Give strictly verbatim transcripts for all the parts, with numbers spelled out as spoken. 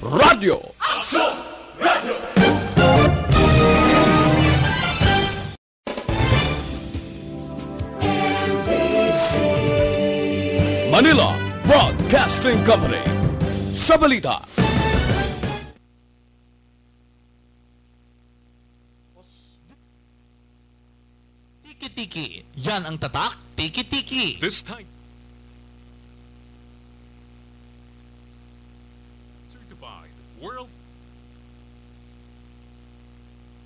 Radyo. Manila Broadcasting Company. Sa balita. Tiki-tiki. Yan ang tatak, tiki-tiki. This time. Certified World.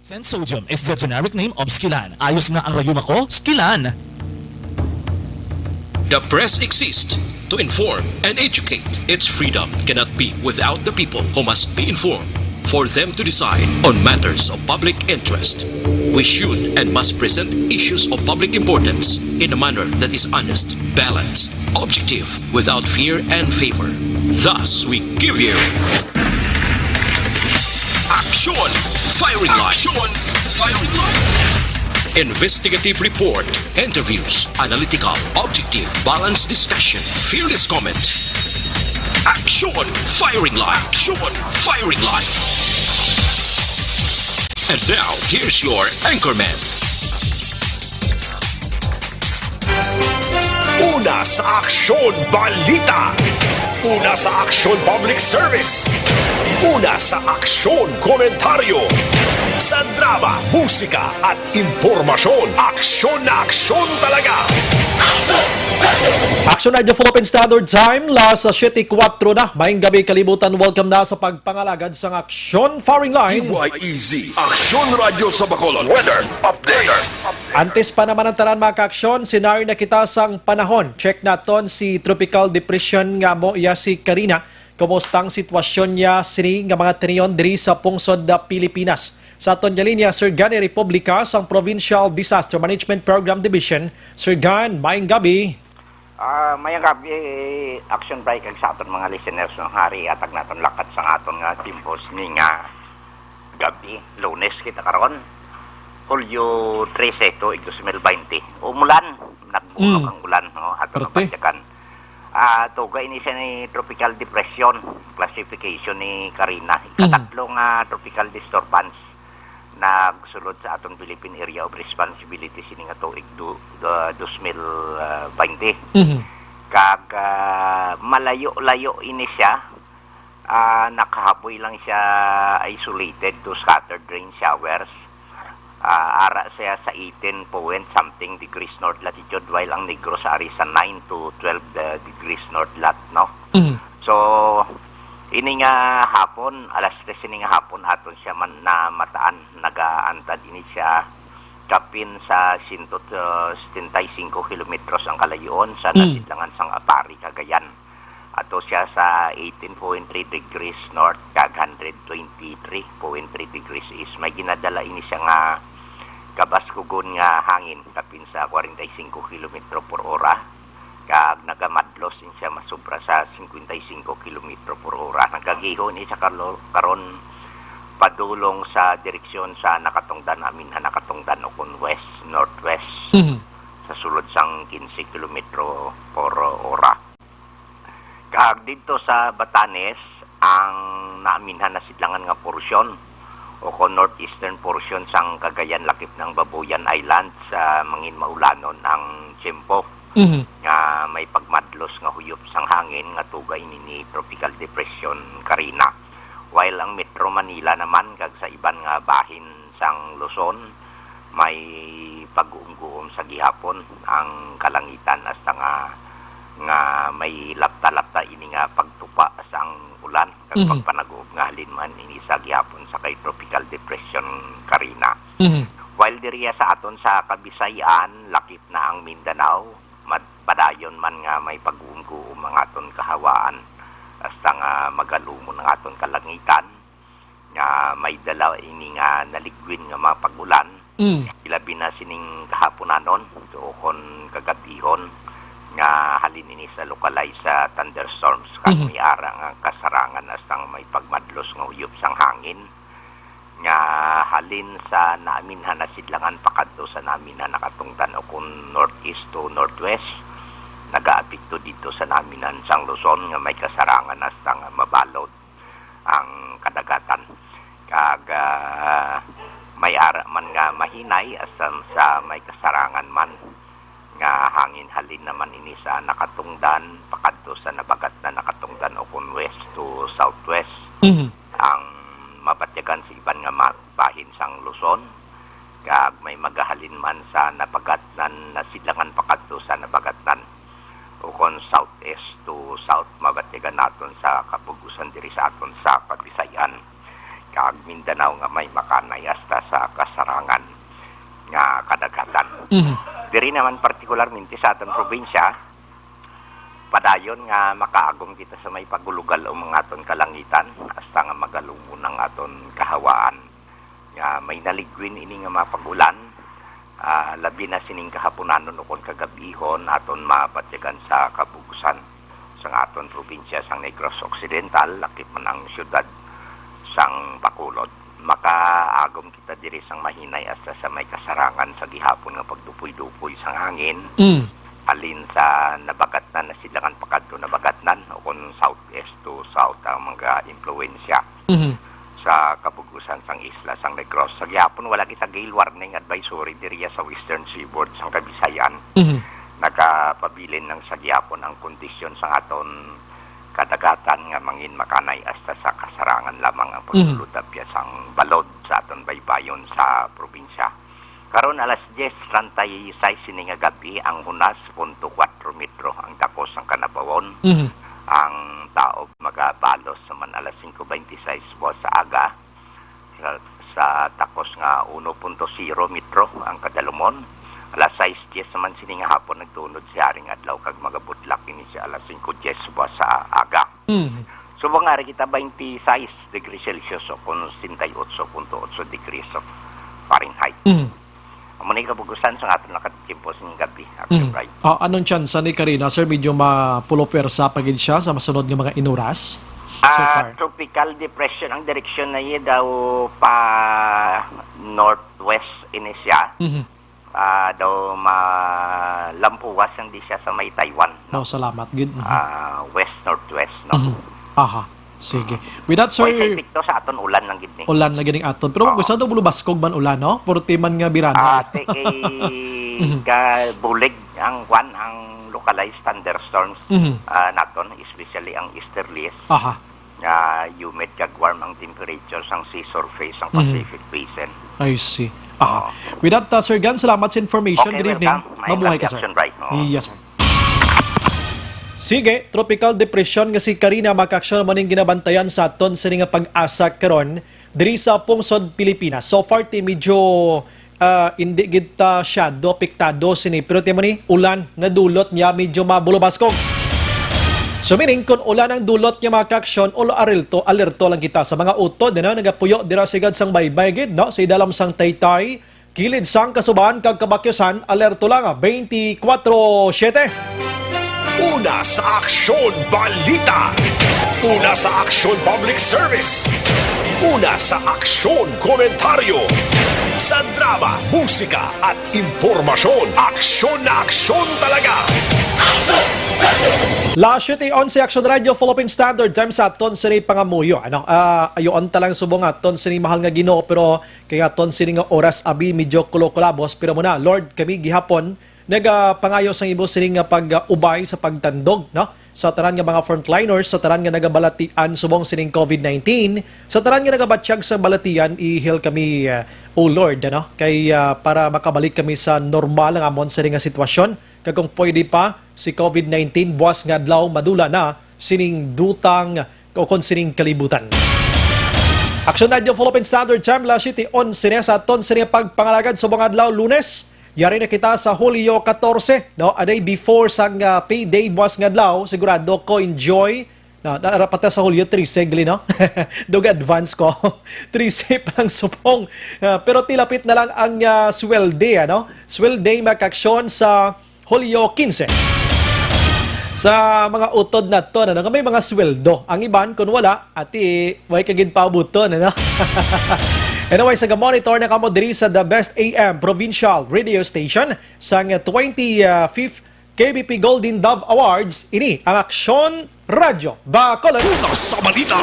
Sensodium is the generic name of Skilan. Ayos nga ang rayuma ko, Skilan. The press exists to inform and educate. Its freedom cannot be without the people, who must be informed for them to decide on matters of public interest. We should and must present issues of public importance in a manner that is honest, balanced, objective, without fear and favor. Thus, we give you Action Firing Line. Action Firing Line. Investigative report, interviews, analytical, objective, balanced discussion, fearless comments. Action Firing Line. Action Firing Line. And now, here's your anchorman. Una sa aksyon, balita. Una sa aksyon, public service. Una sa aksyon, komentaryo. Sa drama, musika, at impormasyon, aksyon na aksyon talaga. Aksyon Radyo Philippine Standard Time, las siyete kuwatro na. Maayong gabi, kalibutan. Welcome na sa pagpangalagad sang Aksyon Firing Line. D Y E Z, Aksyon Radyo sa Bacolod. Weather update. Antes pa naman ang tanan, mga kaaksyon, senaryo na kita sang panahon. Check naton si Tropical Depression nga amo iya si Karina. Kumusta ang sitwasyon niya sini nga mga tion diri sa pungsod na Pilipinas? Sa aton nga linya, Sir Gan Republica sang Provincial Disaster Management Program Division. Sir Gan, maayong gabi. Ah, mayang gabi, Action Bray, kag sa aton mga listeners, no, hari atag naton lakat sang aton nga tiempos ni nga gabi, Lunes kita karon, Hulyo trese, tuig dos mil baynte. Umulan, nagbunok Mm. ang ulan, no, ato Perte. Napadyakan. Ah, tuga ini siya ni Tropical Depression classification ni Karina. Mhm. Ikatatlo nga tropical disturbance nagsulod sa aton Philippine Area of Responsibility sini nga tuig du-, du-, dos mil baynte. Mhm. Kag, ah, malayo-layo ini siya, ah, nakahaboy lang siya isolated to scattered rain showers. Ah, ara siya sa eighteen point something degrees north latitude, while ang Negros ari sa nine to twelve, ah, degrees north lat, no? Mhm. So, ini nga hapon, alas tres ini nga hapon, aton siya man namataan, nagaantad ini siya kapin sa sento setenta y cinco kilometros ang kalayoon sa Mm. nasidlangan sang Aparri, Cagayan. Ato siya sa eighteen point three degrees north kag hundred twenty-three point three degrees east. May ginadala ini siya nga kabaskugon nga hangin kapin sa forty-five kilometro por ora, kag nagamadlos din siya masobra sa fifty-five kilometro por ora. Nagagihon ni sa karlo-, karon padulong sa direksyon sa Nakatungdan, Aminhan, Nakatungdan, o kon west, northwest, Mhm. sa sulod sang quince kilometro por ora. Kag didto sa Batanes, ang naaminhan na sidlangan nga porsyon o kon northeastern portion sang Cagayan lakip ng Babuyan Islands, ah, mangin maulanon ang tiyempo Mhm. nga may pagmadlos nga huyop sang hangin nga tuga ini ni Tropical Depression Karina. While ang Metro Manila naman kag sa iban nga bahin sang Luzon, may pag-uumguom sa gihapon ang kalangitan hasta nga, nga may lapta-lapta ini nga pagtupa sang ulan kag Mhm. pagpanaguob nga halin man ini sa gihapon sa kay Tropical Depression Karina. Mhm. While diriya sa aton sa Kabisayan, lakip na ang Mindanao, mad-, padayon man nga may pag-uumguom ang aton kahawaan, hasta nga magalumon ang aton kalangitan, nga may dala ini nga naligwin nga mga pag-ulan, Mm. ilabi na sining kahaponanon, o kon kagabihon, nga halin ini sa localized sa thunderstorms, kag Mhm. may ara nga kasarangan hasta nga may pagmadlos nga uyop sang hangin, nga halin sa naaminhan na sidlangan pakadto sa naaminhan na katungdan, o kon northeast to northwest, nagaapekto dito sa naaminhan sang Luzon, nga may kasarangan hasta nga mabalod ang kadagatan. Kag, ah, may ara man nga mahinay, asang sa may kasarangan man nga hangin, halin naman ini sa nakatungdan pakadto sa nabagatnan, nakatungdan o kon west to southwest. Mhm. Ang mabatyagan sa iban nga ma-, bahin sang Luzon, kag may magahalin man sa nabagatnan, nasidlangan pakadto sa nabagatnan, o kon southeast to south, mabatyagan naton sa kabug-usan diri sa aton sa Kabisayan kag Mindanao nga may makanay hasta sa kasarangan nga kadagatan. Mhm. Diri naman partikularmente sa aton probinsya, padayon nga makaagom kita sa may pagulugal ang mga aton kalangitan, hasta nga magalumon ang aton kahawaan. Nga may naligwin ini nga mga pag-ulan, ah, labi na sining kahapunanon ukon kagab-ihon, aton mabatyagan sa kabug-usan sang aton probinsya sang Negros Occidental, lakip man ang siyudad sang Bacolod. Makaagom kita diri sang mahinay hasta sa may kasarangan sa gihapon nga pagdupoy-dupoy sang hangin, Mm. halin sa nabagatnan, nasidlangan pakadto nabagatnan, o kon southeast to south ang mga impluwensya Mhm. sa kabug-usan sang isla sang Negros. Sa gihapon, wala kita gale warning advisory diriya sa western seaboard sang Kabisayan. Mhm. Nagapabilin lang sa gihapon ang kondisyon sang aton kadagatan nga mangin makanay hasta sa kasarangan lamang ang Mhm. pagsulod apya sang balod sa aton baybayon sa probinsya. Karon alas diyes treinta y seis sini nga gab-i, ang hunas punto kuwatro metro ang takos sang kanabawon. Mhm. Ang taob magabalos naman alas singko beintiseis buwas sa aga. Sa, sa takos nga uno punto zero metro ang kadalumon. Alas sais diyes naman sini nga hapon nagtunod si Haring Adlaw kag magabutlak ini sa alas singko diyes buwas sa aga. Mhm. Subong nga ari kita, twenty-six degrees Celsius o kon sesenta y ocho punto ocho degrees of Fahrenheit. Mhm. Amo ni kabug-usan sa aton nakatimpos ning gabi, Action Mhm. Bright. Ah, anong tsansa ni Karina, sir? Medyo mapulupwersa pa gid siya sa masunod nga mga inuras? So Ah, far. Tropical depression ang direksyon na iya daw pa northwest ini siya. Mhm. Ah, daw malampuwas ang di siya sa may Taiwan, no? Oh, salamat gid. Mhm. Ah, west-northwest, no? Mhm. Aha. Sige. With that, sir, Way sa epekto sa aton ulan lang gid ni. Ulan lang gid ang aton. Pero Oo. gusto daw bulubaskog man ulan, no? Purti man nga birana. Ah, ti kay Mhm. ka bulig ang kwan, ang localized thunderstorms, Mhm. ah, naton, especially ang easterlies. Aha. Nga humid kag warm ang temperature sang sea surface sang Mhm. Pacific Basin. I see. Aha. Oo. With that, uh, Sir Gan, salamat sa information. Okay, Good evening. welcome. May Mabuhay ka, sir. Action Bright, no? Yes, sir. Sige, tropical depression nga si Karina, mga ka-aksyon, mo ning ginabantayan sa aton sini nga pag-asa karon diri sa pungsod Pilipinas. So far, ti medyo, ah, hindi gid ta syado apektado sini, pero ti mo ni ulan nga dulot niya medyo mabulubaskog. So meaning, kung ulan ang dulot niya, mga ka-aksyon, ul-, alerto, alerto lang kita sa mga utod, ano, nagapuyo dira sigad sang baybay gid, no, sa idalom sang Taytay, kilid sang Kasuban kag Kabakyosan, alerto lang, twenty-four seven. Una sa Aksyon Balita. Una sa Aksyon Public Service. Una sa Aksyon Komentaryo. Sa drama, musika, at impormasyon, aksyon na aksyon talaga. Las siete onse, Aksyon Radio, Philippine Standard Time sa aton sini pangamuyo. Ano, ah, ayoon ta lang subong aton sini mahal nga Ginoo, pero kay aton sini nga oras, abi, medyo kulokulabos, pero muna, Lord, kami gihapon nagapangayo sang imo sini nga pag-ubay sa pagtandog, no? Sa tanan nga mga frontliners, sa tanan nga nagabalatian subong sining covid nineteen, sa tanan nga nagabatyag sa balatian, ihil kami, uh, O Lord, ano? Kay, uh, para makabalik kami sa normal nga amon sini nga sitwasyon, kag kung pwede pa, si covid nineteen buwas nga adlaw madula na sining dutang o kon sining kalibutan. Aksyon Radio Philippine Standard Time, las siete onse na sa aton sini nga pagpangalagad subong adlaw, Lunes. Yari na kita sa Hulyo katorse, no? A day before sang, ah, payday buwas nga adlaw, sigurado ko enjoy. No, na, dapat sa Hulyo trese gali, no? Dug advance ko. Trese pa lang subong. Ah, pero tilapit na lang ang, ah, sweldo, ano? Sweldo, mga ka-aksyon, sa Hulyo kinse. Sa mga utod naton, ano, nga may mga sweldo. Ang iban, kung wala, ati, way ka gid paubuton, ano? Anyway, sa ga-monitor na kamo diri sa The Best A M Provincial Radio Station, sang twenty-fifth K B P Golden Dove Awards, ini ang Aksyon Radyo Bacolod. Una sa balita,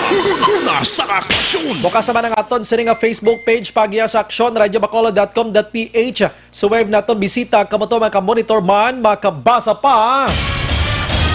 una sa aksyon. Bukas naman ang aton sini nga Facebook page, pagya sa aksyon radyo bacolod dot com dot P H. Sa web naton, bisita kamo to, maka-monitor man, makabasa pa.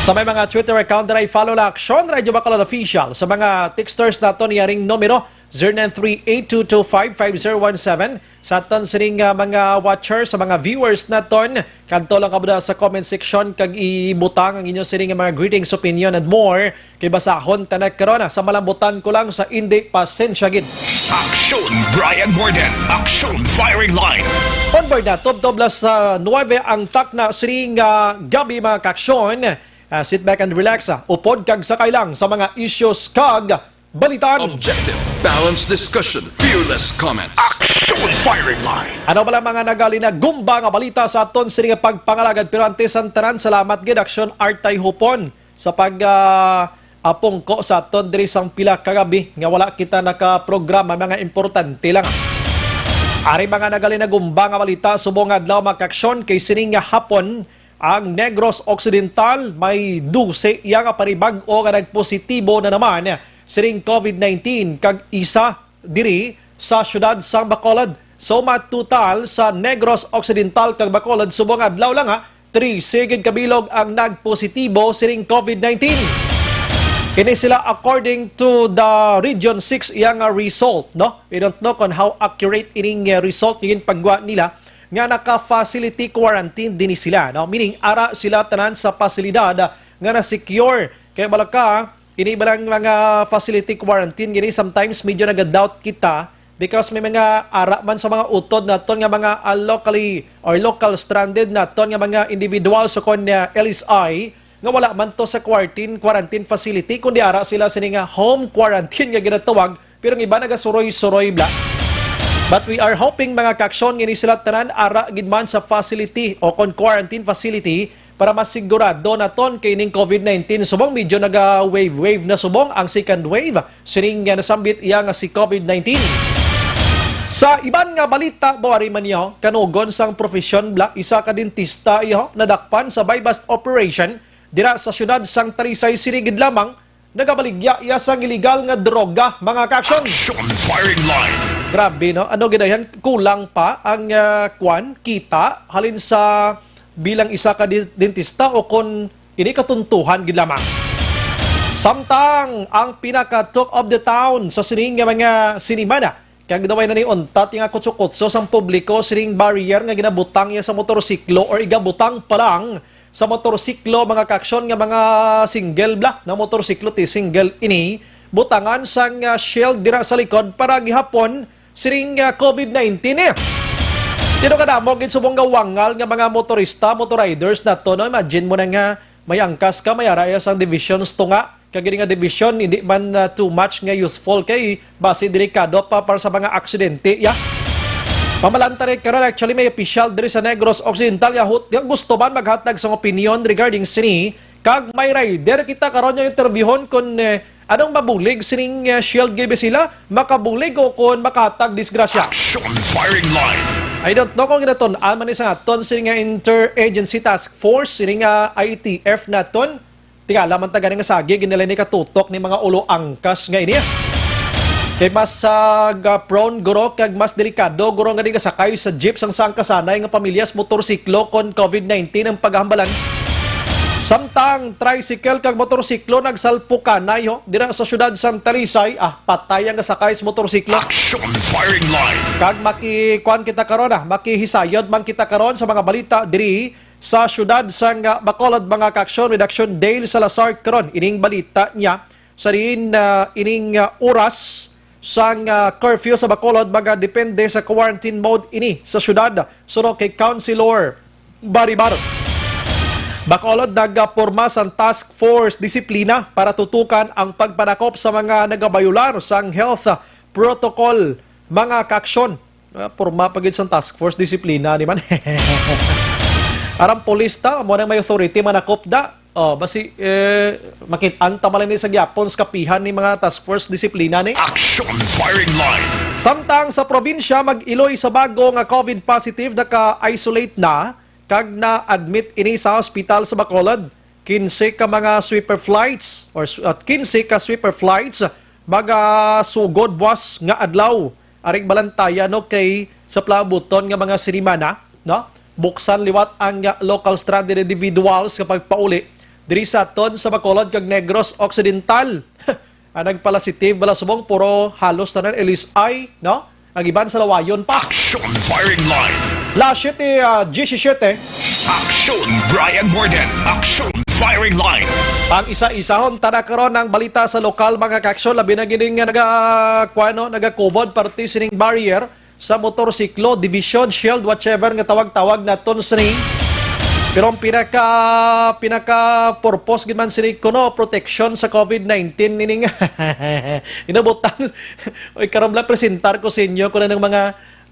Sa may mga Twitter account na i-follow la Aksyon Radyo Bacolod Official. Sa mga texters naton, yaring numero, zero nine three eight two two five five zero one seven. Sa aton sining, ah, mga watchers, sa mga viewers naton, kadto lang kamo sa comment section kag ibutang ang inyo sining mga greetings, opinion, and more. Kay basahon ta na karon, ah, sa malambutan ko lang sa indi, pasensya gid. Aksyon Brian Morden, Aksyon Firing Line. On board na, tubtob las, ah, nuwebe ang takna sining, ah, gabi, mga kaaksyon. Ah, sit back and relax, ah. Upod kag sakay lang sa mga issues kag balitaan. Objective, balanced discussion, fearless comments. Aksyon Firing Line. Ano bala mga nagalinagumba nga balita sa aton sini nga pagpangalagad? Pero antes ang tanan, salamat gid, Aksyon Artay Hupon, sa pag, ah, apungko sa aton diri sang pila ka gabi nga wala kita nakaprograma, mga importante lang. Ari mga nagalinagumba nga balita subong adlaw, mga kaaksyon, kay sini nga hapon, ang Negros Occidental may dose iya nga panibag-o nga nagpositibo na naman sining COVID nineteen, kag isa diri sa siyudad sang Bacolod. So, matotal sa Negros Occidental kag Bacolod subong adlaw lang, ha, trese gid ka bilog ang nagpositibo sining COVID nineteen. Ini sila according to the Region six iya nga result, no? We don't know kung how accurate ining, uh, result nga ginpagwa nila, nga naka-facility quarantine din sila, no? Meaning, ara sila tanan sa pasilidad nga na-secure. Kay bala ka, ini balang mga facility quarantine gini, sometimes medyo naga-doubt kita because may mga ara man sa mga utod naton nga mga, ah, locally or local stranded naton nga mga individual sa kon, ah, L S I nga wala man to sa quarantine, quarantine facility, kundi ara sila sini nga home quarantine nga ginatawag, pero ang iba nagasuroy-suroy bala. But we are hoping, mga kaaksyon, nga ini sila tanan ara gid man sa facility o kon quarantine facility para masigurado naton kay ning COVID nineteen. Subong medyo naga-wave-wave na subong ang second wave sining nga nasambit iya nga si COVID nineteen. Sa iban nga balita, buwari man niyo, kanugon sang profesyon bala, isa ka dentista iyo nadakpan sa buy-bust operation dira sa siyudad sang Talisay. Sini gid lamang, nagabaligya iya sang iligal nga droga, mga kaaksyon. Action Firing Line. Grabe, no? Ano gid yan? Kulang pa ang, ah, kwan, kita halin sa bilang isa ka di-, dentista o kon ini katuntuhan gid lamang. Samtang ang pinaka talk of the town sa sining nga mga sinimana, kag daw ay naniuntat nga kutsukutso sang publiko sining barrier nga ginabutang iya sa motorsiklo or igabutang pa lang sa motorsiklo, mga kaaksyon, nga mga single bala na motorsiklo, ti single ini, butangan sang, ah, shield dira sa likod para gihapon sining, ah, COVID nineteen, eh. Tino kadamo gid subong nga wangal nga mga motorista, motor riders nato, no? Imagine mo na nga may angkas ka, may ara iya sang divisions to nga. Kag ini nga division, hindi man, ah, too much nga useful kay basi delikado pa para sa mga aksidente, ya. Pamalanta rin karon, actually, may opisyal diri sa Negros Occidental nga hut-, nga gusto man maghatag sang opinion regarding sini, kag may rider kita karon nga interviewon kung, eh, anong mabulig sining, eh, shield, gid ba sila makabulig o kung makahatag disgrasya. Action Firing Line. I don't know kung ginatun-an man ni sa aton sini nga Interagency Task Force, sini nga I T F naton. Tingala man ta gani nga sagi, ginila ni katutok ni mga ulo angkas nga ini. Kay mas, ah, ga-, prone guro kag mas delikado guro nga di kasakay sa jeep sang sangkasanay nga pamilya sa motorsiklo kon COVID nineteen ang paghambalan. Samtang tricycle kag motorsiklo nagsalpukanay, ho, dira sa siyudad sang Talisay, ah, patay ang kasakay sa motorsiklo. Action Firing Line. Kag makikuan kita karon, ah, makihisayod man kita karon sa mga balita diri sa siyudad sang, ah, Bacolod, mga kaaksyon, with Aksyon Dale Salazar karon. Ining balita niya sa diin, ah, ining, ah, oras sang, ah, curfew sa Bacolod, magadepende sa quarantine mode ini sa siyudad, suno kay Councilor Baribar. Bacolod, nagaporma sang task force disiplina para tutukan ang pagpanakop sa mga nagabayolar sang health protocol, mga kaaksyon. Ah, porma pa gid sang task force, disiplina ni man. Arang pulis ta, amo nang may authority manakop da. Oh, basi, eh, makit-an ta man lang ni sa gyapon sa kapihan ni mga task force disiplina ni. Action Firing Line. Samtang sa probinsya, mag-iloy sa bago nga COVID positive, naka-isolate na kag na-admit ini sa hospital sa Bacolod. Kinse ka mga sweeper flights or s-, at kinse ka sweeper flights magasugod buwas nga adlaw. Aring balantayan, no, kay sa palabuton nga mga sinimana, no, buksan liwat ang, ah, local stranded individuals nga pagpauli diri sa aton sa Bacolod kag Negros Occidental. Ang nagpalasitive bala subong puro halos tanan L S I, no? Ang iban sa lawayon pa. Action Firing Line. Las siete, ah, diyesisiyete. Action Brian Morden. Action Firing Line. Ang isa-isahon ta na karon ang balita sa lokal, mga kaaksyon, labi na gini nga naga, kuwano, nagakubod parte sining barrier sa motorsiklo, division, shield, whatever nga tawag-tawag naton sini. Pero ang pinaka, pinaka purpose gid man sini kuno, protection sa COVID nineteen, nining inabutang. Oy, karon lang presentar ko sa inyo kung anong mga,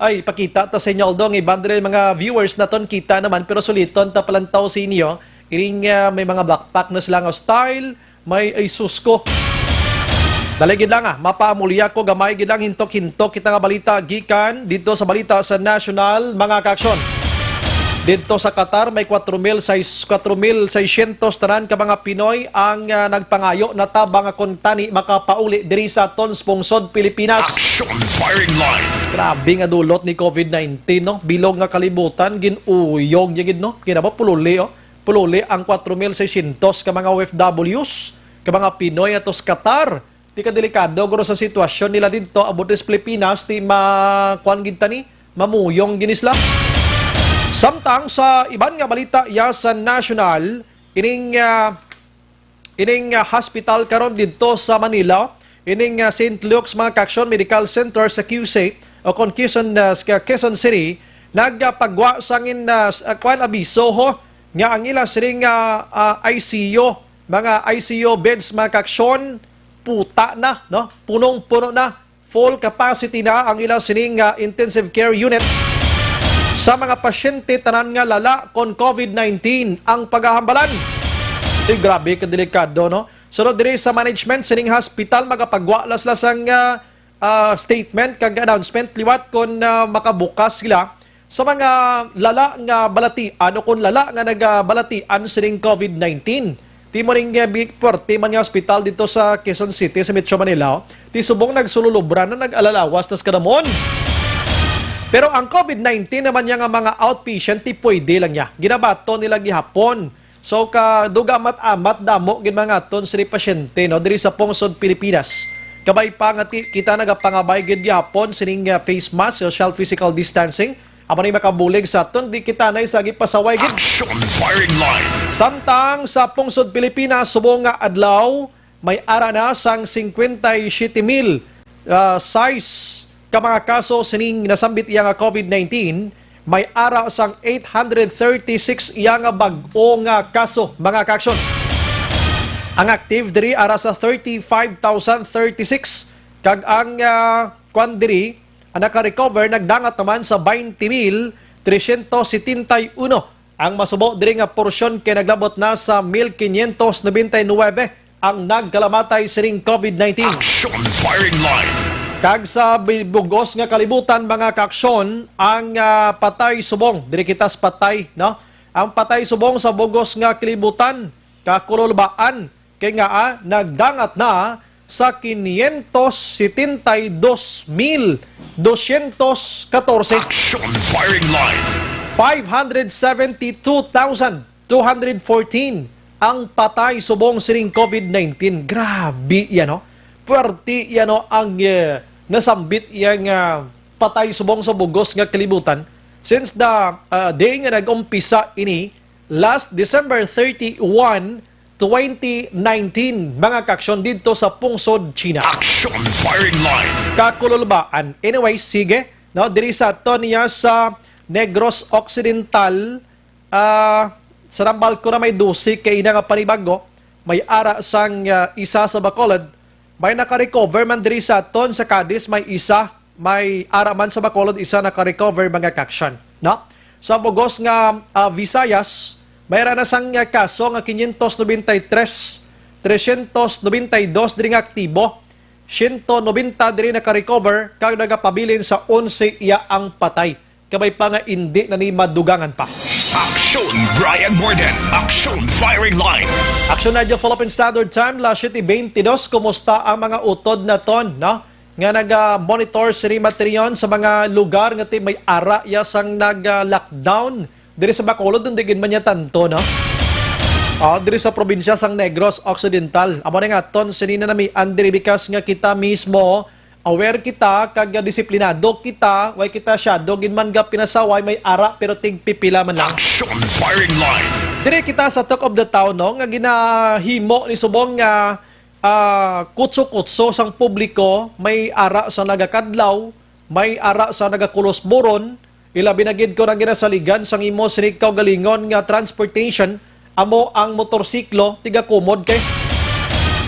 ay, pakita ta sa inyo, although ang iban diri mga viewers naton kita naman, pero suliton ta palantaw sa inyo. Ining, ah, may mga backpack na sila nga style, may, ay, sus ko. Dali gid lang, ah, mapaamulya ko gamay gid lang, hintok-hintok kita nga balita gikan dito sa balita sa national, mga kaaksyon. Dito sa Qatar, may kwatro mil sais-, kwatro mil seiscientos tanan ka mga Pinoy ang, ah, nagpangayo na tabang nga kuntani makapauli diri sa aton sa pungsod Pilipinas. Action Firing Line. Grabe nga dulot ni COVID nineteen, no? Bilog nga kalibutan, gin-uyog niya gid, no? Kinaba pululi, oh. Pululi ang kwatro mil seiscientos ka mga O F Ws, ka mga Pinoy ato sa Qatar. Ti kadelikado guro sa sitwasyon nila didto, abot sa Pilipinas, ti ma-, kuwan gid tani, mamuyong gid sila. Samtang sa iban nga balita, iya sa national, ining, ah, ining, ah, hospital karon didto sa Manila, ining, ah, Saint Luke's, mga kaaksyon, Medical Center sa Q C o kon Quezon, ah, sa Quezon City, nagpagwa sangin, ah, s-, ah, kuwan, abiso, ho, nga ang ila sining, ah, ah, I C U, mga I C U beds, mga kaaksyon, puta na, no? Punong-puno na, full capacity na ang ila sining, ah, intensive care unit. Sa mga pasyente tanan nga lala kon COVID nineteen ang pagahambalan. Ay, grabe ka delikado, no? Sunod diri sa management sining hospital, magapagwa la sila sang, ah, ah, statement kag announcement liwat kon, ah, makabukas sila sa mga lala nga balatian o kon lala nga nagabalatian sining COVID nineteen. Ti mo ring, eh, bi-, puwerte man nga ospital dito sa Quezon City, sa Metro Manila, ti subong nagsululubra na, nag-alalawas na sa kadamon. Pero ang COVID nineteen naman niya nga mga outpatient, ti pwede lang niya. Ginabaton nila gihapon. So, ka duga amat-amat, damo gid mga aton sini pasyente, no, diri sa pungsod Pilipinas. Kabay pa nga ti-, kita nagapangabay gid gihapon sining, ah, face mask, social physical distancing. Amo ni makabulig sa aton, di kita na isa gipasaway gid. Action Firing Line. Samtang sa pungsod Pilipinas, subong nga adlaw, may ara na sang cincuenta y siete mil, ah, sais ka mga kaso sining nasambit iya nga COVID nineteen, may ara sang eight hundred thirty-six iya nga bag-o nga kaso, mga kaaksyon. Ang active diri ara sa thirty-five thousand thirty-six, kag ang, ah, kwan diri, ang naka-recover nagdangat naman sa twenty mil tresyentos setenta y uno. Ang masubo diri nga porsyon kay naglabot na sa mil quinientos noventa y nuebe ang nagkalamatay sining COVID nineteen. Action Firing Line. Kag sa bi-, bugos nga kalibutan, mga kaaksyon, ang, ah, patay subong, diri kita sa patay, no? Ang patay subong sa bugos nga kalibutan, kakululbaan, kay nga, ah, nagdangat na sa quinientos setenta y dos mil doscientos catorce. Action Firing Line. Five hundred seventy-two thousand two hundred fourteen ang patay subong sining COVID nineteen. Grabe yan, no? Puwerte yan, no? Ang, eh, nasambit yan nga patay subong sa bugos nga kalibutan. Since the, ah, day nga nag-umpisa ini, last December thirty-one, twenty nineteen, mga kaaksyon didto sa pungsod China. Action Firing Line. Kakululbaan. Anyway, sige. No, diri sa ato niya sa Negros Occidental, ah, sa nambal ko na may dose kay ina nga panibago, may ara sang, ah, isa sa Bacolod, may naka-recover man diri sa aton sa Cadiz, may isa, may ara man sa Bacolod, isa naka-recover, mga kaaksyon, no? Sa bugos nga, ah, Visayas, may ara na sang, ah, kaso nga quinientos noventa y tres, tresyentos noventa y dos diri nga aktibo, siyento nobenta diri naka-recover, kag nagapabilin sa onse iya ang patay. Kabay pa nga indi na ni madugangan pa. Action Aksyon Brian Morden, Aksyon Firing Line. Aksyon Radyo Philippine Standard Time, alas siyete beintidos. Kumusta ang mga utod naton, no? Nga naga-monitor sini materiyon sa mga lugar nga ti may ara ya sang nag-lockdown diri sa Bacolod, hindi gid man niya tanto, no? Ah, diri sa probinsya sang Negros Occidental. Amo na nga aton sini na namian diri, because nga kita mismo aware kita kag disiplinado kita, way kita shadow gid man ga pinasaway, may ara pero tigpipila man lang. Action Firing Line. Dire kita sa talk of the town, no, nga ginahimo ni subong nga, ah, kutso-kutso sang publiko, may ara sa nagakadlaw, may ara sa nagakulos buron, ilabi na gid kon ang ginasaligan sang imo sini kaugalingon nga transportation amo ang motorsiklo, tigakumod kay.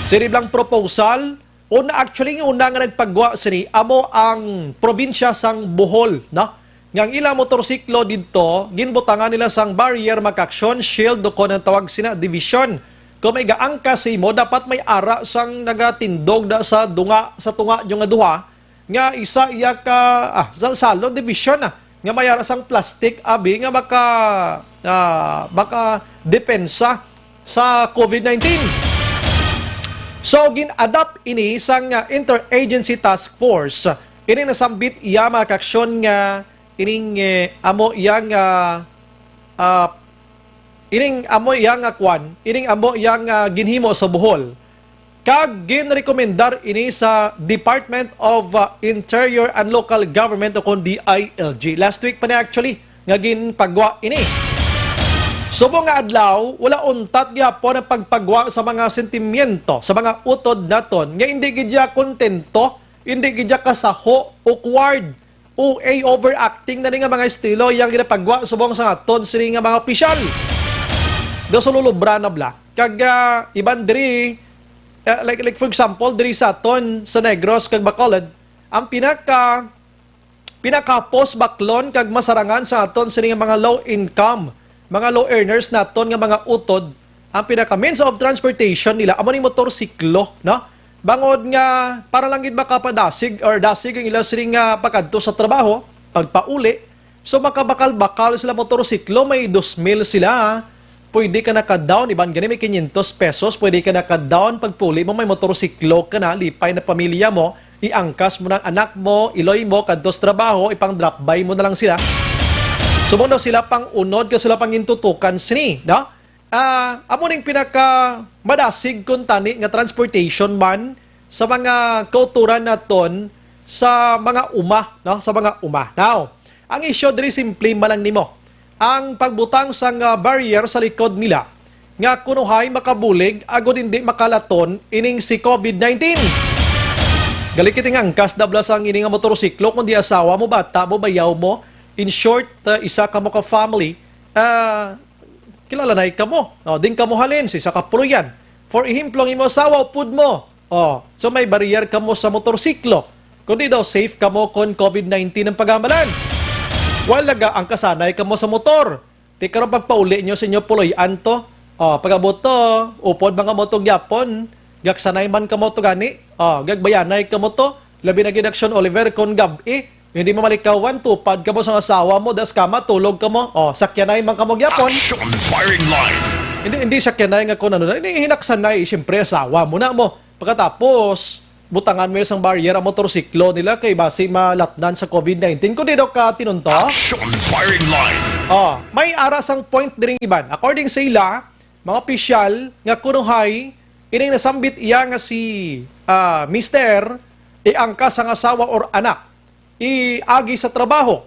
Sini lang proposal, Una, actually, ang una nga nagpagwa sini amo ang probinsya sang Bohol, no? Nga ang ilang motorsiklo didto, ginbutangan nila sang barrier, makaksyon, shield, o kon ang tawag sina, division. Kung may gaangkas sa imo, dapat may ara sang nagatindog da sa dunga, sa tunga nyo nga duha, nga isa iya ka, ah, sa salon, division na, nga may ara sang plastic, abi, nga maka, ah, maka depensa sa COVID nineteen. So, gin-adapt ini sang, ah, Interagency Task Force. Ini nasambit iya, mga kaaksyon, nga ining, eh, amo iya nga, ah, ining amo iya nga kwan, ining amo iya nga ginhimo sa Bohol. Kag ginrekomendar ini sa Department of, ah, Interior and Local Government, o kon D I L G. Last week pa ni, actually, nga ginpagwa ini. Subong nga adlaw, wala untat gyapon ang pagpagwa sa mga sentimiento, sa mga utod naton, nga indi gid siya kontento, indi gid siya kasaho, awkward, O A, overacting na ni nga mga estilo yang ginapagwa subong sa aton sini nga mga opisyal. Daw sa lulubra na bla. Kag, ah, iban diri, eh, like, like, for example, diri sa aton sa Negros kag Bacolod, ang pinaka pinakapos baklon kag masarangan sa aton sini nga mga low income, mga low earners naton nga mga utod, ang pinaka means of transportation nila amo ni motorsiklo, no? Bangod nga para lang gid makapadasig or dasig ang ila sini nga pagkadto sa trabaho, pagpauli. So, makabakal-bakal sila motorsiklo, may dos mil sila. Pwede ka naka-down, iban gani may quinientos pesos, pwede ka naka-down. Pagpauli mo, may motorsiklo ka na, lipay na pamilya mo, iangkas mo ng anak mo, iloy mo, kadto sa trabaho, ipang-drop by mo na lang sila. Subong daw sila pang unod, ka sila pangintutukan sini, no? Ah, amo ning pinaka madasig kun tani nga transportation man sa mga kauturan naton sa mga uma, no? Sa mga uma. Now, ang isyu diri simple man lang nimo. Ang pagbutang sang, ah, barrier sa likod nila nga kunuhay makabulig agud hindi makalaton ining si COVID nineteen. Gali kiti nga angkas dabla sang ini nga motorsiklo, kundi asawa mo, bata mo, bayaw mo, in short, ah, isa kamo ka family, ah, kilala na kamo. O, din kamo halin sa isa ka puloy-an. For ehemplo, ang imo asawa, upod mo. O, so may barrier kamo sa motorsiklo. Kundi daw safe kamo kon COVID nineteen ang pagamalan. While nagaangkasanay kamo sa motor. Ti karon pagpauli nyo sa inyo puloy-an to. O, pag-abot to, upod mga moto gyapon. Gaksanay man kamo to gani. O, gagbayanay kamo to. Labi na gid Action Oliver kon gab-i. Hindi mo malikawan, tupad kamo sa asawa mo, das kama, tulog kamo. O, sakyanay man kamo gyapon. Action Firing Line. Hindi, hindi sakyanay nga kung ano na. Hindi, hinaksanay, siyempre, asawa mo na mo. Pagkatapos, butangan mo isang barrier ang motorsiklo nila kay basi malatnan sa COVID nineteen. Kung di daw ka tinunto. Action Firing Line. O, may ara sang point diring iban. According sa ila, mga opisyal nga kunuhay, ining nasambit iya nga si, ah, mister, iangkas ang asawa or anak. Iagi sa trabaho.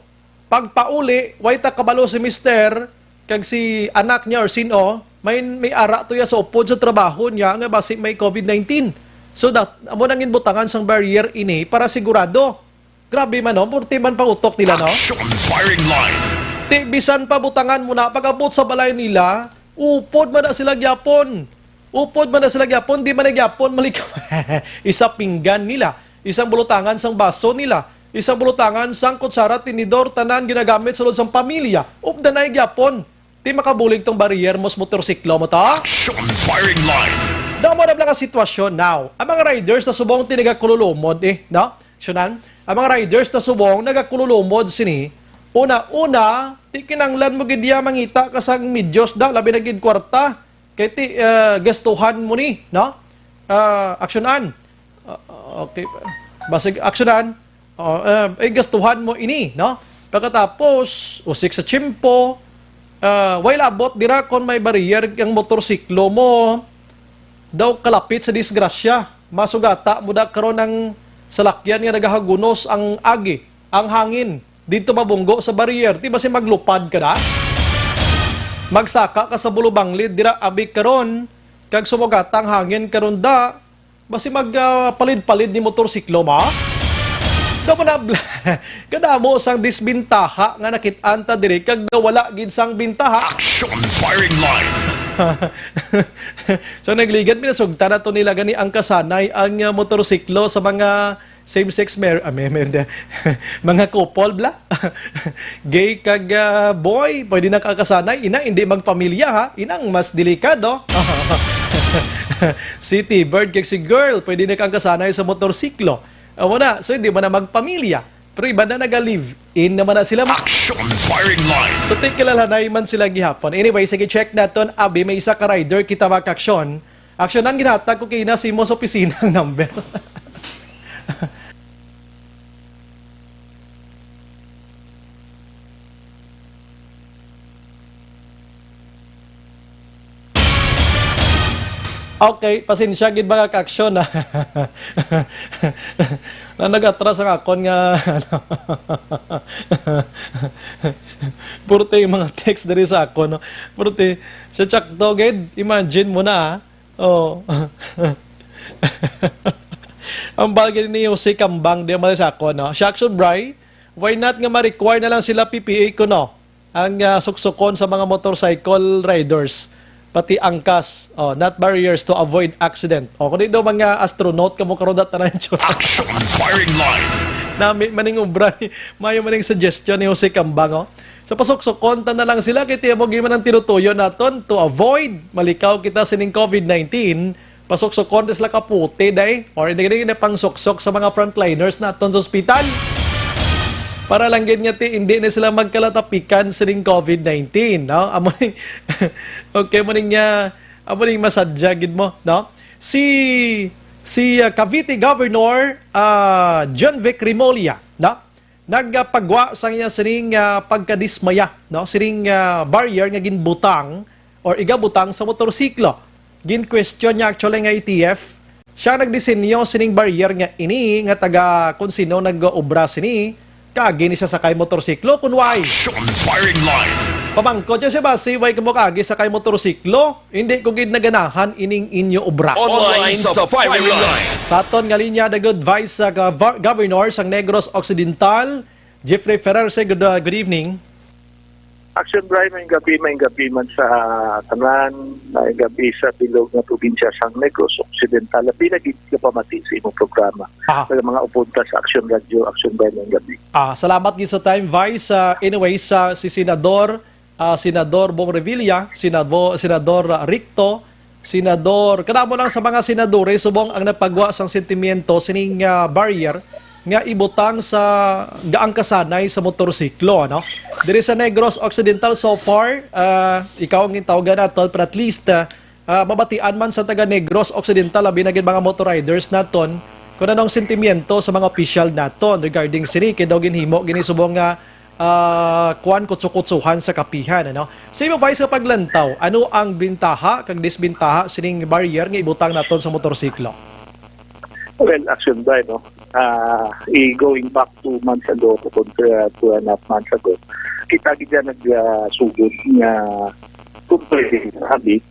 Pagpauli, way ta kabalo si mister kag si anak niya or sin-o, may, may ara to ya sa upod sa trabaho niya nga basi may COVID nineteen. So that, amo nang ginbutangan sang barrier ini para sigurado. Grabe man, no? Purti man pang utok nila, no? Action Firing Line. Ti, bisan pa butangan mo na, pag-abot sa balay nila, upod man na sila gyapon. Upod man na sila gyapon, di man na gyapon malikaw. Isa pinggan nila, isang bulutangan sang baso nila, isang bulutangan sang kutsara, tinidor, tanan ginagamit sulod sang pamilya. Updanay gyapon. Ti makabulig tong barrier mo sa motorsiklo mo to? Action Firing Line. Damo na lang ang sitwasyon now. Ang mga riders na subong ti nagakululumod eh, no? Shunan, ang mga riders na subong nagakululumod sini Una-una, ti kinanglan mo gid iya mangita ka sang medyos da, labi na gid kwarta. Kay ti, ah, gastuhan mo ni, no? Ah, aksyonan. Ah, okay. Basig aksyonan. Oh, ah, ay gastuhan mo ini, no? Pagkatapos, usik sa tiyempo, ah, way labot dira kon may barrier ang motorsiklo mo daw kalapit sa disgrasya. Masugata mo da karon ang salakyan nga nagahagunos ang agi, ang hangin. Didto mabunggo sa barrier, ti basi maglupad ka na? Magsaka ka sa bulubanglid dira abi karon, kag sumugata ang hangin karon da, basi mag, ah, palid-palid ni motorsiklo ma? Daw na, kadamo sang disbintaha nga nakit-an ta diri, kag wala gid sang bintaha. Action firing line. So nagligad, minasugta na to nila gani ang kasanay ang, ah, motorsiklo sa mga same-sex mar-, ah, may, may, mga couple, bla? Gay kag, ah, boy, pwede na kakasanay. Ina, hindi magpamilya, ha? Inang mas delikado. Si T-Bird kag si Girl, pwede na kang kasanay sa motorsiklo. Amo na, so hindi man na magpamilya. Pero iba na naga-live-in naman na sila. Action firing line. So, ti kilalhanay man sila gihapon. Anyway, sige, check naton. Abi, may isa ka rider kita, mga ka-aksyon. Aksyonan, ginhatag ko kina sa imo sa opisina ang number. Okay, pasensya gid, mga ka-aksyon, ha. Na nag-atras ang akon nga, ano. Purte yung mga text diri sa akon, no? Purte, sa tsakto, gid, imagine mo na, ha? Oh. Ang bagay ni Jose Kambang, di man sa ako, no? Siya, Action Bry, why not nga ma-require na lang sila P P A ko, no? Ang, ah, suksukon sa mga motorcycle riders, pati angkas, oh, not barriers to avoid accident. O, kung di daw mga astronaut, kamo karon dat na lang. Action firing line. Nami maning ubra ni, mayo maning suggestion ni Jose Kambang, oh. So, pasuksukon ta na lang sila, kay tiyan mo, giman ang tinutuyo naton to avoid malikaw kita sining covid nineteen. Pasuksukon ta sila kaputi, day. Or hindi, hindi na pangsuksok sa mga frontliners naton sa ospital. Para lang gid nga ti, hindi na sila magkalatapikan sining covid nineteen, no? Amo ning, okay, mo ning, ah, amo ning masadya gid mo, no? Si, si, ah, Cavite Governor, ah, John Vic Remulla, no? Nagpagwa sang iya sining, ah, pagkadismaya, no? Sining, ah, barrier nga ginbutang or igabutang sa motorsiklo. Gin-question niya actually nga A T F. Siya nagdisenyo sining barrier nga ini, nga taga kung sino nag-obra sini, kaagi ni sa sakay motorsiklo, kun why? Action firing line. Pamangkot niya siya ba, si why kamo kaagi sakay motorsiklo? Hindi ko gid naganahan ining inyo obra. Online sa firing line. Sa aton nga linya, the good vice sa gov-, governor sang Negros Occidental, Jeffrey Ferrer. Say good, uh, good evening. Action Bry, may gabi, may gabi man sa tanan, may gabi sa bilog nga probinsya sang Negros Occidental. Labi na gid ka pamati sa imong programa. Aha. Sa mga upunta sa Action Radio, Action Bry, may gabi. Ah, salamat gid sa time, Vice. Ah, anyway, sa si Senador, ah, Senador Bong Revilla, Senabo-, Senador, ah, Ricto, Senador, kadamo lang sa mga senadores subong ang nagpagwa sang sentimiento sining, ah, barrier nga ibutang sa gaang kasanay sa motorsiklo, ano? Diri sa Negros Occidental so far, ah, ikaw ang gintawgan naton, but at least, ah, ah, mabatian man sa taga Negros Occidental, labi na gid mga motor riders naton, kung anong sentimiento sa mga opisyal naton regarding sini, kay daw ginhimo gini subong nga ah, kuwan, kutso-kutsuhan sa kapihan, ano? Sa imo, Vice, nga paglantaw, ano ang bintaha kag disbintaha sining barrier nga ibutang naton sa motorsiklo? Well, Action Bry, no? Ah, i-, going back two months ago, to, to, two and a half months ago, kita gid nga nagsugod nga complaint, abi,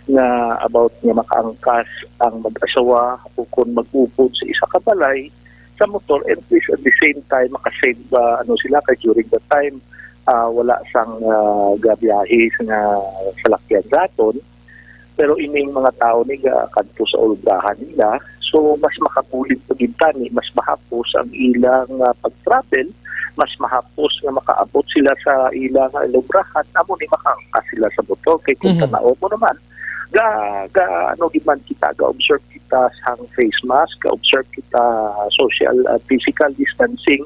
nga about nga makaangkas ang mag-asawa o kung mag-upod sa isa ka balay sa motor, and please, at the same time, makasave, ah, ano sila, kay during that time, ah, wala sang, ah, gabiyahe nga salakyan daton. Pero ining mga tao ni ga kadto sa obrahan nila, so mas makabulig pa gid tani, mas mahapos ang ilang, ah, pag-travel, mas mahapos nga makaabot sila sa ilang, ah, obrahan, amo ni makaangkas sila sa motor. Kay kung Mhm. tanaw mo naman, ga, ga, ano gid man kita, ga-observe kita sang face mask, ga-observe kita social, ah, physical distancing.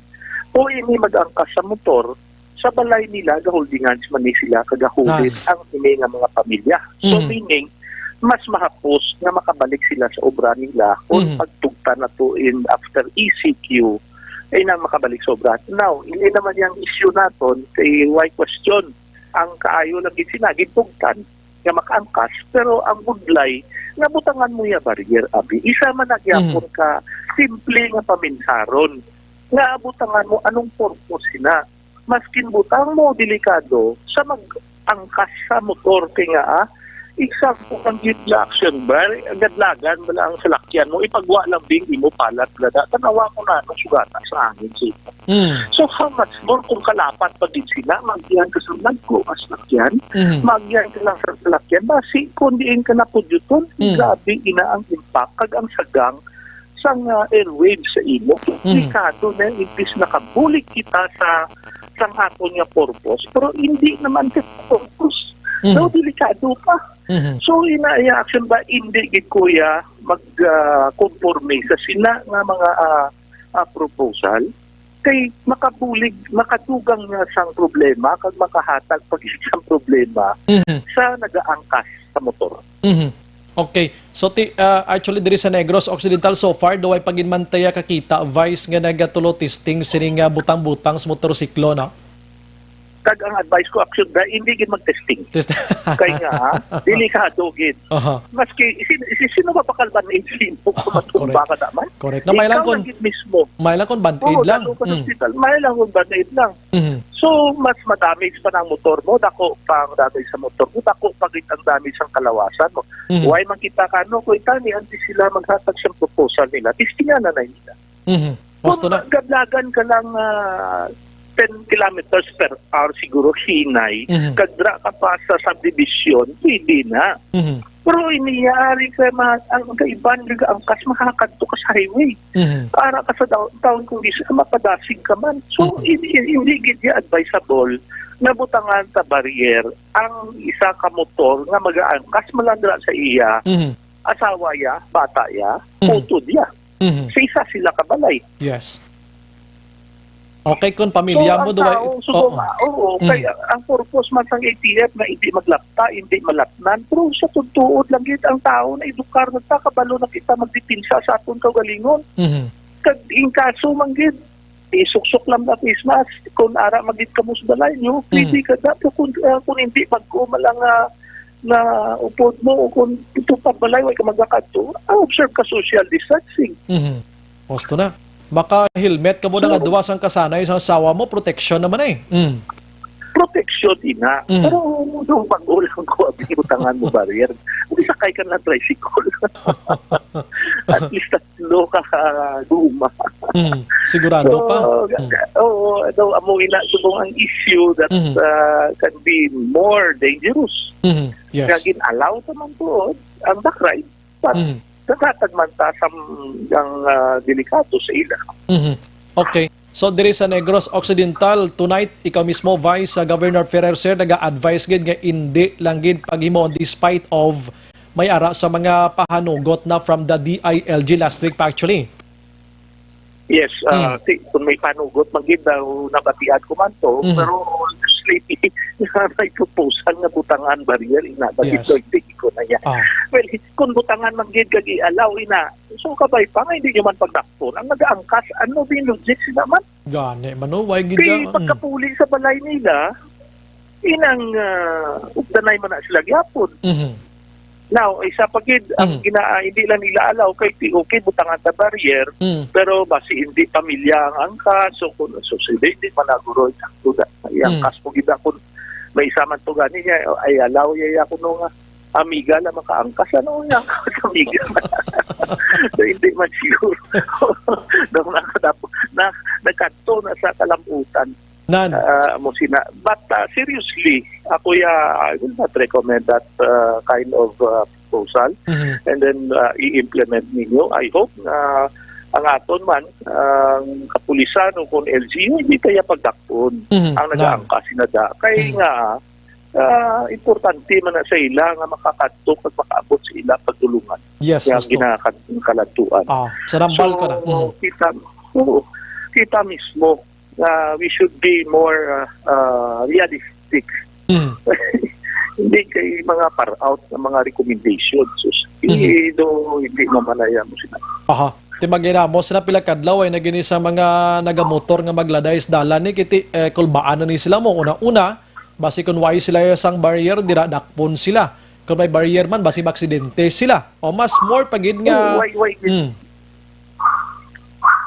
O ini mag-angkas sa motor, sa balay nila, gaholding hands man ni sila, kagahulit Ay. ang ini nga mga pamilya. So, Mhm. meaning, mas mahapos nga makabalik sila sa obra nila kung Mhm. pagtugtan na to in after E C Q, ay nang makabalik sa obra. Now, hindi naman yung issue naton kay why question. Ang kaayo lang gid sila, gitugtan nga makaangkas, pero ang budlay nga butangan mo ya barrier, abi. Isa man na gyapon Mhm. ka simple nga paminsaron nga butangan mo anong purpose sina. Maskin butang mo delikado sa mag-angkas sa motor kay nga, ah, example ang gid nga action ba, gadlagan bala ang salakyan mo, ipagwa lang bing imo palat, gada. Tanawa mo na, ano, sugata sa hangin sa imo. Mm. So, how much more kung kalapat pa gid sila, magian ka sa nagko, as lakyan, Mhm. magian ka lang sa salakyan, basi kung diin ka napudyuton, Mm. grabe ina ang impact, kag ang sagang sang, ah, airwaves sa imo. Mhm. Delikado na, imbis nakabulig kita sa, sang aton nga purpose, pero hindi naman sa purpose. Mhm. So, delikado pa. Mhm. So, ina iya action ba, hindi gid, kuya, mag, ah, conforme sa sina nga mga, ah, ah, proposal, kay makabulig, makadugang nga sang problema, kag makahatag pa gid sang problema Mhm. sa nagaangkas sa motor. Mhm. Okay. So, ti-, ah, actually, diri sa Negros Occidental, so far, daw ay pag-inmantaya kakita, Vice, nga nagatulo testing sining, ah, butang-butang sa motorsiklo, no? Kag ang advice ko, action ba, hindi gid mag-testing. Test- Kay nga, delikado gid. Aha. Maski, si, si, sino ba pakal ban-aid sino kung matumba Correct. ka naman? Correct. Na may lang Ikaw kung, lang gid mismo. may lang kung band-aid Oo, lang. dako ka sa Mm. ospital, may lang kung band-aid lang. Mhm. So, mas madamage pa na ang motor mo, dako pa ang damage sa motor mo, dako pa gid ang damage sa kalawasan mo. Mhm. Why man kita ka, ano, kung itani, antes sila maghatag sa proposal nila, testingan na na nila. Mhm. Kung Gusto na. gadlagan ka lang, ah, ten kilometers per hour siguro, hinay, Mhm. kag dra ka pa sa subdivision, pwede na. Mhm. Pero iniyari ka ma-, ang kaiban, nag-angkas, makakadto ka sa highway. Mhm. Para ka sa downtown, kung di siya, mapadasig ka man. So, Mhm. hindi, hindi gid niya advisable na butangan sa barrier ang isa ka motor nga mag-aangkas malandra sa iya, Mhm. asawa ya, bata ya, Mhm. utod ya. Mhm. Sa isa sila ka balay. Yes. Okay, kung pamilya So, mo, ang duwa, tao, so, oo. oo, Mm. kay ang purpose man sang A T F na hindi maglapta, hindi malapnan, pero sa tutuod lang gid ang tao na edukar na ta, kabalo na kita magdepensa sa aton kaugalingon. Mhm. Kag in kaso man gid, isuksok lang na face mask, kung ara magid kamo sa balay nyo, Mm. pwede ka na, pero kung, ah, kung hindi, pag-uma lang nga, nga upod mo, o kung ito pa balay, way ka magakadto, ah, observe ka social distancing. Mhm. Gusto na. Maka-helmet ka mo na nga Oo. duwa sang kasanay sa asawa mo, protection naman eh. Mm. Protection, ina. Mm. Pero, do, bago lang ko, ang butangan mo barrier. Hindi sakay ka na tricycle. At least tatlo ka, ah, guma. Mm. Sigurado So, pa. Mm. oo, daw, amo ina, subong ang issue that, Mhm. ah, can be more dangerous. Mhm. Yes. Nga gin-allow naman po ang back ride. But Mhm. naghatag man ta sa ang, ah, delikado sa ila. Mhm. Okay. So, diri sa Negros Occidental, tonight, ikaw mismo, Vice, ah, Governor Ferrer, sir, naga-advise gid nga indi lang gid paghimo despite of may ara sa mga pahanugot na from the D I L G last week pa, actually. Yes, ah, Hmm. si, kung may panugot, man gid daw nabatian ko man to, Mhm. pero usually, may proposal nga butangan barrier, ina, bakit Yes. daw hindi ko na yan? Ah. Well, kung butangan man gid kag i-allow, ina, so kabay pa nga, hindi nyo man pagdakpon. Ang nag-aangkas, ano din logic sila man? Gani, man, oh, why gid Kay dyan? Mm. pagkapuli sa balay nila, inang, ah, ugdanay man na sila gyapon. Mhm. Now, isa pa gid, ang Mhm. gina-, ah, hindi lang nila alaw kay ti-, okay, butangan ta barrier, Mhm. pero basi hindi pamilya ang angkas, so kung so, sige, hindi man naguro ang tuda. Ang Mhm. kas mo gid ako, may isa man to gani niya, ay alaw ya, ya kuno nga amiga lang makaangkas, ano nga amiga? So, hindi man siguro. Daw nakadapo, na, nagkadto na sa kalambutan. Nan. Ah, mo sina. But, ah, seriously, ako ya, I will not recommend that, ah, kind of, ah, proposal. Mhm. And then, ah, i-implement ninyo. I hope na ang aton man, ang kapulisan o kung L G U, hindi kaya pagdakpon Mhm. ang Nan. nagaangkas na da. Kay Mhm. nga, ah, importante man na sa ila nga makakadto kag makaabot sa ila pagtulungan. Yes, Kaya gusto. ginakad-, kaladtuan. Ah, sa nambal So, ka na. Mhm. kita, oo, kita mismo, nga we should be more, ah, ah, realistic. Mm. Hindi kay mga far out na mga recommendations. Sus, Mhm. eh, do, hindi mamalaya mo sila. Aha. Ti maginamos na pila kadlaw ay nagini sa mga nagamotor nga magladay sa dalan ni kiti, eh, kulbaan na ni sila mo. Una-una, basi kun why sila sang barrier, dira dakpon sila. Kung may barrier man, basi maksidente sila. O mas more pa gid nga Oh, why, why, Mm.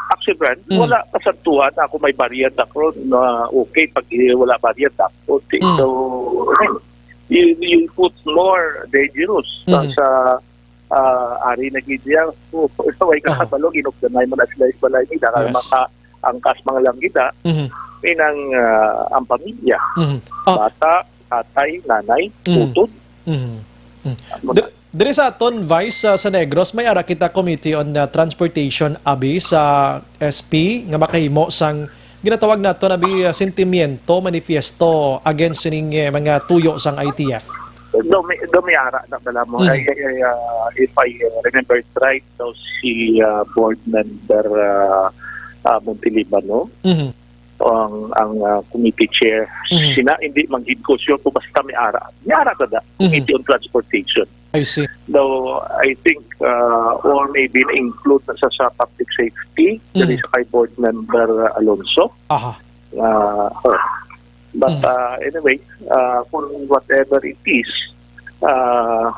Actually, Brad, Mm. wala kasadtuhan ako may barrier dakron na okay pag, eh, wala barrier dakron. Mm. So, you, you put more dangerous sa, Mm. sa, ah, ari na gid niya. So, way Aha. kakabalo, ginugdanay mo na sila sa balay nila, kaya Yes. maka-, ang kas mga lang kita, Mhm. inang, ah, ang pamilya, Mhm. Ah. bata, tatay, nanay, Mhm. utod. Mhm. Mhm. Mag- Di-, diri sa aton, Vice, sa, sa Negros, may ara kita Committee on, uh, Transportation, abi, sa S P, nga makahimo sang ginatawag nato, abi, uh, sentimiento, manifiesto against sining, eh, mga tuyo sang I T F. Do may, do may ara na bala mo. Mhm. Ay, ay, ay, ah, if I, uh, remember it right, daw si, ah, board member, ah, ah, Montelibano, Mhm. ang, ang, ah, committee chair. Mhm. Sina, hindi manggid ko sure kung basta may ara. May ara ka da, Mhm. Committee on Transportation. I see. Though, I think, uh, or maybe na-include na sa, sa public safety, dali Mhm. sa kay board member, uh, Alonso. Aha. Uh, oh. But, Mhm. uh, anyway, uh, kung whatever it is, uh,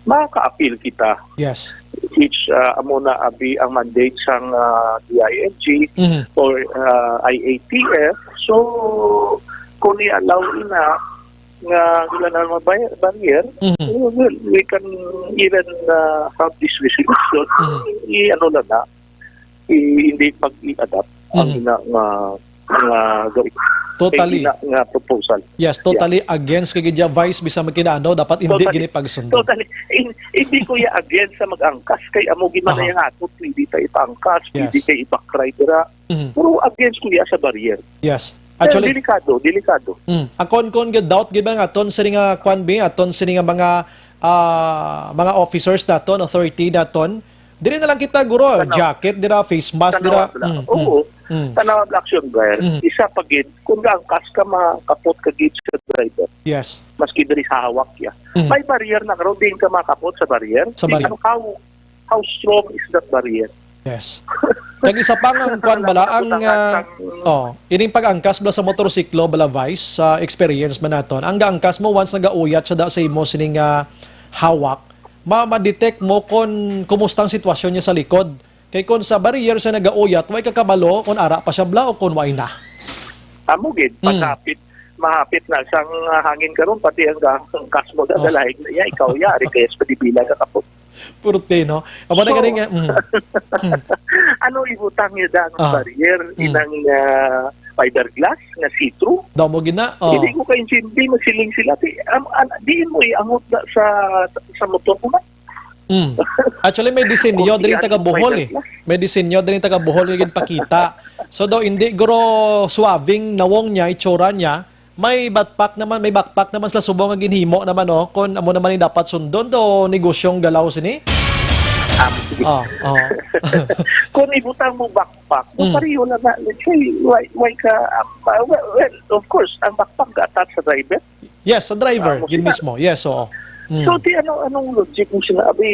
makaka-appeal kita. Yes. Which, uh, amo na abi ang mandate sang, uh, D I L G Mhm. or, uh, I A T F. So, kung i-allow ina, nga wala na mga bar-, barrier, Mhm. well, we can even, uh, have this resolution. Mhm. I-, ano lang na, i-, hindi pag-i-adapt ang Mhm. ina nga, nga gawin. Totally. Ang ina nga proposal. Yes, Yeah. totally against kay gid ya, Vice, bisan magkinaano, dapat hindi Totally. gini pagsundo. Totally. In-, hindi ko ya against sa mag-angkas kay amo gid man Aha. Ang ato, pwede ta ipangkas, pwede Yes. kay ibakride ra. Mhm. Pero against ko ya sa barrier. Yes. Kaya Actually, delikado, delikado. Mm. Ang kon, kon gid doubt gid ba nga aton sini nga kwan bi, aton sini nga mga, ah, mga officers naton, authority naton, diri na lang kita guro, Tanaw. jacket dira, face mask Tanaw dira. abla. Mm, Oo. mm, mm. Tanaw abla action, Brian. Mm. Isa pa gid, kung gaangkas ka, makapot ka gid sa driver. Yes. Maski diri sa hawak ya. Mm. May barrier na karon, din ka makapot sa barrier. Sa Di barrier. ano, how, how strong is that barrier? Yes. Kag isa pa nga ang kwan bala, ang, Wala, ah, wala, oh, ining pag-angkas bala sa motorsiklo, bala, Vice, sa experience man naton. Ang gaangkas mo, once nagauyat sa da-, sa imo sining, ah, hawak, ma-, ma-detect mo kon kumusta ang sitwasyon niya sa likod. Kay kon sa barrier siya nagauyat, way ka kabalo kon ara pa siya bala o kon way na. Amo gid, Mm. paghapit, mahapit na sang, ah, hangin karon, pati ang ga-, ang kasmo sa Ah. dalahig na iya, ikaw ya, ari kaya sa padibilan ka kapot. Purte, no? Amo na So, gani nga, mm. Mm. ano ibutang niya da ang Ah. barrier, Mm. inang, ah, fiberglass nga see-through? Daw mo gina, oh. Hindi ko kaintindi, magsiling sila, di, am, an-, di mo iangot na sa, sa motor ko na. Mm. Actually, may disenyo Kung diri iyan taga ang Bohol, eh. fiberglass. May disenyo diri taga Bohol nga ginpakita. So, daw, hindi guro suwabing nawong niya, itsura niya. May backpack naman, may backpack naman sila subong nga ginhimo naman, oh. Kung amo naman yung dapat sundon, do negosyong galaw sini? Ah, sige. Oh, oh. Kung ibutang mo backpack, Mm. pareho na na. Let's say, why, why ka, um, uh, well, well, of course, ang backpack ga-attach sa driver. Yes, sa driver, Ah, mo gid sila. mismo. Yes, oo. Mm. So, di ano, anong logic mo sila? Abi,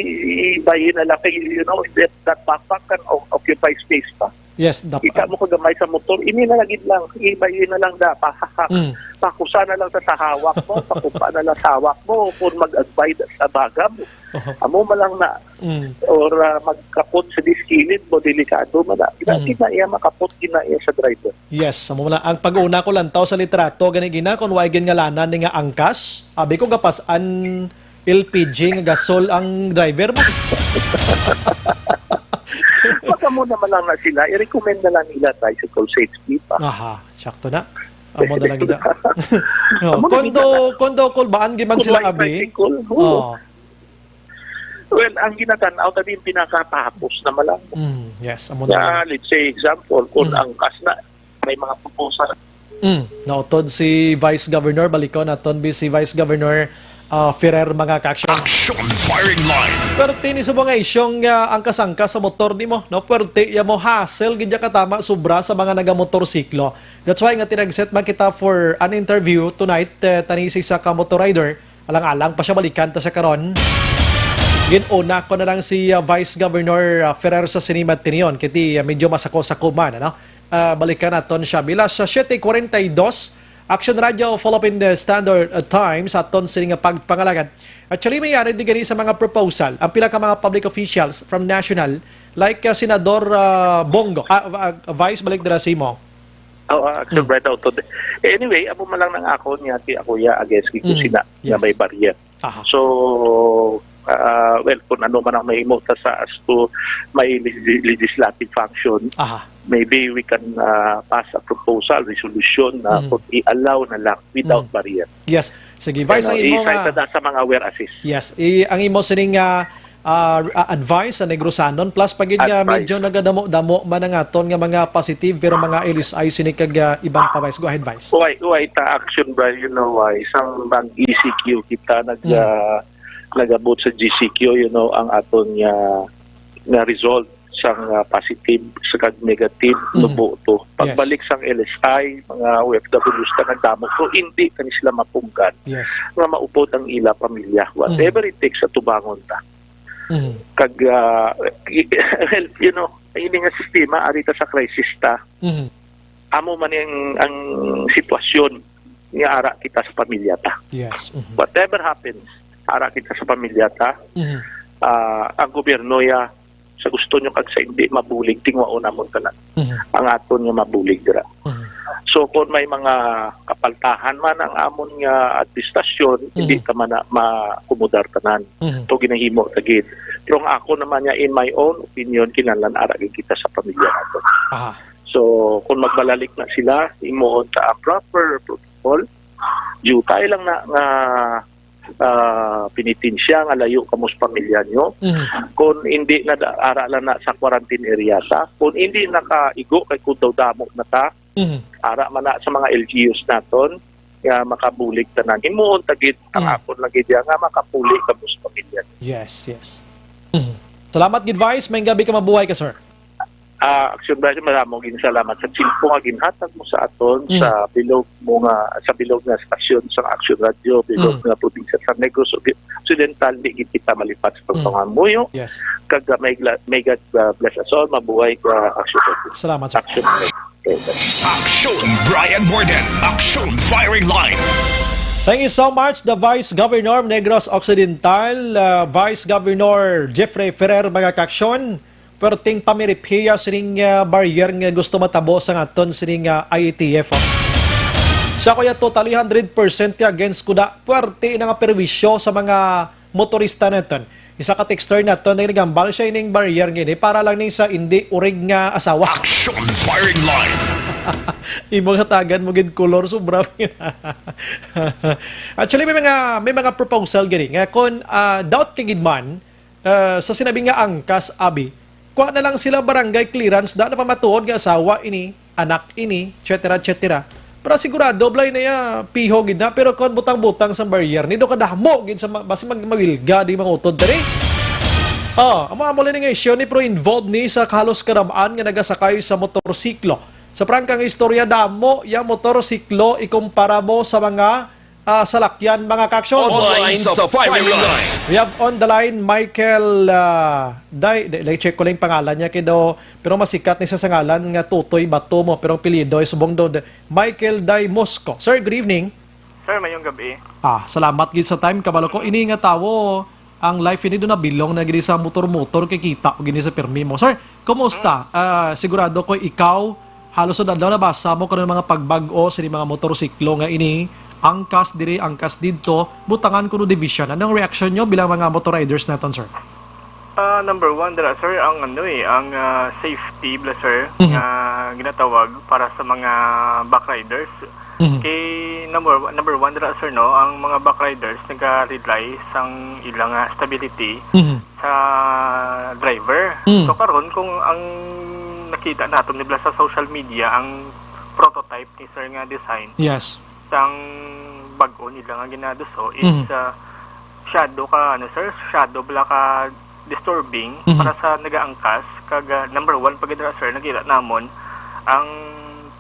ibayin na lang kay, you know, that, that backpack can o-, occupy space pa. Yes, dap- Kita mo kagamay sa motor, ini na lagi lang, ibayin na lang da, pa-, Mm. pakusa na lang sa, sa hawak mo, pakupa na lang sa hawak mo, kung mag-agbay da sa baga mo. Oho. Amo man lang na, Mm. or, ah, magkapot sa diskilid mo, delikado man na. Gina-, Mm. gina iya makapot, gina iya sa driver. Yes, amo na. Ang pag-una ko lantaw sa litrato, gani gina, kung way ginngalanan ni nga angkas, abi ko gapas-an L P G nga gasol ang driver mo. Pag amo naman lang na sila, i-recommend na lang nila tricycle safety pa. Aha, sakto na. Amo na lang gina. Oh, Amo na kondo, gina. kondo kulbaan giman Kung sila, way abi. tricycle, oo. Oh. Well, ang ginatanaw, tabi yung pinakatapos na malang. Mm, yes, amo na Yeah, lang. let's say, example, kung Mm. angkas na, may mga proposal. Mm, nautod si Vice Governor, balikon naton bi si Vice Governor ah, Ferrer, mga ka-action. Action Firing Line. Pero tini sa mga isyong, ah, angkas-angkas sa motor nimo, no? Pwerte ya mo hassle gid ya katama sobra sa mga nagamotorsiklo. That's why nga tinagset man kita for an interview tonight, eh, tani sa isa ka motor rider. Alang-alang pa siya, balikan ta siya karon. Gin-una ko na lang si, ah, Vice Governor, ah, Ferrer sa sini matinion, kiti, ah, medyo masako-sako man, ano? Ah, balikan naton siya. Bila sa siete cuarenta y dos, Action Radio, Philippine Standard, uh, Time sa aton sini nga pagpangalagad. Actually, may ari di gani sa mga proposal ang pila ka mga public officials from national, like, uh, Senador, uh, Bong Go. Ah, uh, Vice, balik dira sa imo. Oh, uh, Action Mm. Bright Auto. Anyway, amo man lang nang akon nga ti ako ya against Mm. kusina nga Yes. may barrier. Aha. So, uh, well, kung ano man ang mahimo ta sa as to may legi-, legislative function, Aha. maybe we can, uh, pass a proposal, resolution na Mhm. kung i-allow na lang without Mhm. barrier. Yes. Sige, Vice, Ano, ang imo nga i-cite na sa mga where assist. Yes, i-, ang imo sining, ah, ah, ah, advice sa Negrosanon, plus pa gid nga Advice. medyo nagadamo-damo man ang aton nga mga positive, pero mga L S I sini kag, ah, iban pa, Vice. Go ahead, Vice. Why, why ta action ba? You know why? Sang mag-E C Q kita nag, Hmm. ah, nagabot sa G C Q, you know, ang aton nga, nga result sang, ah, positive sa kag negative, Mhm. nubo to. Yes. Pagbalik sang L S I, mga O F Ws ta nagdamo to, hindi kani sila mapunggan Yes. nga maupod ang ila pamilya. Whatever Mhm. it takes, atubangon ta. Mhm. Kag, ah, well, you know, ini nga sistema, ari ta sa crisis ta. Mhm. Amo man ang, ang sitwasyon nga ara kita sa pamilya ta. Yes. Mhm. Whatever happens, ara kita sa pamilya ta. Mhm. Ah, ang gobyerno ya, sa gusto nyo kag sa hindi, mabulig, tingwaon namon tanan. Mhm. Ang aton nga mabulig dira. Mhm. So, kung may mga kapaltahan man ang amon nga administrasyon, hindi Mhm. ta man na maakomodar tanan. Mhm. To ginahimo ta gid. Pero ang ako naman niya, in my own opinion, kinahanglan ara gid kita sa pamilya nato. Aha. So, kung magbalalik na sila, himuon ta ang proper protocol. Jutay lang na nga, ah, penitensya nga layo kamo sa pamilya nyo. Mhm. Kung hindi na da-, ara lang na sa quarantine area ta, kung hindi nakaigo kay kung daw damo na ta, Mhm. ara man na sa mga L G Us naton nga makabulig tanan. Himuon ta gid ang Mhm. akon lagi diya nga makapuli kamo sa pamilya. Yes, yes. Mhm. Salamat gid, Vice. May gabi ka, mabuhay ka, sir. Ah, Action Bright, madamo gid salamat sa tiyempo nga ginhatag mo sa aton Mm. sa bilog mo nga, sa bilog nga stasyon sa Action Radio, bilog Mm. nga probinsya sa Negros Occidental, di gid kita malipat sa Mm. pagpangamuyo. Yes. Kag, ah, may gla-, may God, ah, bless us all. Mabuhay ka, Action Radio. Salamat, sir. Action Bright. Action Brian Morden. Action Firing Line. Thank you so much, the Vice Governor of Negros Occidental, uh, Vice Governor Jeffrey Ferrer, mga kaaksyon. Perting pamiriphiya sining, uh, barrier nga gusto matabo sa aton sining, uh, I A T F, oh. Siya, kuya, totally hundred percent against kuda. Puwerte na nga perwisyo sa mga motorista naton. Isa ka texter naton, nagambal siya ining barrier nga ini para lang ning sa hindi urig nga asawa. Action Firing Line. Imo hatagan mo gid kolor, sobra. Actually, may mga, may mga proposal gini nga kung, ah, doubt ka gid man, ah, sa sinabi nga angkas, abi, kuha na lang sila barangay clearance, da na pa matuod nga asawa ini, anak ini, et cetera, et cetera. Pero sigurado, Blay, na ya, piho gid na. Pero kon butang-butang sa barrier, ni do kadamo gid sa ma-, basi mag-, mawilga, di mangutod diri. Oh, amo, amo lang nga isyu ni, pero involved ni sa halos kadamaan nga nagasakay sa motorsiklo. Sa prangka nga istorya, damo ya motorsiklo ikumpara mo sa mga, ah, salakyan, mga kaaksyon. Online sa Firing Line. We have on the line Michael, ah, Day, di, di, check ko lang pangalan niya, kay daw, pero masikat ni siya sa ngalan nga Tutoy Bato mo, pero ang apelyido ay subong daw, Michael Day Mosco. Sir, good evening. Sir, mayong gabi. Ah, salamat gid sa time. Kabalo ko, ini nga tawo, ang life ini do nabilong na gid sa motor-motor, kay kita ko gini sa pirmi mo. Sir, kumusta? Hmm. Ah, sigurado ko ikaw, halos sa adlaw nabasa mo kuno mga pagbag-o sa mga motorsiklo nga ini, angkas diri, angkas didto, butangan kuno division. Anong reaksyon nyo bilang mga motor riders naton, sir? Ah, number one dira, sir, ang ano eh, ang, ah, safety bala, sir, Mhm. nga ginatawag para sa mga back riders. Mhm. Kay number, number one dira, sir, no, ang mga back riders naga-rely sang ilang, ah, stability Mhm. sa driver. Mm. So, karon, kung ang nakita naton nila sa social media, ang prototype ni sir nga design, Yes. sang bag-o nila nga ginaduso is, Mhm. ah, masyado ka, ano, sir, masyado bala ka disturbing Mhm. para sa nagaangkas. Kag, ah, number one, pag dira, sir, nakita namon ang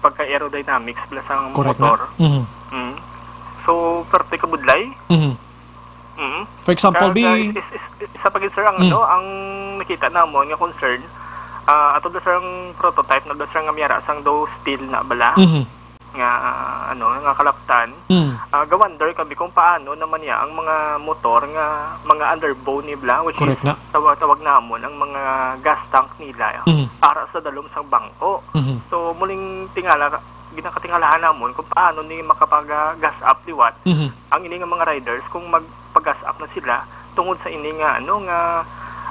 pagka-aerodynamics bala sa Correct na. motor. Mhm. Mm. So, perte kabudlay. Mhm. Mm. For example, Kag, bi- ah, is, is, is, isa pa gid, sir, ang, Mm. ano, ang nakita namon nga concern, ah, ato da, sir, ang prototype na da, sir, nga miyara sang daw steel na bala. Mhm. Nga, ah, ano, nga kalaptan. Mm. Ah, ga-wonder kami kung paano naman niya ang mga motor nga mga underbone ni bala, which Correct is na. tawa-, tawag namon ang mga gas tank nila, Mm. ara sa dalom sang bangko. Mhm. So, muling tingala, ginakatingalahan namon kung paano ni makapag-, ah, gas up liwat Mhm. ang ini nga mga riders kung magpag-gas up na sila tungod sa ini nga, ano, nga,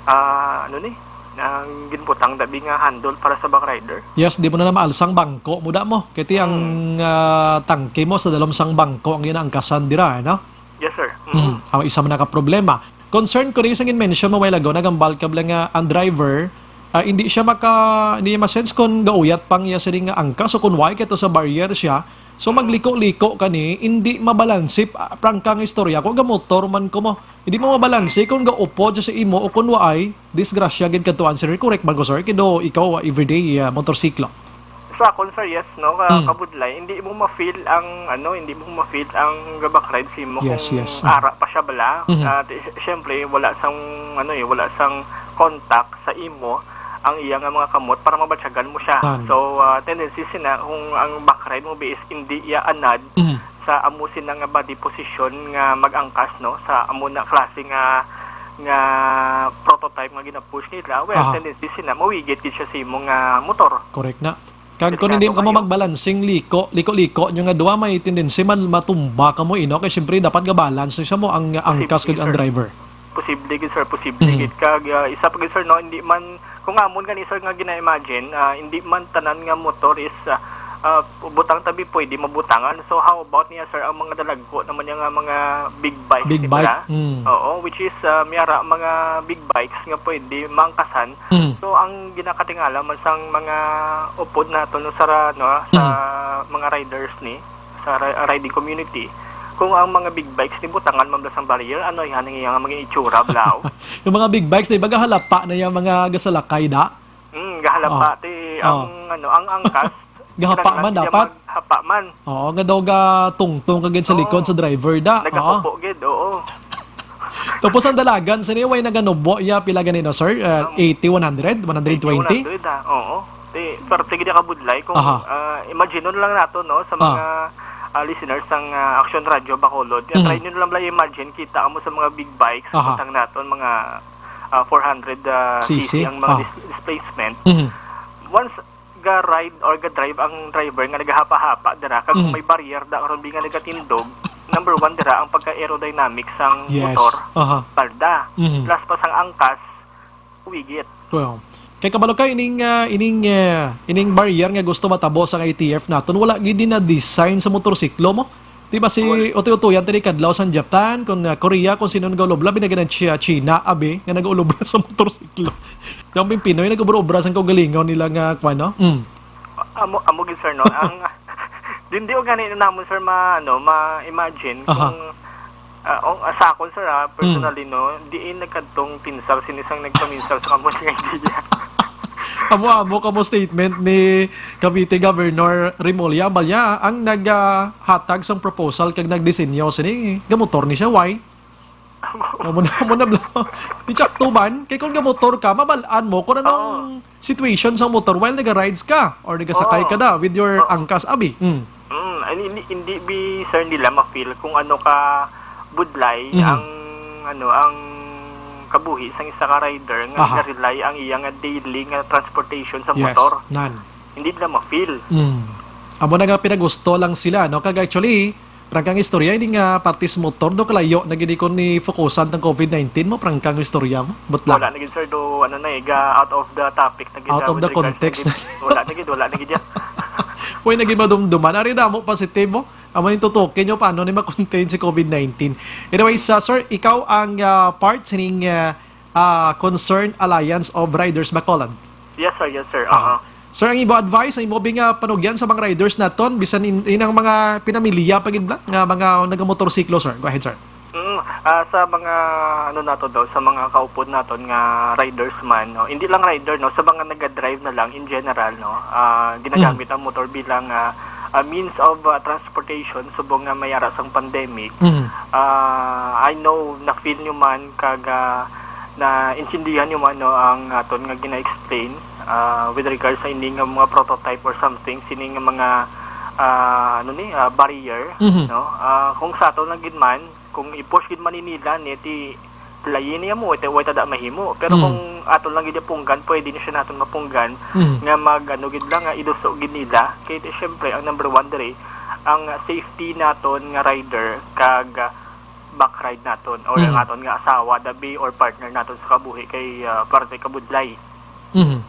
ah, ano ni, ang ginbutang dabi nga handle para sa back rider. Yes, di mo na na maalsang bangko mo da mo. Kay ti ang, Mm. ah, tangke mo sa dalom sang bangko ang ginaangkasan dira, eh, no? Yes, sir. Mm. Mm. Aw, isa man na ka problema. Concern ko rin sa gin-mention mo while ago, nagambal ka bala nga ang driver, ah, hindi siya maka-, hindi niya ma-sense kung gauyat pang iya sining nga angkas o kung why, kay to sa barrier siya. So, Mm. magliko-liko ka ni, hindi mabalanse, ah, prangka nga istorya. Kung gamotor man ko mo, hindi mo mabalanse kung gaupod siya sa imo o kung waay, disgrasya gid kadto, sir. Correct man ko, sir? Kay do ikaw, ah, everyday, ah, motorsiklo. Sa akon, sir, yes, no, ka-, Mm. kabudlay, hindi mo ma-feel ang, ano, hindi mo ma-feel ang ga-back ride sa imo Yes, kung yes. Mm. ara pa siya bala. Mhm. Ah, ti-, siyempre, wala sang, ano, eh, wala sang contact sa imo ang iya nga mga kamot para mabatyagan mo siya. Tan. So, ah, tendency sina kung ang back ride mo bi is hindi iya anad Mhm. sa amo sina nga body position nga mag-angkas, no, sa amo na klase nga, nga prototype nga gina-push nila, well, Aha. tendency sina mawigit gid siya sa imo nga motor. Correct na. Kag kung Delikado hindi ka mo kayo. magbalansing liko, liko-liko nyo nga duwa, may tendency man matumba ka mo, ino? Kay siyempre, dapat ga-balance siya mo ang, ang angkas Posible, kag ang sir. driver. Posible gid, sir. Posible Mhm. gid. Kag, ah, isa pa gid, sir, no, hindi man, kung amon gani, sir, nga gina-imagine, ah, hindi man tanan nga motor is, ah, ah, butang tabi pwede mabutangan. So, how about niya, sir, ang mga dalagko naman niya nga mga big bikes, Big di ba? bike, mm. Oo, which is, ah, may ara mga big bikes nga pwede maangkasan. Mm. So, ang ginakatingala man sang mga upod nato, no, sa ra-, no, sa Mm. mga riders ni, sa ri-, riding community, kung ang mga big bikes ni butangan man sang barrier, ano, yan ang iyang mga itsura, blaw? Yung mga big bikes, di ba, gahalapa na yung mga gasalakay, da? Mm, gahalapa, Oh. ti, Oh. ang, ano, ang angkas, Gahapa kinahanglan man niya dapat? maghapa man. Oo, nga daw ga tungtong ka gid sa Oo. likod sa driver, da. Oo. Nagatupo gid, oo. Tapos ang dalagan, sini, way naganubo, ya, pila ganina, sir? Uh, Um, eighty, one hundred, one hundred twenty? Eighty, one hundred, ah, oo. Di, swerte gid ka budlay. Kung, Aha. ah, imagine lang nato, no, sa Ah. mga, ah, listeners sang, ah, Action Radio Bacolod. Mhm. Try nyo lang bala imagine, kita mo sa mga big bikes, Aha. butang naton, mga, ah, four hundred, ah, C C? C C ang mga Ah. dis-, displacement. Mhm. Once ga-ride or ga-drive ang driver nga nagahapa-hapa dira, kag kung Mm. may barrier da karon bi nga nagatindog, number one dira ang pagka-aerodynamic sang Yes. motor, Aha. palda. Mhm. Plus pa sang angkas, wigit. Well, kay kabalo ka ining, ah, ining, ah, ining barrier nga gusto matabo sa I T F naton, wala gid na design sa motorsiklo mo. Di ba si Wal- utoy-utoyan tani kadlaw sang Japan, kung, ah, Korea, kung sino nag-ulobra, binagan ang Chi-, China, abi, nga nag-ulobra sa motorsiklo. Yung Pinoy, nag-ubra-ubra sang kaugalingon nila nga, kwan, no? Mm. Amo, amo gid, sir, no? Ang, hindi o gani namon, sir, ma-, ano, ma-imagine Aha. kung, ah, ang, ah, sa akon, sir, ah, Mm. personally, no, diin nagkadtong pinsar sini sang nagpaminsar sa kamot nga idea. Amo-amo kamo statement ni Cavite Governor Remulla Aballa, ang nag, ah, hatag sang proposal kag nagdisenyo sini, gamotor ni siya, why? Amo na, amo na, bla-, di tsakto man. Kay kung gamotor ka, mabal-an mo kung anong Oo. situation sa motor while naga-rides ka or nagasakay Oo. ka na with your Oo. angkas, abi. Mm. Mm, ay, hindi, hindi bi, sir, nila ma-feel kung ano ka budlay Mhm. ang, ano, ang kabuhi sang isa ka rider nga Aha. naga-rely ang iya nga daily nga transportation sa Yes, motor. nan. Hindi nila ma-feel. Mm. Amo na nga pinagusto lang sila, no? Kag actually, prangkang istorya, ini nga parte sa motor, do kalayo na gid ni kung ni focusan tang COVID nineteen mo, prangkang istorya mo. But lang. Wala na gid, sir, do, ano na, eh, ga out of the topic na gid, Out ah, of with the regards context na na. gid. Wala na gid, wala na gid yan. Uy, naging madumduman. Ari na mo, positive mo. Amo yung tutukin nyo paano ni ma-contain si COVID nineteen. Anyways, ah, sir, ikaw ang, ah, part sining, ah, ah, Concerned Alliance of Riders Bacolod. Yes, sir. Yes, sir. Ah. Aha. Sir, ang imo advice, ang imo bing, ah, panugyan sa mga riders naton, bisan in, in ang mga pinamilya pa gid bla, nga mga nagamotorsiklo, sir. Go ahead, sir. Mm, ah, sa mga, ano nato daw, sa mga kaupod naton nga riders man, no, hindi lang rider, no, sa mga naga-drive na lang in general, no, ah, ginagamit ang motor bilang, ah, ah, means of, ah, transportation subong nga may ara sang pandemic. Mhm. Ah, I know na-feel nyo man kag, ah, naintindihan nyo man, no, ang aton nga gina-explain, ah, with regards sa ini nga mga prototype or something, sini nga mga, ah, ano ni, ah, barrier, Mhm. no? Ah, kung sa ato lang gid man, kung i-push gid man ni nila ni, ti layi niya mo, ito, way tada mahimo. Pero Mm. kung ato lang gid punggan, pwede na siya naton mapunggan Mhm. nga mag, ano gid lang, nga iduso gid nila. Kay ti, syempre, ang number one diri, ang safety naton nga rider kag, ah, back ride naton or ang Mm. aton nga asawa, dabi, or partner naton sa kabuhi kay, ah, parte kabudlay. Mhm.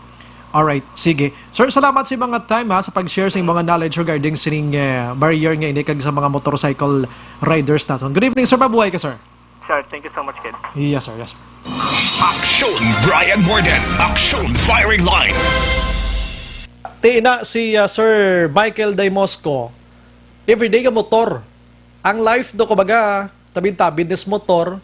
Alright, sige. Sir, salamat sa mga time, ha, sa pag-share sa mga knowledge regarding sining, eh, barrier nga ini kag sa mga motorcycle riders naton. Good evening, sir. Mabuhay ka, sir. Sir, thank you so much, kid. Yes, sir. Yes, sir. Aksyon Brian Morgan. Aksyon Firing Line. Ti na si, ah, Sir Michael Daymosco. Everyday ka motor. Ang life do, kumbaga, tabid-tabid nis motor.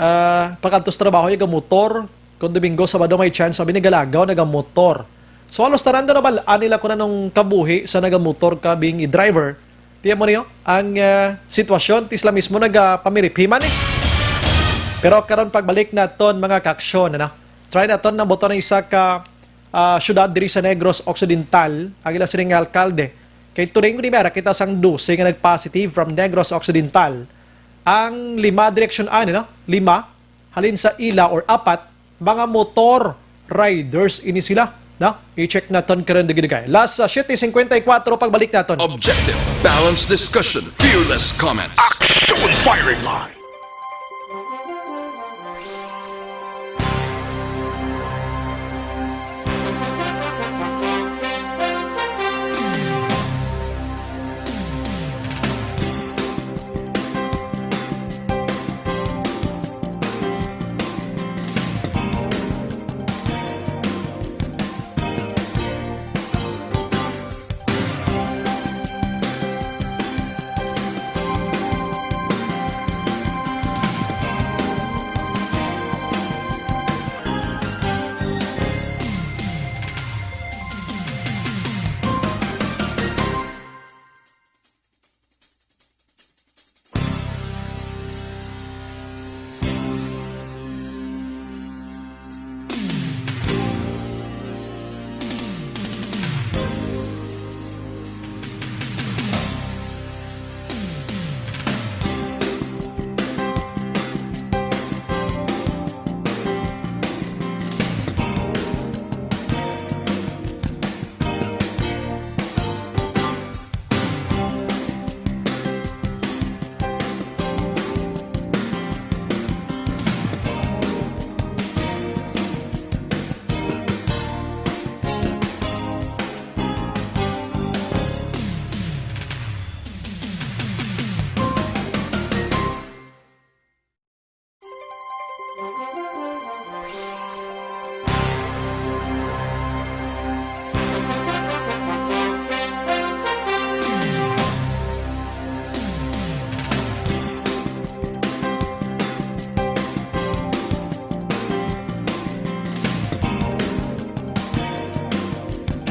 Ah, pagkadto sa trabaho, yaga motor. Kung Domingo, Sabado, may chance, abi, nagalagaw, nagamotor. So, halos tanan do nabal-an nila kung anong kabuhi sa nagamotor ka being a driver. Tiyan mo niyo, ang, ah, sitwasyon, ti sila mismo nagapamiriphiman, eh. Pero karon, pagbalik naton, mga kaaksyon, ano? Try naton na buto ng isa ka, ah, syudad diri sa Negros Occidental, ang ila sining nga alkalde. Kay turing ni, meron kita sang dose nga nag-positive from Negros Occidental. Ang lima direksyon ani, no? Lima, halin sa ila or apat, mga motor riders ini sila, no? I-check naton karon dugay-dugay. Last, ah, siyete cincuenta y cuatro, pagbalik naton. Objective, balanced discussion, fearless comments. Action Firing Line.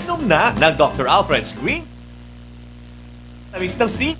Inom na ng Doctor Alfred's Green. Tamis ng sweet.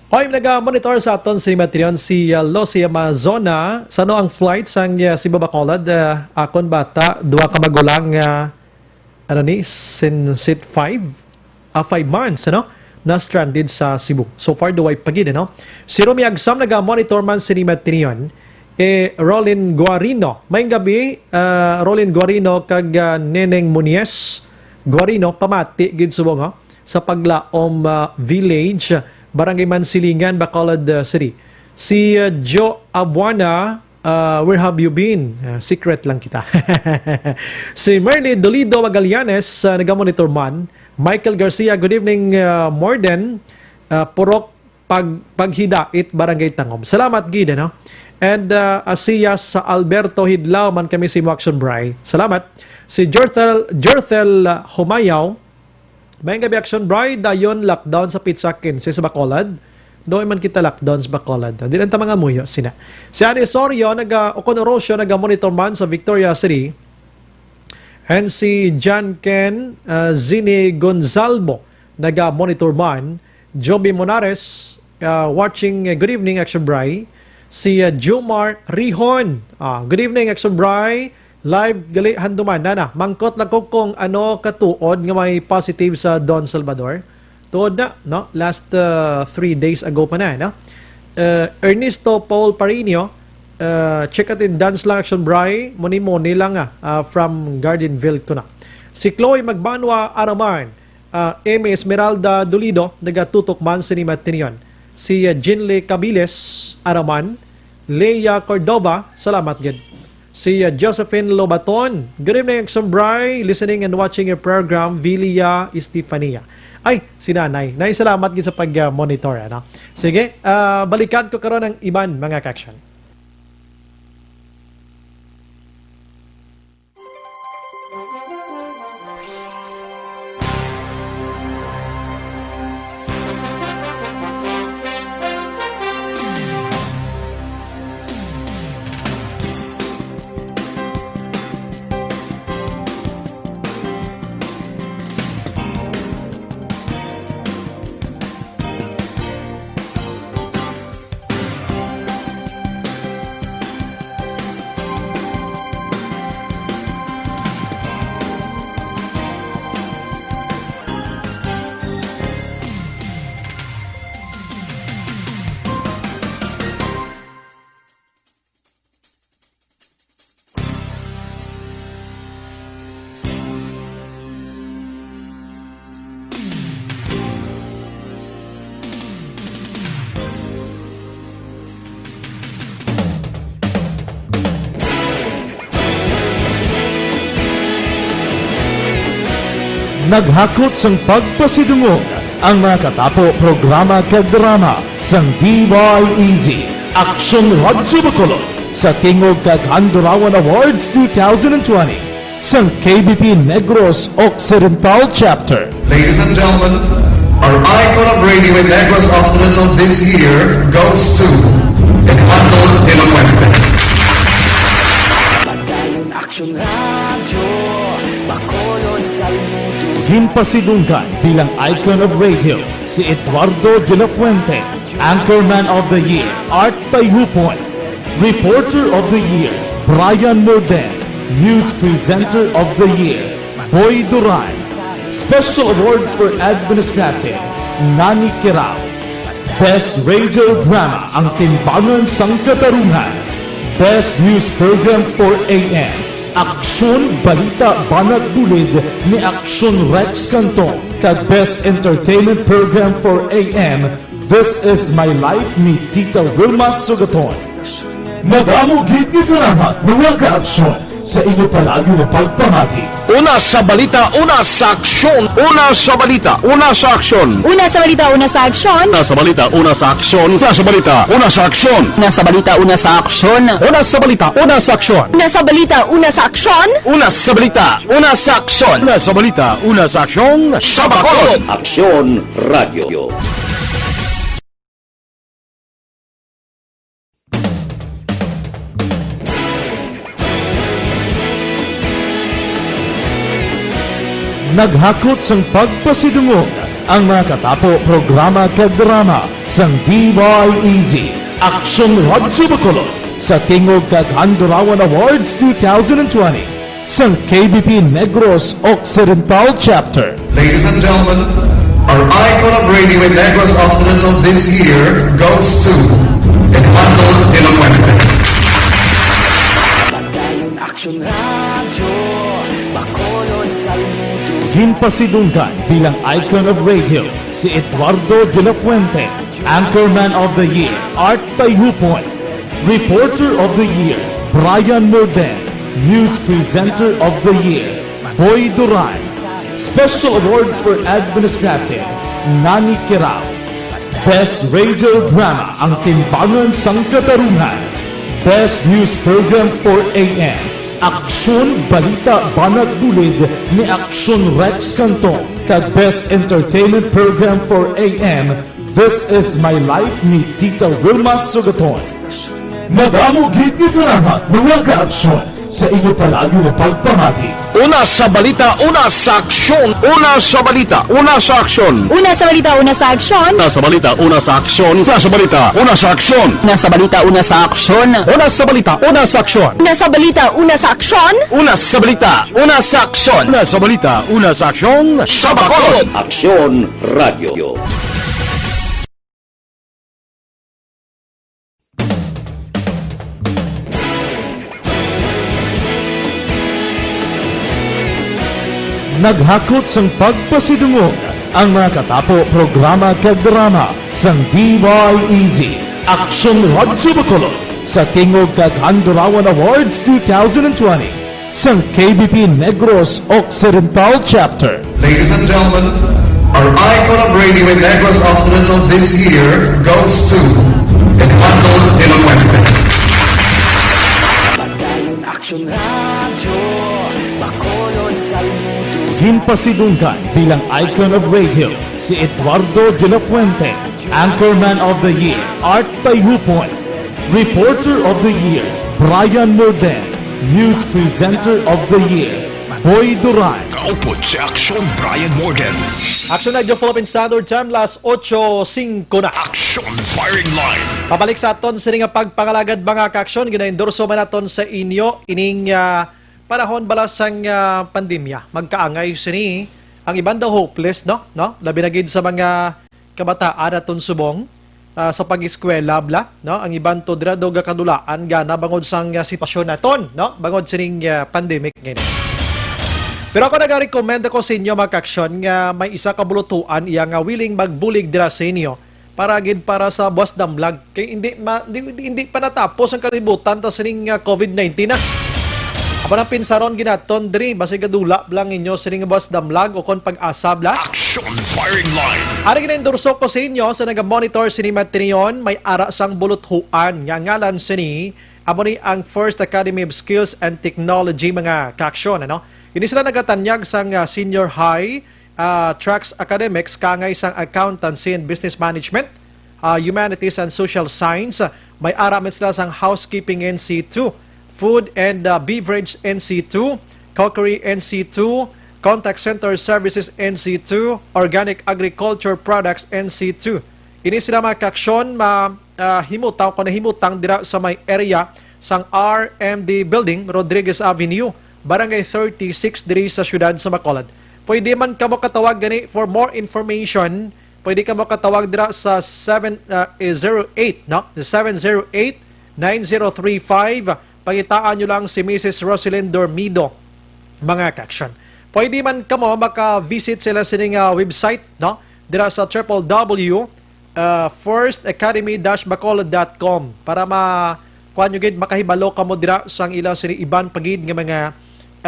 Hoy, naga-monitor sa aton sini Matreon si, uh, Lucy Amazona. Sa ano ang flight sang, uh, Cebu Bacolod? Uh, akon bata, duha ka magulang, uh, ano ni, sin-, sit five, ah, five months, ano? Na stranded sa Cebu. So far, duway pa gid, ano? Si Romy Agsam naga-monitor man sini Matreon. Eh, Rolin Guarino. May gabi, uh, Rolin Guarino kag, uh, Neneng Munies Guarino, pamati gid subong, ha? Sa Paglaom, ah, Village, Barangay Mansilingan, Bacolod, ah, City. Si, ah, Joe Abuana, ah, "Where have you been?" Ah, secret lang kita. Si Merly Dolido Magallanes, ah, naga-monitor man. Michael Garcia, "Good evening, ah, Morden." Ah, Purok pag-, Paghidait, Barangay Tangom. Salamat gid, ano? And, ah, Asias Alberto Hidlaw man kami sa imo, Action Bri. Salamat. Si Jerthel, Jerthel, ah, Humayaw, "May gabi, Action Bri, dayon lockdown sa pitsa quince sa Bacolod." Doon man kita lockdown sa Bacolod. Di lang ta mga muyo, sina. Si Ani Osorio, naga, Ocon Orocio, naga-monitor man sa Victoria City. And si John Ken, uh, Zini Gonzalvo, naga-monitor man. Joby Monares, uh, watching, uh, "Good evening, Action Bri." Si, uh, Jomar Rihon, ah, "Good evening, Action Bri. Live gali Handumanan na. Mangkot lang ko kung ano katuod nga may positive sa Don Salvador." Tuod na, no? Last, uh, three days ago pa na, no? Uh, Ernesto Paul Parino, uh, "Check attendance lang, Action Bri. Muni-muni lang, ah, uh, from Gardenville ko na." Si Chloe Magbanwa Araman, uh, Amy Esmeralda Dolido, nagatutok man sini Matinion. Si, uh, Jinle Cabiles Araman, Leia Cordova, salamat gid. Si, uh, Josephine Lobaton, "Good evening, Action Bri. Listening and watching your program, Vilia Estefania." Ay, si Nanay. Nay, salamat gid sa pag-, uh, monitor, ano? Sige, uh, balikan ko karon ang iban, mga ka-action. Naghakot sang pagpasidungog ang mga katapo, programa kag drama sang D Y E Z, Aksyon Radyo Bacolod, sa tingog kag Handurawan Awards two thousand and twenty sang K B P Negros Occidental Chapter. Ladies and gentlemen, our icon of radio in Negros Occidental this year goes to Eduardo de la Fuente. Padayon Aksyon Radyo, Bacolod saludo. Ginpasidunggan bilang icon of radio si Eduardo de la Fuente, Anchorman of the Year, Art Tayhupon, Reporter of the Year, Brian Morden, News Presenter of the Year, Boy Duran, Special Awards for Administrative, Nani Kirao, Best Radio Drama, Ang Timbangan sang Katarungan, Best News Program for A M, Aksyon Balita Banat Bulid ni Aksyon Rex Canton, kag Best Entertainment Program for A M, This Is My Life ni Tita Wilma Sugaton. Madamo gid nga salamat, mga ka-aksyon, sa inyo palagi nga pagpamati. Una sa balita, una sa aksyon. Una sa balita, una sa aksyon. Una sa balita, una sa aksyon. Una sa balita, una sa aksyon. Una sa balita, una sa aksyon. Una sa balita, una sa aksyon. Una sa balita, una sa aksyon. Una sa balita, una sa aksyon. Una sa balita, una sa aksyon. Una sa balita, una sa aksyon. Sa Bacolod. Aksyon Radio. Naghakot sang pagpasidungog Ang makatapo programa kag drama sang D Y E Z, Aksyon Radyo Bacolod, sa tingog kag Handurawan Awards two thousand twenty, sang K B P Negros Occidental Chapter. Ladies and gentlemen, our icon of radio in Negros Occidental this year goes to Eduardo de la Fuente. Padayon Aksyon Radyo, Bacolod, saludo. Ginpasidunggan bilang icon of radio si Eduardo de la Fuente, Anchorman of the Year, Art Tayupon, Reporter of the Year, Brian Morden, News Presenter of the Year, Boy Duran, Special Awards for Administrative, Nani Kirao, Best Radio Drama, Ang Timbangan sang Katarungan, Best News Program four A M, Aksyon Balita Banat Bulid ni Aksyon Rex Canton, kag Best Entertainment Program four A M, This Is My Life ni Tita Wilma Sugaton. Madamo gid nga salamat, mga kaaksyon, sa inyo palagi nga pagpamati. Una sa balita, una sa aksyon. Una sa balita, una sa aksyon. Una sa balita, una sa aksyon. Una sa balita, una sa aksyon. Una sa balita, una sa aksyon. Una sa balita, una sa aksyon. Una sa balita, una sa aksyon. Una sa balita, una sa aksyon. Una sa balita, una sa aksyon. Una sa balita, una sa aksyon. Sa Bacolod. Aksyon Radio. Naghakot sang pagpasidungog ang mga katapo programa kag drama sang D Y E Z, Aksyon Radyo Bacolod, sa tingog kag Handurawan Awards two thousand twenty, sang K B P Negros Occidental Chapter. Ladies and gentlemen, our icon of radio in Negros Occidental this year goes to Eduardo de la Fuente. Padayon Aksyon Radyo, Bacolod, saludo. Ginpasidunggan bilang icon of radio si Eduardo de la Fuente, Anchorman of the Year, Art Tayupon, Reporter of the Year, Brian Morden, News Presenter of the Year, Boy Duran. Kaupod sa Aksyon, Brian Morden. Aksyon Radyo Philippine Standard Time, las otso singko na. Aksyon Firing Line. Pabalik sa aton sini nga pagpangalagad, mga kaaksyon, ginaendorso man naton sa inyo ining, ah, panahon bala sang, ah, pandemya. Magkaangay sini ang iban daw hopeless, no? No? Labi na gid sa mga kabataan aton subong, ah, sa pag-eskwela, bla, no? Ang iban to dira daw gakadulaan gana bangod sang, ah, sitwasyon naton, no? Bangod sining, ah, pandemic ngayon. Pero ako nagarekomenda ko sa inyo, mga kaaksyon, nga may isa ka bulutuan iya nga willing magbulig dira sa inyo para gid para sa Buas Damlag. Kay hindi ma-, di, di, hindi pa natapos ang kalibutan ta sining, ah, covid nineteen na. Apan ang pinsaron ginaton diri, basig gadula lang inyo sining Buas Damlag o kon pag-asa bla. Action Firing Line. Ari ginaendorso ko sa inyo sa naga-monitor sini matinion, may ara sang buluthuan nga ngalan sini, amo ni ang First Academy of Skills and Technology, mga kaaksyon, ano? Ini sila nagatanyag sang, ah, senior high, ah, tracks academics kaangay sang accountancy and business management, ah, humanities and social science. May ara man sila sang housekeeping N C two, food and, ah, beverage N C two, cookery N C two, contact center services N C two, organic agriculture products N C two. Ini sila mga kaaksyon ma-, ah, himutang o nahimutang dira sa may area sang R M D Building, Rodriguez Avenue, Barangay thirty-six diri sa siyudad sa Bacolod. Pwede man kamo katawag gani for more information. Pwede kamo katawag dira sa seven, ah, eh, zero eight, no? Seven zero eight, nine zero three five. Pangitaan nyo lang si Missus Roselyn Dormido, mga kaaksyon. Pwede man kamo maka-visit sila sining, ah, website, no? Dira sa triple W, ah, first academy dash bacolod dot com para ma-, kuan nyo gid, makahibalo kamo dira sang ila sini iban pa gid nga mga,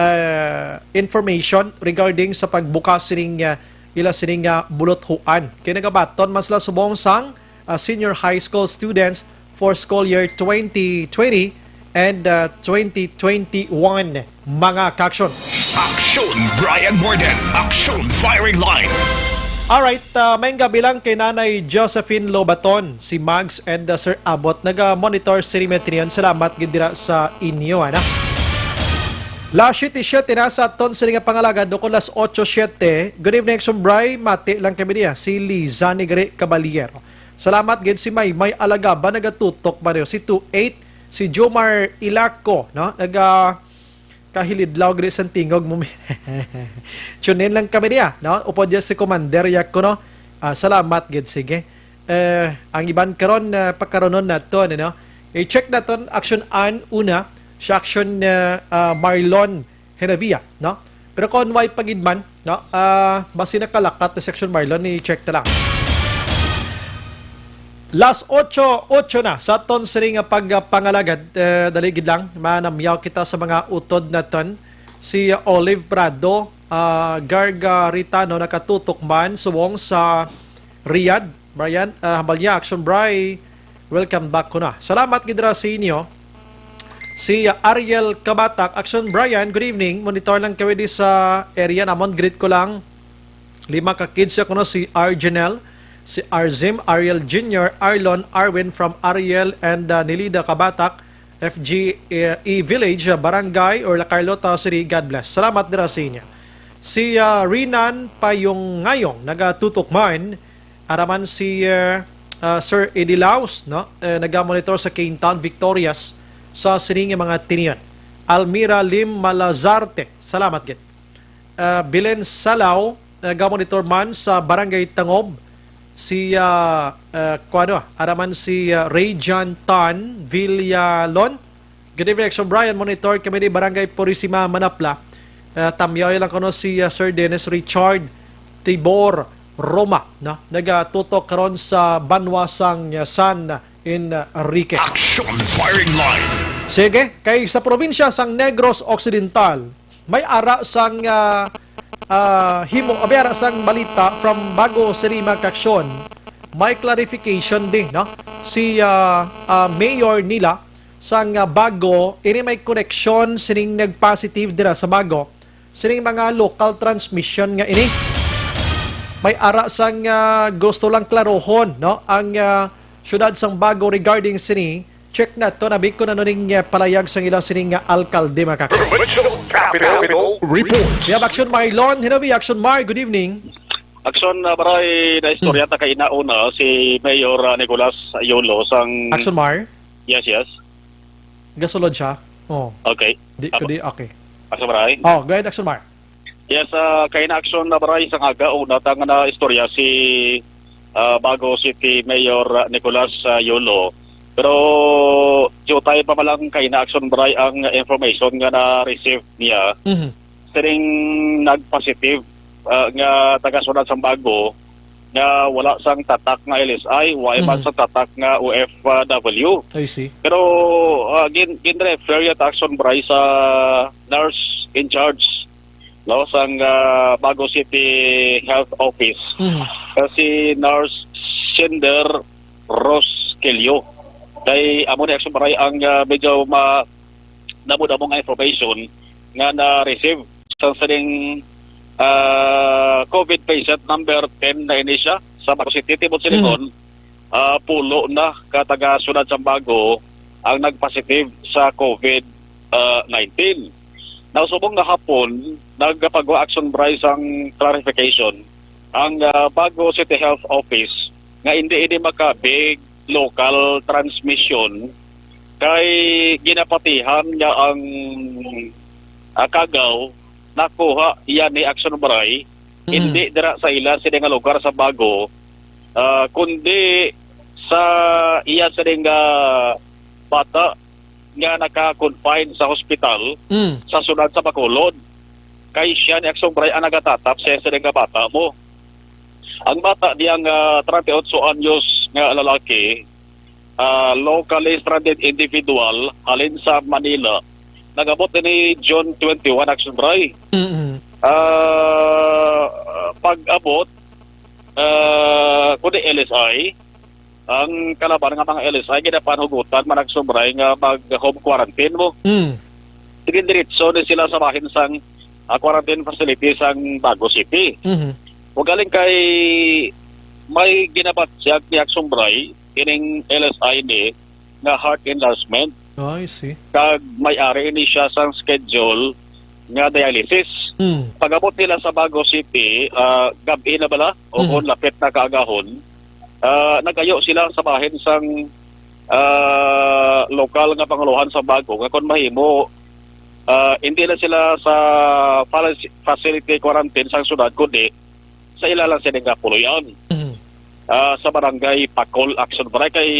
ah, information regarding sa pagbukas sining, ah, ila sining, ah, buluthuan. Kay nagabaton man sila subong sang, ah, senior high school students for school year twenty twenty and, ah, twenty twenty-one, mga kaaksyon. Action Brian Morden, Action Firing Line. Alright, ah, maayong gabi lang kay Nanay Josephine Lobaton, si Mags and, ah, Sir Abbott. Naga-monitor si Rimetrian. Salamat gid dira sa inyo, ana. Las siyete siyete na sa aton sini nga pangalagad, ukon las otso siyete. Good evening, Action Bry. Mati lang kami niya, si Liza Negre Caballero. Salamat gid si May, May Alagaba, nagatutok ba niyo? Si two eight, si Jomar Ilaco, no? Naga kahilidlaw gid sa tingog mo. Tune in lang kami niya, no? Upod niya si Commander Yak ko, no? Ah, salamat gid, sige. Eh, ang iban karon, ah, pakaronon naton, ano? I-check naton, Action Ann una, si Action, ah, ah, Marlon Henavia, no? Pero kung way pa gid man, no? Ah, basi nakalakat na si Action Marlon, i-check ta lang. Las otso otso na sa aton sini nga pagpangalagad. Eh, dali gid lang, manamyaw kita sa mga utod naton. Si Olive Prado, ah, Gargaritano, nakatutok man subong sa Riyadh. Brian, ah, hambal niya, Action Bry, welcome back ko na. Salamat gid ra sa inyo. Si, ah, Ariel Kabatak, Action Brian, good evening. Monitor lang kami di sa area namon. Greet ko lang. Lima ka kids ako, no, si Arjenel, si Arzim, Ariel Junior, Arlon, Arwin from Ariel, and, ah, Nilida Kabatak, F G E Village, ah, Barangay, or La Carlota City. God bless. Salamat dira sa inyo. Si, ah, Rinan Payungayong, nagatutok man. Araman si, ah, ah, Sir Eddie Laos, no? Eh, nagamonitor sa Caintown, Victorias, sa sining mga tinion. Almira Lim Malazarte, salamat gid. Ah, Belen Salao, nagamonitor man sa Barangay Tangob. Si, ah, ah, kuwano, araman si, ah, Rayjan Tan Villalon. Good evening, Action Brian. Monitor kami di Barangay Purisima, Manapla. Ah, tamyaw lang kuno si, ah, Sir Dennis Richard Tibor Roma, no? Nagatutok karon sa banwa sang, ah, San Enrique. Action Firing Line. Sige, kay sa probinsya sang Negros Occidental, may ara sang, ah, ah, himo, may ara sang balita from Bago Sirima Kaksyon. May clarification di, no? Si, ah, ah, mayor nila sang, ah, Bago, ini may koneksyon sining nag-positive dira sa Bago, sining mga local transmission nga ini. May ara sang, ah, gusto lang klarohon, no? Ang, ah, syudad sang Bago regarding sini, check nato, nabi ko na nuning, ah, palayag sang ila sining nga alkalde, mga kaka-. Provincial Capital Reports. We have Action Marlon. Hello, we Action Mar. Good evening. Action, ah, Baray, na istorya ta kay inauna si Mayor, ah, Nicolas Yolo sang Action Mar? Yes, yes. Gasulod siya? Oh. Okay. Di, Abo- kudi, okay. Action Baray? Oh, go ahead, Action Mar. Yes, ah, kay na Action na Baray sang aga, una ta nga na istorya si, ah, Bago City Mayor, ah, Nicolas, ah, Yolo. Pero diutay pa man lang kay na Action Baray ang information nga na-receive niya. Mhm. Sining nag-positive, ah, nga taga-Syudad sang Bago nga wala sang tatak nga L S I, wala man Mhm. sang tatak nga O F W. I see. Pero, ah, gin-, gin-refer ya ta, Action Baray, sa nurse in charge, no, sang, ah, Bago City Health Office. Mhm. Ah, si Nurse Cinder Rosquelio. Kay amo ni Action Baray ang, ah, medyo ma-, damo-damo nga information nga na-receive sa sining, ah, COVID patient number ten na ini siya sa Bago City. Tibod silingon, ah, pulo na ka taga Syudad sang Bago ang nag-positive sa COVID, ah, nineteen. Now, subong nga hapon, nagpagawa, Action Baray, sang clarification ang, ah, Bago City Health Office nga indi ini makabig local transmission kay ginapatihan nga ang, ah, kagaw nakuha iya ni Action Baray, Mm. hindi dira sa ila sini nga lugar sa Bago, ah, kundi sa iya sini nga bata nga naka-confine sa hospital Mm. sa Syudad sa Bacolod. Kay siya ni Action Baray ang nagatatap sa sini nga bata mo. Ang bata niya nga treinta y ocho anyos nga lalaki, ah, locally stranded individual halin sa Manila. Nag-abot ini June twenty-one, Action Baray. Mm-mm. Ah, pag-abot, ah, kundi L S I, ang kalaban nga mga L S I, ginapanhugutan man, Action Baray, nga mag-home quarantine mo. Mm. Sige, diretso ni sila sa bahin sang, ah, quarantine facility sang Bago City. Mhm. Ugaling kay may ginabatyag ni Action Baray, ining L S I ni nga heart enlargement. Ah, I see. Kag may ari ini siya sang schedule nga dialysis. Mm. Pag-abot nila sa Bago City, ah, gab-i na bala, o Mhm. kung lapit na kaagahon, ah, nagayo sila sa bahin sang, ah, lokal nga panguluhan sa Bago nga kung mahimo, ah, hindi na sila sa faci-, facility quarantine sang syudad, kundi sa ila lang sini nga puloy-an. Mhm. Ah, sa barangay Pakol, Action Barangay, kay,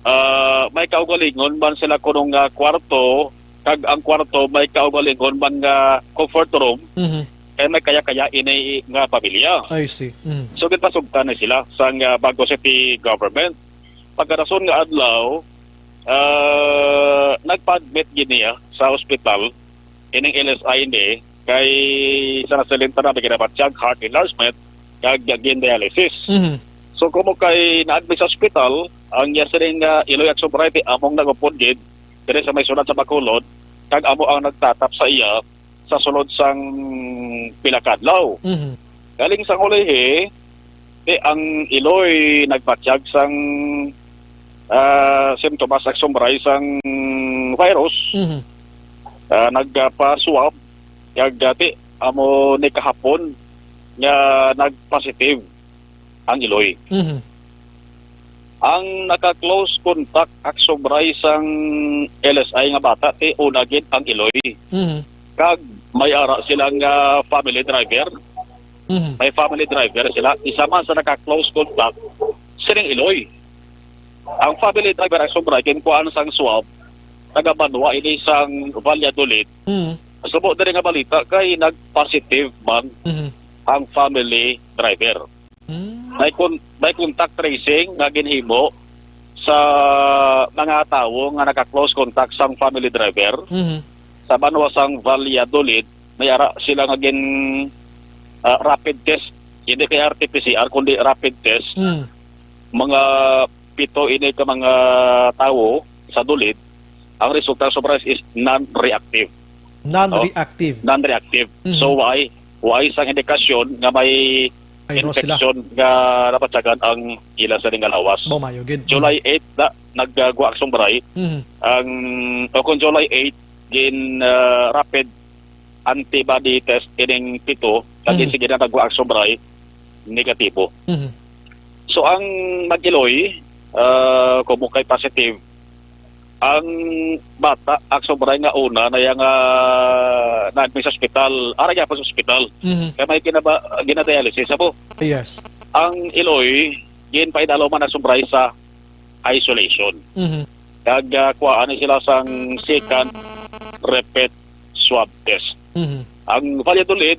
ah, may kaugalingon man sila kuno nga kwarto, kag ang kwarto may kaugalingon man nga comfort room, Mhm. kay may kaya-kaya ini nga pamilya. I see. Mhm. So, ginpasugtan na sila sang, ah, Bago City government. Pagkarason nga adlaw, ah, nagpa-admit gid niya sa ospital ining L S I ini kay sa nasilintana may ginabatyag heart enlargement kag gin-dialysis. Mhm. So, kumo kay na-admit sa ospital, ang iya sining, ah, iloy, Action Barangay, among nagupod gid diri sa may syudad sa Bacolod, kag amo ang nagtatap sa iya sa sulod sang pila ka adlaw. Mhm. Galing sang ulihi, ti ang iloy nagbatyag sang, ah, simptomas, Action Barangay, sang virus. Mhm. Ah, nagpa-swab, kag, ah, ti amo ni kahapon nga nag-positive ang iloy. Mhm. Ang naka-close contact, Action Barangay, sang L S I nga bata, ti una gid ang iloy. Mhm. Kag may ara sila nga family driver. Mhm. May family driver sila. Isa man sa naka-close contact, sining iloy. Ang family driver, Action Barangay, ginkuhaan sang swab, taga banwa ini sang Valladolid. Mhm. Subo diri nga balita kay nag-positive man Mhm. ang family driver. Mm. May kon-, may contact tracing nga ginhimo sa mga tawo nga naka-close contact sang family driver Mhm. sa banwa sang Valladolid. May ara sila nga gin, ah, rapid test, hindi kay R T P C R, kundi rapid test. Mm. Mga pito ini ka mga tawo sa Dulid, ang resulta sa surprise is non-reactive. Non-reactive. Non-reactive. Mhm. So, why? Why sang indikasyon nga may Virus sila. Infection nga napatyagan ang ila sa nga lawas? Bo, mayo gid. July eight na, nagagwa ang sumbray. Mhm. Ang, o kung July eight, gin, ah, rapid antibody test ining pito, kag Mhm. sige na nagwa ang sumbray, negatibo. Mhm. So, ang nag-iloy, ah, kung mukay positive, ang bata, ang sumbray nga una na yang, ah, na-admit sa ospital, ara gyapon sa ospital. Mhm. Kaya may ginaba-, ginadialysis, abo. Yes. Ang iloy, ginpaidalo man ang sumbray sa isolation. Mhm. Kag, ah, kuhaan ni sila sang second repeat swab test. Mhm. Ang Valladolid,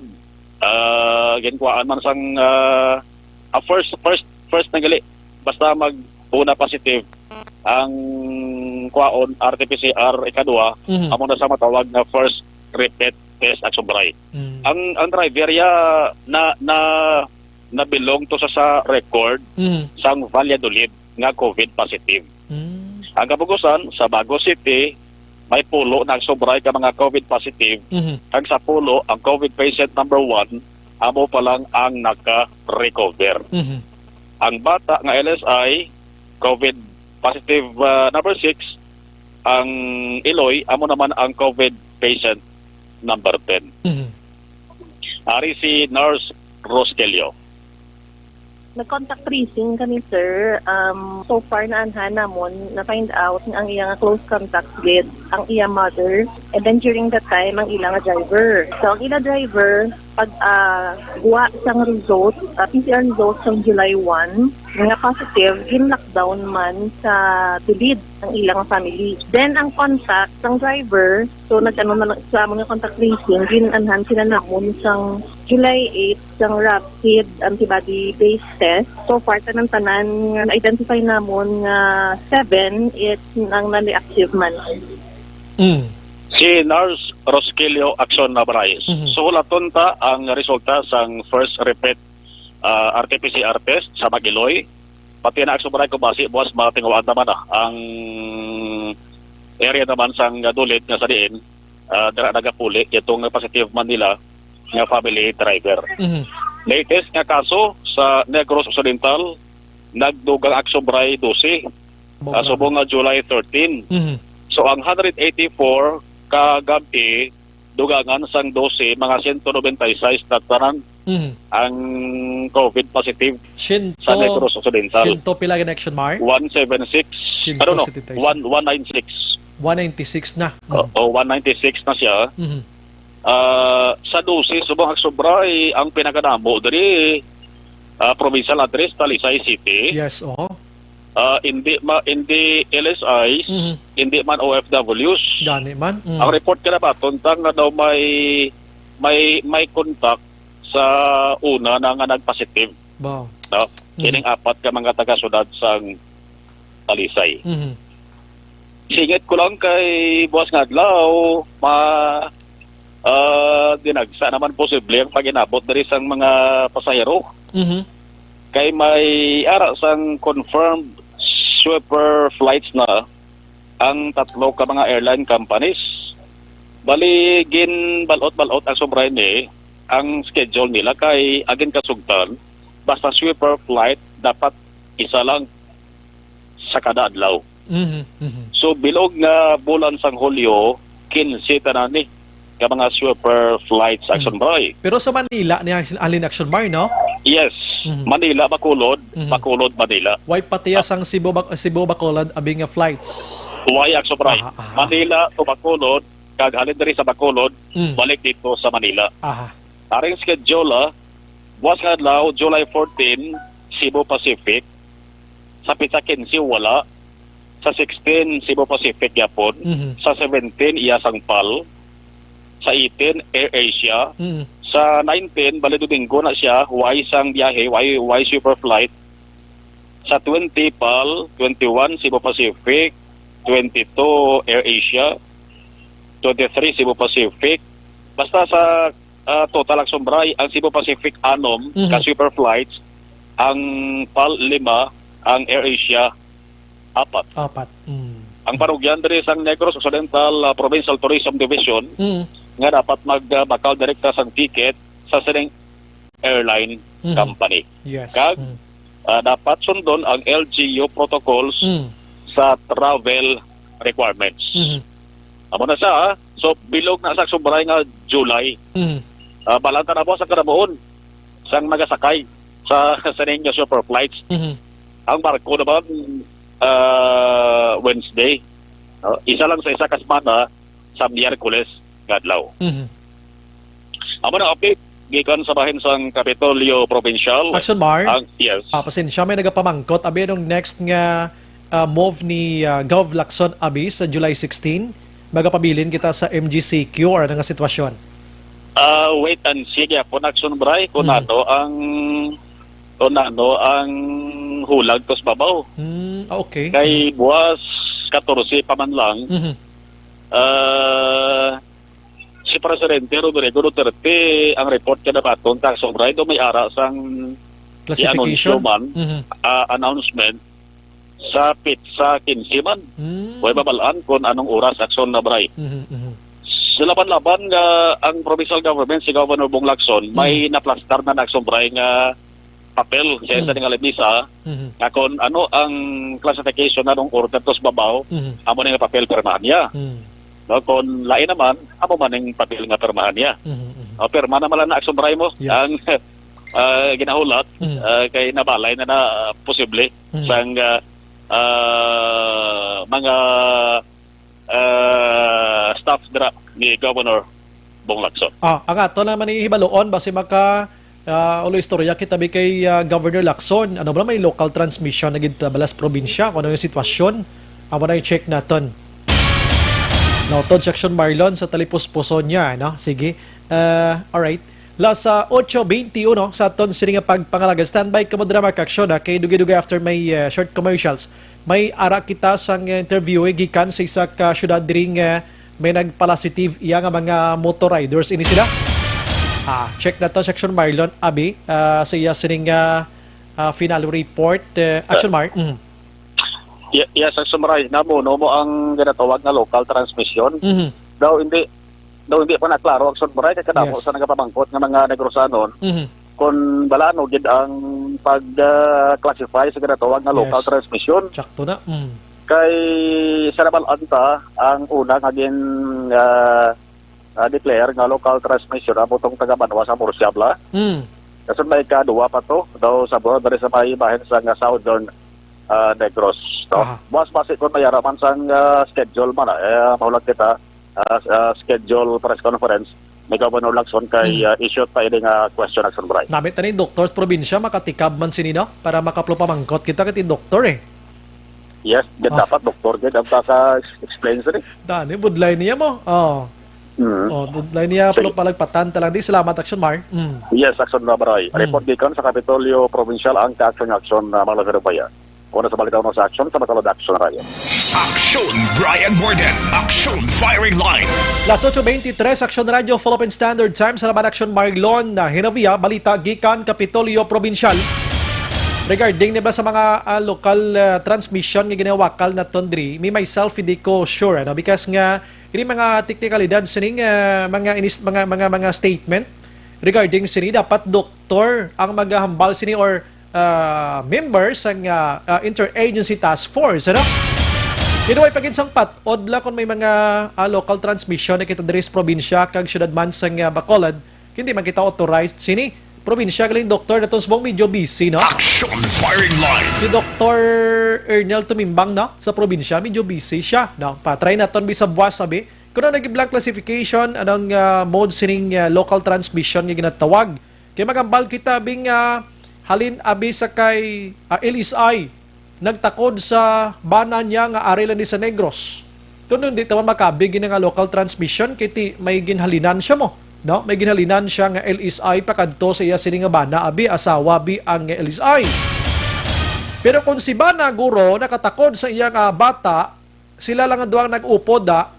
ah, ginkuhaan man sang, ah, ah, first, first, first na gali. Basta mag una positive ang kuhaon, R T P C R ikadua, Mhm. amo na sa matawag nga first repeat test ang sumbray. Mm. Ang, ang driver ya na, na, na belong to sa, sa record Mhm. sang Valladolid nga COVID positive. Mm. Ang kabugusan, sa Bago City, may pulo na ang sumbray ka mga COVID positive, Mhm. kag sa pulo, ang COVID patient number one, amo pa lang ang naka-recover. Mhm. Ang bata nga L S I, COVID positive, ah, number six, ang iloy, amo naman ang COVID patient number ten. Mhm. Ari si Nurse Roselio. Nag-contact tracing kami, sir. Um, so far, naanhan namon, na-find out nga ang iya nga close contact with ang iya mother. And then, during that time, ang ila nga driver. So, ang ila driver, pag, ah, guwa sang result, ah, P C R result sang July one, nga positive, gin-lockdown man sa Tulid ang ila nga family. Then, ang contact sang driver, so, nag-ano na lang sa amon nga contact tracing, gin-anhan sila namon sang July eight, sang rapid antibody-based test. So far, tanan-tanan nga na-identify namon nga seven, it's ang non-reactive man. Mm. Si Nurse Roskilio Action Nabarais. Mhm. So, hulaton ta ang resulta sang first repeat, ah, R T P C R test sa Maguiloy. Pati na Action Barangay, kung basi, buwas matingawaan naman na ang area naman sang Dulid nga sa diin, ah, dira nagapuli itong positive man nila nga family driver. Mhm. Latest nga kaso sa Negros Occidental, nagdugang Action Barangay dose, Bo, ah, grabe. Subong nga July thirteen. Mhm. So, ang hundred eighty-four ka gab-i dugangan sang dose, mga siyento nobenta y seis na tanan Mhm. ang COVID positive Siyento, sa Negros Occidental. Siyento pila gid, Action Mar? One seven six. Siyento Ano, no? setenta y seis. One, one nine six. One ninety-six na. O, Mhm. o, one ninety-six na siya. Mhm. Ah, sa dose, subong, Action Mar, ang pinakadamo diri, ah, provincial address, Talisay City. Yes, oo. Ah, hindi ma-, hindi L S Is, Mhm. hindi man O F Ws. Gani man. Mm. Ang report kinabaton ta nga daw may, may, may contact sa una na nga nag-positive, Wow. no? Mm. Kining apat ka mga taga-syudad sang Talisay. Mhm. Singit ko lang kay buwas nga adlaw, ma-, ah, dinagsa naman posible ang pag-inabot diri sang mga pasahero. Mhm. Kay may ara sang confirmed sweeper flights na ang tatlo ka mga airline companies. Bali, ginbalot-balot, Action Mar, ni ang schedule nila kay agin kasugtan, basta sweeper flight, dapat isa lang sa kada adlaw. Mhm, mhm. So, bilog nga bulan sang Hulyo, kinse tanan ni ka mga sweeper flights, Action Mm. Mar. Pero sa Manila ni Action, halin, Action Mar, no? Yes. Mhm. Manila, Bacolod, Mhm. Bacolod, Manila. Why pati Ah. sang Cebu, Bac-, Cebu, Bacolod, abi nga flights? Why, Action Mar? Aha, aha. Manila to Bacolod, kag halin diri sa Bacolod, Mm. balik dito sa Manila. Aha. Taring schedule, ah, buwas nga adlaw, July fourteen, Cebu Pacific. Sa petsa quince, wala. Sa sixteen, Cebu Pacific gyapon. Mhm. Sa seventeen, iya sang pal. Sa eighteen, AirAsia. Mhm. Sa nineteen, bali Domingo na siya, why sang biyahe, why, why super flight. Sa twenty, pal, twenty-one, Cebu Pacific, twenty-two, AirAsia, twenty-three, Cebu Pacific. Basta sa, ah, total, Action Mar, ang Cebu Pacific, anom Mhm. ka super flights, ang pal, lima, ang AirAsia, apat. Apat. Mm. Ang parugyan diri sang Negros Occidental, ah, Provincial Tourism Division Mm. nga dapat magbakal direkta sang ticket sa sining airline Mhm. company. Yes. Kag, Mm. ah, dapat sundon ang L G U protocols Mm. sa travel requirements. Mhm. Amo na siya, ah. So, bilog na sa Action Mar nga July. Mhm. Ah, balaan ta na mo sa kanabuon sang nagasakay sa, sa ninyo super flights. Mhm. Ang barko naman, ah, Wednesday. No? Isa lang sa isa ka semana sa Miyerkules nga adlaw. Mhm. Amo na update gikan sa bahin sang Kapitolyo Provincial. Action Mar? Ang, yes. Ah, pasensya, may nagapamangkot. Abi, anong next nga, ah, move ni, ah, Gov Lacson, abi, sa July sixteen? Magapabilin kita sa M G C Q or ano nga sitwasyon? Ah, wait and see gyapon, Action Mar, kung Hmm. ano ang, kung ano ang hulag tos babaw. Hmm, ah, okay. Kay buwas katorse pa man lang, Mhm. ah, si Presidente Rodrigo Duterte, ang report kinabaton, Action Mar, daw may ara sang Classification? i-anunsyo man, Mhm. ah, announcement sa petsa quince man. Hmm. Way mabal-an kung anong oras, Action Mar. Mhm, mhm. Sa laban-laban nga ang provincial government, si Governor Bong Lacson, may Mhm. naplastar na, Action Mar, nga papel sa isa Mhm. nga lamisa Mhm. nga kung ano ang classification na nung order tos babaw, Mhm. amo na nga papel pirmahan niya. Mhm. No, kung lain naman, amo man ang papel nga pirmahan niya. Mhm, mhm. O, pirma naman lang na, Action Mar, mo. Yes. Ang, ah, ginahulat, Mhm. ah, kay nabalay na na, ah, posible Mhm. sang, ah, ah, mga, ah, staff dira ni Governor Bong Lacson. Ah, ang ato naman ihibaluon, basi maka, ah, ulo istorya kita bi kay, ah, Governor Lacson. Ano ba, may local transmission na gid ta bala sa probinsya? Kung ano yung sitwasyon? Amo na yung check naton. Noted, Section Marlon, sa talipuspuson niya, no? Sige. Ah, alright. Las, ah, otso beintiuno sa aton sini nga pagpangalaga. Standby kamo dira, mga ka-aksyon, ha, kay dugay-dugay after may, ah, short commercials. May ara kita sang, ah, interview, eh, gikan sa isa ka syudad diri nga may nagpalasitive iya nga mga motor riders. Ini sila. Ah, check na to, Section Marlon, abi, ah, sa iya sining, ah, ah, final report. Eh, Action Mar. Mhm. Ye-, yes, Action Mar, namuno mo ang ginatawag nga local transmission. Mhm. Daw hindi, daw hindi pa na klaro, Action Mar, kay kadamo Yes. sa nagapamangkot nga mga Negrosanon Mhm. kung bala ano gid ang pag, ah, classify sa ginatawag nga local Yes. transmission. Sakto na. Mm. Kay sa nabal-an ta, ang una nga gin, ah, ah, declare nga local transmission amo tong taga Banwa sa Murcia, bala. Mm. Kaso may ikaduha pa to, daw sa buwan, dali sa may bahin sa nga Southern, ah, Negros, no? Aha. Buwas basi kung may ara man sang, ah, schedule man, ah, eh, mahulag kita, ah, s-, ah, schedule press conference ni Governor Lacson kay, Mm. ah, issue pa ini nga question, Action Bray. Namit na ni doktor sa probinsya, makatikab man sini, no? Para makaplo pamangkot kita kay ti doktor, eh. Yes, gid Ah. dapat doktor gid ang kaka-explain sini. Dani, budlay niya mo. Oh. Mm. Oh, budlay niya, Sige. Plo palagpatan ta lang. Di, salamat, Action Mar. Mm. Yes, Action Bray. Mm. Report gikan sa Kapitolyo Provincial ang Ka-Action Action, ah, mga lugar bayan. Una sa balita, una sa action, sa Bacolod Action Radio. Action Brian Morden, Action Firing Line. Las ocho veintitrés, Action Radio, Philippine Standard Time. Salamat, Action Marlon, na Hinovia, balita gikan Kapitolyo Provincial. Regarding nila sa mga, ah, local, ah, transmission nga ginawakal naton diri, me myself, hindi ko sure, ano, because nga, ini mga teknikalidad sining, ah, mga inis-, mga, mga, mga statement regarding sini, dapat doktor ang maghambal sini or, ah, member sang, ah, ah, Interagency Task Force, ano? Anyway, pagid sang pat-od la kung may mga, ah, local transmission na kita diri sa probinsya kag syudad man sang, ah, Bacolod, hindi man kita authorized sini. Probinsya galing doktor naton subong medyo busy, no? Action Firing Line. Si Doktor Ernel Tumimbang, no? Sa probinsya, medyo busy siya, no? Patry naton bisag buwas, sabi. Kuno nag-iblang classification, anong, ah, mode sining, ah, local transmission nga ginatawag? Kay magambal kita, bing, ah, halin abi sa kay, ah, L S I, nagtakod sa bana niya nga ari lang ni sa Negros. Tun-, hindi taman makabig ini nga local transmission, kay ti-, may ginhalinan siya mo, no? May ginhalinan siya nga L S I pakadto sa iya sini nga bana, abi, asawa, bi, ang L S I. Pero kung si bana, guro, nakatakod sa iya nga bata, sila lang ang duwang nag-upod, da.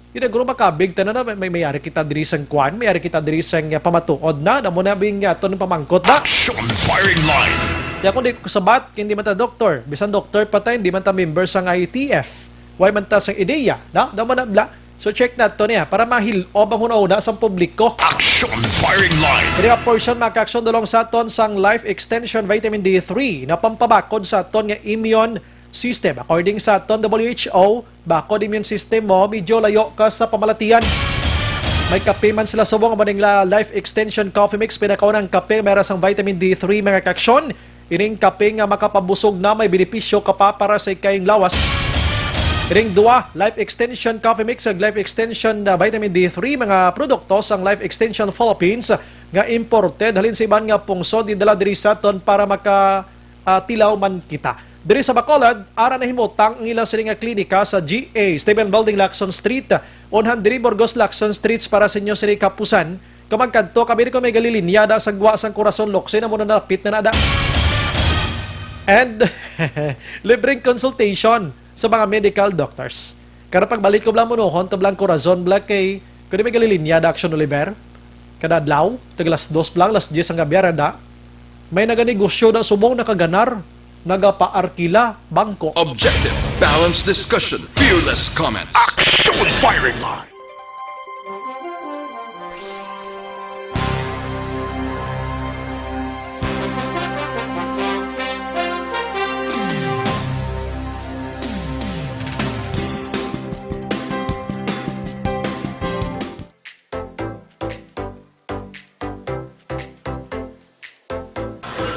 Di na guro makabig tanan na, may, may, may ari kita diri sang kwan, may ari kita diri sang, uh, pamatuod na, na mo na bing, uh, aton pamangkot na. Action Firing Line. Di ako di ko sabat, hindi man ta doktor. Bisan doktor pa tayo, hindi man ta member sang I T F. Why man ta sang ideya, no? Da mo na bla. So check nato niya para mahil-ob ang hunahuna sang publiko. Action Firing Line. Diri nga portion, mga ka-action, dulong sa aton sang Life Extension Vitamin D three na pampabakod sa aton nga immune system. According sa aton W H O, bakod immune system mo, medyo layo ka sa pamalatian. May kape man sila subong, amo ning la-, Life Extension Coffee Mix, pinakaunang kape, may ra sang vitamin D three, mga ka-action. Ining kape nga makapabusog na, may benepisyo ka pa para sa ikayong lawas. Ining duwa, Life Extension Coffee Mix, ug Life Extension, uh, Vitamin D three, mga produkto sang Life Extension Philippines nga imported halin sa iban nga pungsod, gidala diri sa aton para maka ah, tilaw man kita. Diri sa Bacolod, ara nahimutang ang ila sini nga klinika sa G A, Stephen Building, Lacson Street, unhan diri Burgos, Lacson Street para sa inyo sini kapusan. Kung magkadto kami, kung may galilinya da sa gwa sang Corazon Locsin, amo na nalapit na nada. And libreng consultation sa mga medical doctors. Kada pagbalik ko bala, munuhon to bala ang Corazon bala kay kundi may galilinya da Action Oliver. Kada adlaw, tag alas dos bala, alas diyes ang gabi, arada. May naganegosyo da subong nakaganar, nagapaarkila, bangko. Objective, balanced discussion, fearless comments. Action Firing Line.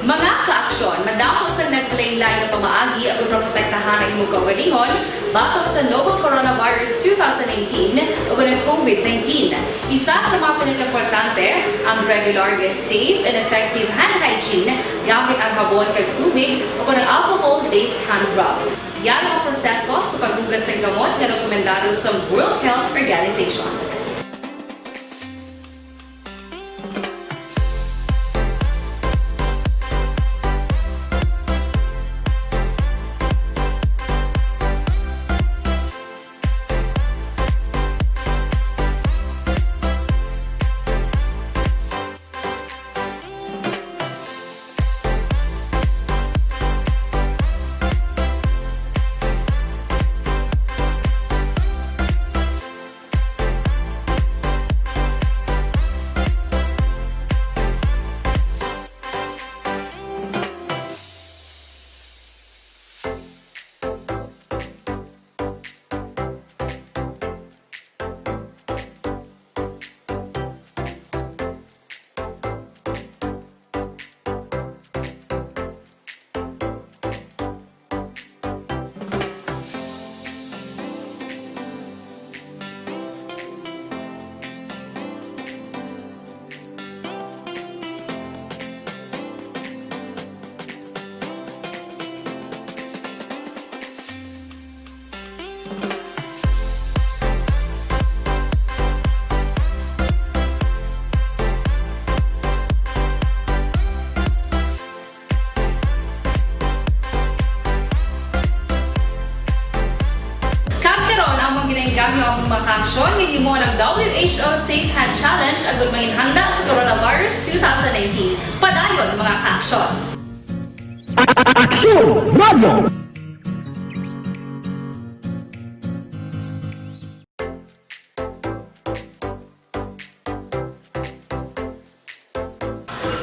Mga ka-aksyon, madamo sang nagkalain-lain nga pamaagi aron maprotektahan ang imong kaugalingon batok sa novel coronavirus two thousand nineteen o ang COVID nineteen. Isa sa mga pinakaimportante, ang regular nga safe and effective hand hygiene gamit ang habon kag tubig o ang alcohol-based hand rub. Yan ang proseso sa paghugas sa gamot nga rekomendado sa World Health Organization. Ang mga kaaksyon, gahimo ang W H O Safe Hand Challenge agud manginhanda sa Coronavirus two thousand nineteen. Padayon, mga kaaksyon. Aksyon Radio!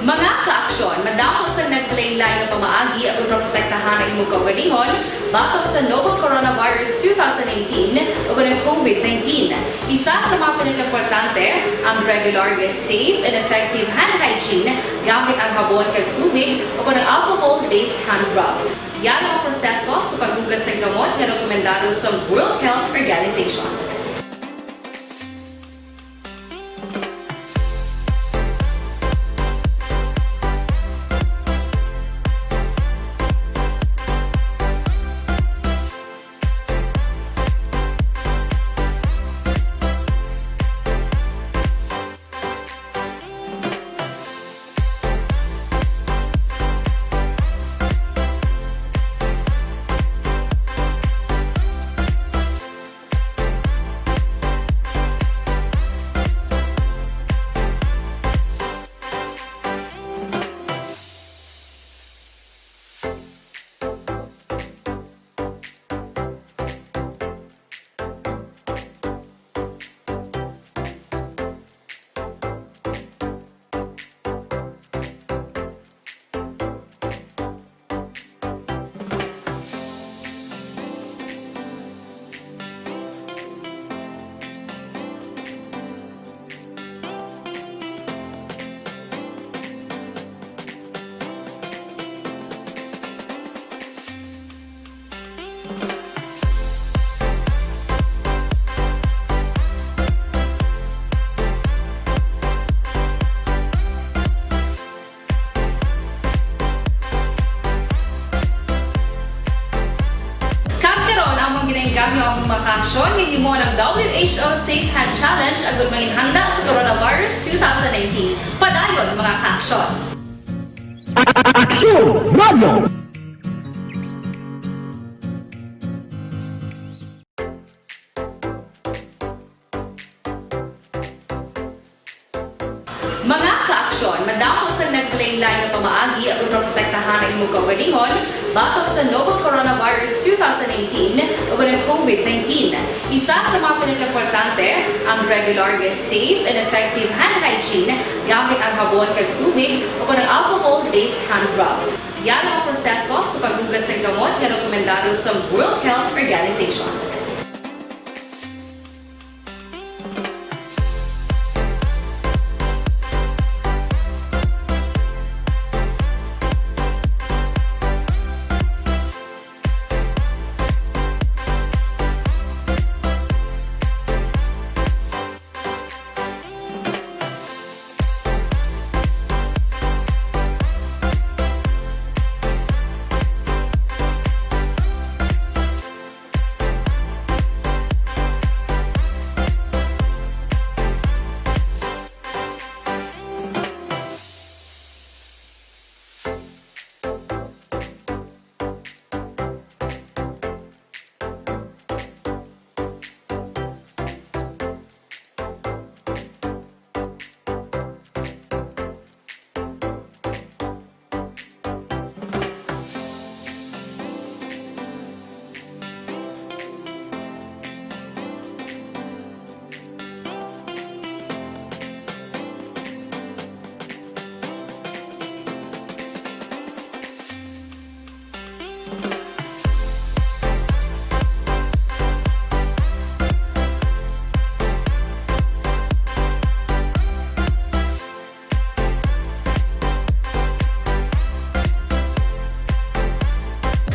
Mga kaaksyon, madamo sang naglain-lain nga pamaagi agud maprotektahan ang imong kaugalingon batok sa novel coronavirus two thousand nineteen ug ang COVID nineteen. Isa sa mga pinakaimportante, ang regular nga safe and effective hand hygiene gamit ang habon kag tubig ug ang alcohol-based hand rub. Yara ang proseso sa paghugas sang kamot nga rekomendado sa World Health Organization. Kag karon, amon ginainggahyo ang mga kaaksyon nga gahimo ang W H O Safe Hand Challenge agud manginhanda sa Coronavirus two thousand nineteen. Padayon, mga kaaksyon. Aksyon Radio! Mga kaaksyon, madamo sang naglain-lain nga pamaagi agud maprotektahan ang imong kaugalingon batok sa novel coronavirus two thousand nineteen ug ang COVID nineteen. Isa sa mga pinakaimportante, ang regular nga safe and effective hand hygiene gamit ang habon kag tubig ug ang alcohol-based hand rub. Yara ang proseso sa paghugas sang kamot nga rekomendado sa World Health Organization.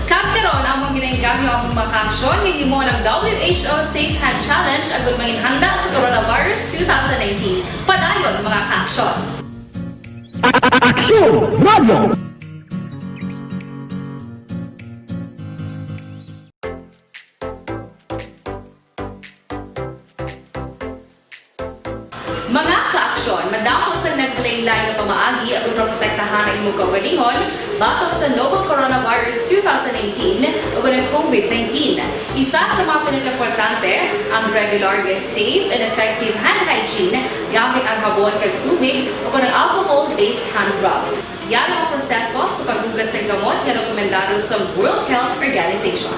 Kag karon, amon ginainggahyo ang mga kaaksyon nga gahimo ang W H O Safe Hand Challenge agud manginhanda sa Coronavirus two thousand nineteen. Padayon, mga kaaksyon. Aksyon Radio! Mga Madamo sa naglain-lain nga pamaagi agud maprotektahan ang imong kaugalingon batok sa novel coronavirus two thousand nineteen ug ang COVID nineteen. Isa sa mga pinakaimportante ang regular nga safe and effective hand hygiene gamit ang habon kag tubig o ang alcohol-based hand rub. Yara ang proseso sa paghugas sa gamot nga rekomendado sa World Health Organization.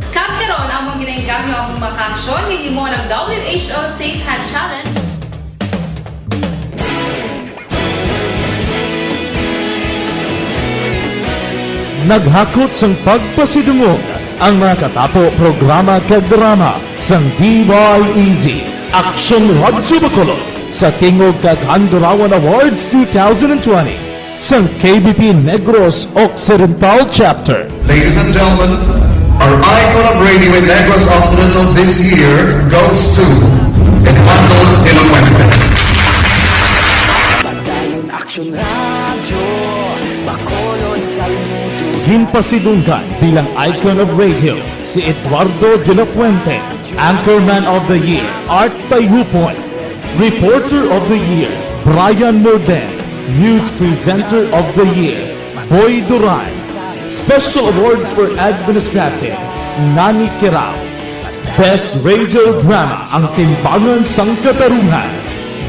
Kag karon, among ginainggam nga among mga kaaksyon nga himo ang W H O Safe Hand Challenge. Naghakot sang pagpasidungog ang mga katapo programa kag drama sang D Y E Z Aksyon Radyo Bacolod sa Tingog kag Handurawan Awards two thousand twenty sang K B P Negros Occidental Chapter. Ladies and gentlemen, our icon of radio in Negros Occidental this year goes to Eduardo de la Fuente. Padayon Aksyon Radyo Bacolod, saludo. Ginpasidunggan bilang icon of radio si Eduardo de la Fuente, Anchorman of the Year, Art Tayupon, Reporter of the Year, Brian Morden, News Presenter of the Year, Boy Duran, Special Awards for Administrative, Nani Kirao, Best Radio Drama, Ang Timbangan sang Katarungan.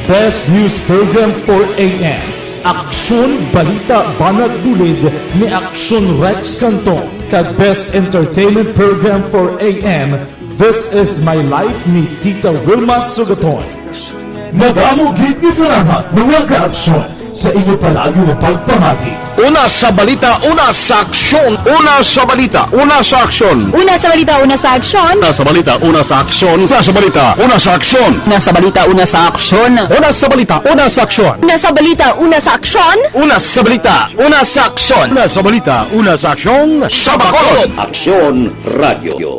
Best News Program for A M, Aksyon Balita Banat Bulid ni Aksyon Rex Cantong, kag Best Entertainment Program for A M, This Is My Life ni Tita Wilma Sugaton. Madamo gid nga salamat, mga kaaksyon, sa inyo palagi nga pagpamati. Una sa balita, una sa aksyon. Una sa balita, una sa aksyon. Una sa balita, una sa aksyon. Una sa balita, una sa aksyon. Una sa balita, una sa aksyon. Una sa balita, una sa aksyon. Una sa balita, una sa aksyon. Una sa balita, una sa aksyon. Una sa balita, una sa aksyon. Una sa balita, una sa aksyon. Sa Bacolod. Aksyon Radio.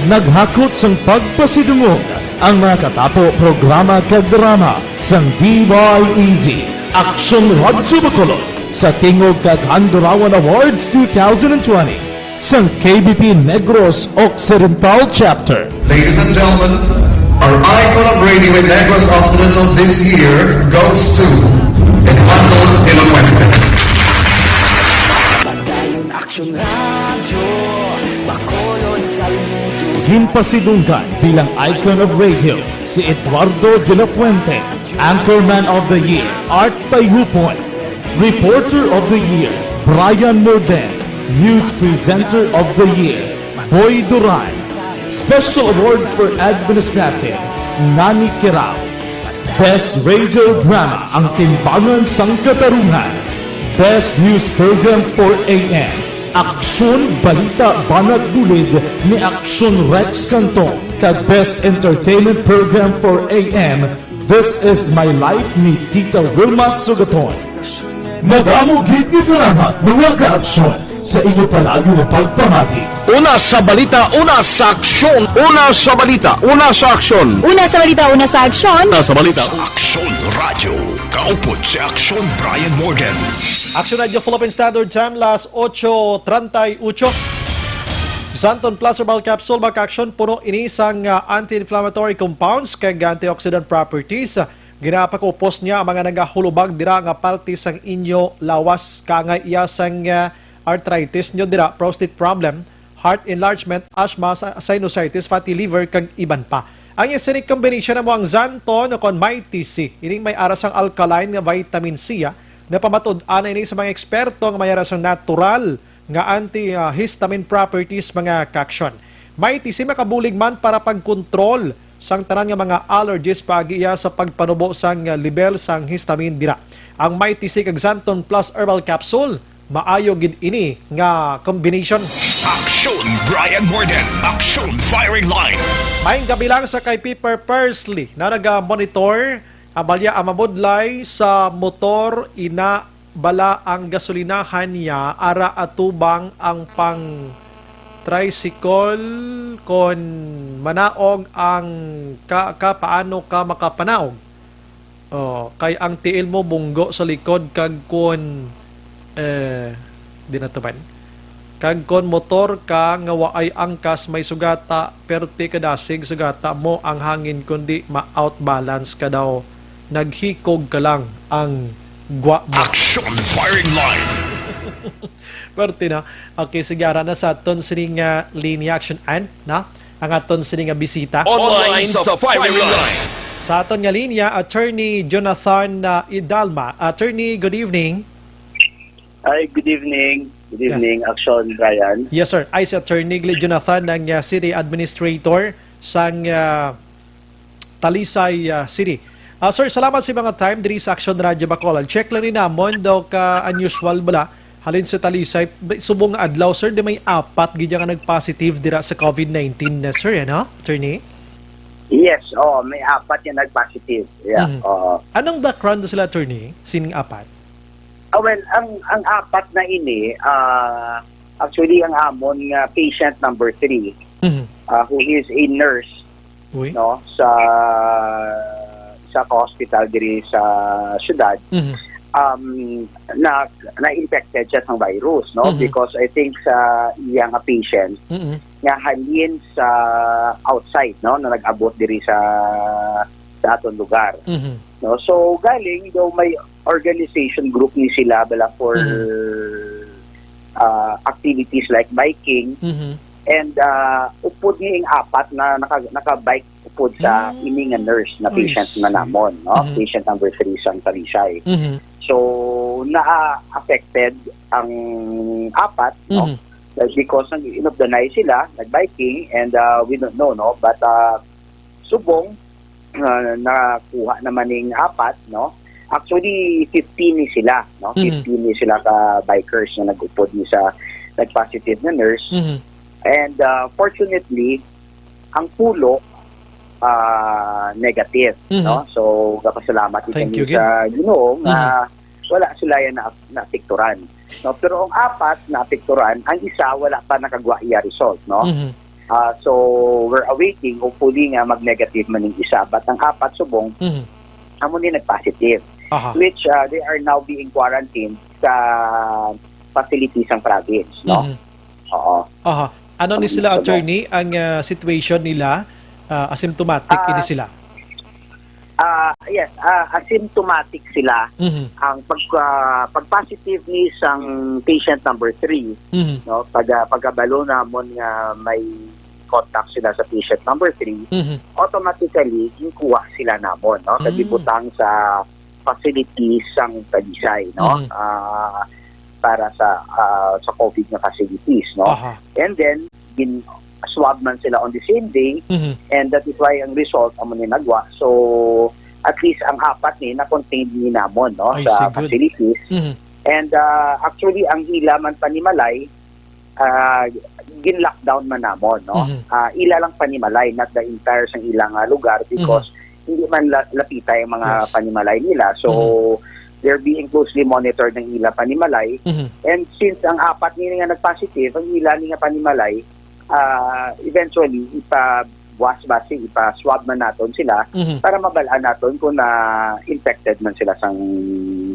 Naghakot sang pagpasidungog ang mga katapo programa kag drama sang D Y E Z Aksyon Radyo Bacolod sa Tingog kag Handurawan Awards two thousand twenty sang K B P Negros Occidental Chapter. Ladies and gentlemen, our icon of radio in Negros Occidental this year goes to Eduardo de la Fuente. Padayon Aksyon Radyo Bacolod, saludo. Ginpasidunggan bilang icon of radio si Eduardo de la Fuente, Anchorman of the Year, Art Tayupon, Reporter of the Year, Brian Morden, News Presenter of the Year, Boy Duran, Special Awards for Administrative, Nani Kirao, Best Radio Drama, Ang Timbangan sang Katarungan, Best News Program for A M, Aksyon Balita Banat Bulid ni Aksyon Rex Cantong, kag Best Entertainment Program for A M, This Is My Life ni Tita Wilma Sugaton. Madamo gid nga salamat, mga kaaksyon, Sa inyo palagi nga pagpamati. Una sa balita, una sa aksyon. Una sa balita, una sa aksyon. Una sa balita, una sa aksyon. Una sa balita. Sa Aksyon Radyo, kaupod si Aksyon Brian Morgan. Aksyon Radyo Philippine Standard Time, las ocho treinta y ocho. Xanthone Plus Herbal Capsule, mga ka-aksyon, puno ini sang, ah, anti-inflammatory compounds kag antioxidant properties. Ginapakupos niya ang mga nagahulubag dira nga parte sang inyo lawas, kaangay iya sang, ah, arthritis nyo dira, prostate problem, heart enlargement, asthma, sa- sinusitis, fatty liver, kag iban pa. Ang acidic combination namo ang Xanthone o kon Mighty C. Ining may ara sang alkaline nga vitamin C, ah. Napamatud-an na ini sa mga eksperto nga may ara sang natural nga antihistamine properties, mga ka-aksyon. Mighty C makabulig man para pagkontrol sang tanan nga mga allergies paagi iya sa pagpanubo sang, ah, level sang histamine dira. Ang Mighty C kag Xanthone Plus Herbal Capsule, maayo gid ini nga combination. Aksyon Brian Morgan, Aksyon Firing Line. Maayong gabi lang sa kay Piper Persley na naga-monitor. Ang balya ang mabudlay sa motor, ina bala ang gasolinahan niya ara atubang ang pang tricycle kon manaog ang ka, ka paano ka makapanaog? Oh, kay ang tiil mo bunggo sa likod kag kun, eh, di na to man. Kag kon motor ka nga waay angkas, may sugata, perti ka dasig, sugata mo ang hangin, kundi ma-outbalance ka daw. Naghikog ka lang ang gwa mo. Action Firing Line. Perti na. Okay, sige, ara na sa aton sini nga linya, action an, na? Ang aton sini nga bisita. Online sa Firing Line. Sa aton nga linya, Attorney Jonathan, uh, Idalma. Attorney, good evening. Hi, good evening. Good Yes. evening, Action Brian. Yes, sir. Ay, si Attorney Glenn Jonathan, ang, uh, City Administrator sang, uh, Talisay, uh, City. Uh, sir, salamat sa mga time diri sa Action Radio Bacolod. Check lang ni namon daw ka unusual bala. Halin sa Talisay, ba- subong nga adlaw, sir, di may apat gid nga nag-positive dira sa covid nineteen, uh, sir, ano, Attorney? Yes, oh, may apat yung nag-positive. Yeah, Mhm. oo. Anong background na sila, Attorney? Sining apat? Ah, well, ang ang apat na ini, ah, actually, ang amon nga patient number three, Mhm. ah, who is a nurse, Uy. no, sa sa hospital diri sa syudad, Mhm. um, na na-infected siya sang virus, no? Mhm. Because I think sa iya nga patient Mhm. nga halin sa outside, no, na nag-abot diri sa sa aton lugar. Mhm. No? So, galing daw may organization group ni sila bala for, Mhm. uh, activities like biking. Mhm. And, uh, upod ni ing apat na naka, naka-bike upod sa Mm. ini nga nurse na I patient see. na namon, no? Mhm. Patient number three sa Talisay. Mhm. So, na-affected ang apat, no? Mhm. Like, because nag, in of the night sila, nag-biking, and, uh, we don't know, no? But, uh, subong, uh, nakuha naman ning apat, no? Actually, fifteen ni sila, no? Mhm. Fifteen ni sila ka bikers nga nag-upod ni sa nag-positive na nurse. Mhm. And, uh, fortunately, ang pulo, uh, negative, Mhm. no? So, gapasalamat Thank kami you, sa Ginoo nga Mhm. wala sila yan na, naapekturan, no? Pero ang apat naapekturan, ang isa wala pa nakagwa iya result, no? Mhm. Ah, so, we're awaiting, hopefully nga mag-negative man yung isa. But ang apat subong, Mhm. amo ni nag-positive, Aha. which, ah, they are now being quarantined sa facility sang province, no? Mhm. Oo. Aha. Ano ni Ang sila, subong. Attorney, ang, ah, situation nila? Ah, asymptomatic Ah, ini sila? Ah, yes, ah, asymptomatic sila. Mhm. Ang pag, ah, pag-positive ni sang patient number three, Mhm. no, pag, ah, pagkabalo namon nga may contact sila sa patient number three, Mhm. automatically, ginkuha sila namon, no? Kag Mm. gibutang sa facilities sang Talisay, no? Mhm. Ah, para sa, ah, sa covid nga facilities, no? Aha. And then, gin-swab man sila on the same day, Mhm. and that is why ang result amo ni nagwa. So, at least ang apat ni na-contain ni namon, no, I sa see, good. facilities. Mhm. And, ah, actually, ang ila man panimalay, ah, gin-lockdown man namon, no? Mhm. Ah, ila lang panimalay, not the entire sang ilang, ah, lugar, because Mhm. hindi man la-, lapitay ang mga Yes. panimalay nila. So, Mhm. They're being closely monitored ang ila panimalay. Mhm. And since ang apat nila nga nag-positive, ang ila ni nga panimalay, ah, eventually, ipabuas basi, ipa-swab man naton sila Mhm. para mabalaan naton kung na-infected man sila sang,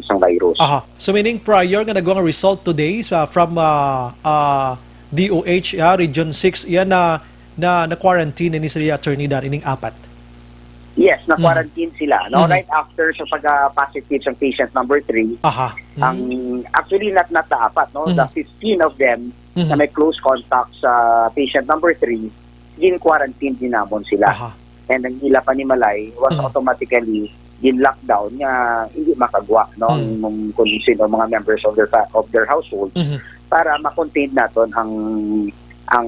sang virus. Aha. So, meaning prior nga nagwa nga result today sa, from, ah, ah, D O H, ah, Region six, iya na, na, na-quarantine ni sila, Attorney Dan, ining apat? Yes, Mhm. na-quarantine sila, no? Mhm. Right after sa pagka-positive sa patient number three, Aha. ang, Mhm. actually, not, not the apat, no? The Mhm. fifteen of them Mhm. na may close contact sa patient number three, gin-quarantine din namon sila. Aha. And ang ila panimalay was Mhm. automatically gin-lockdown nga hindi makagwa, no? Mhm. Ang, kung sino mga members of their fa-, of their household Mhm. para ma-contain naton ang, ang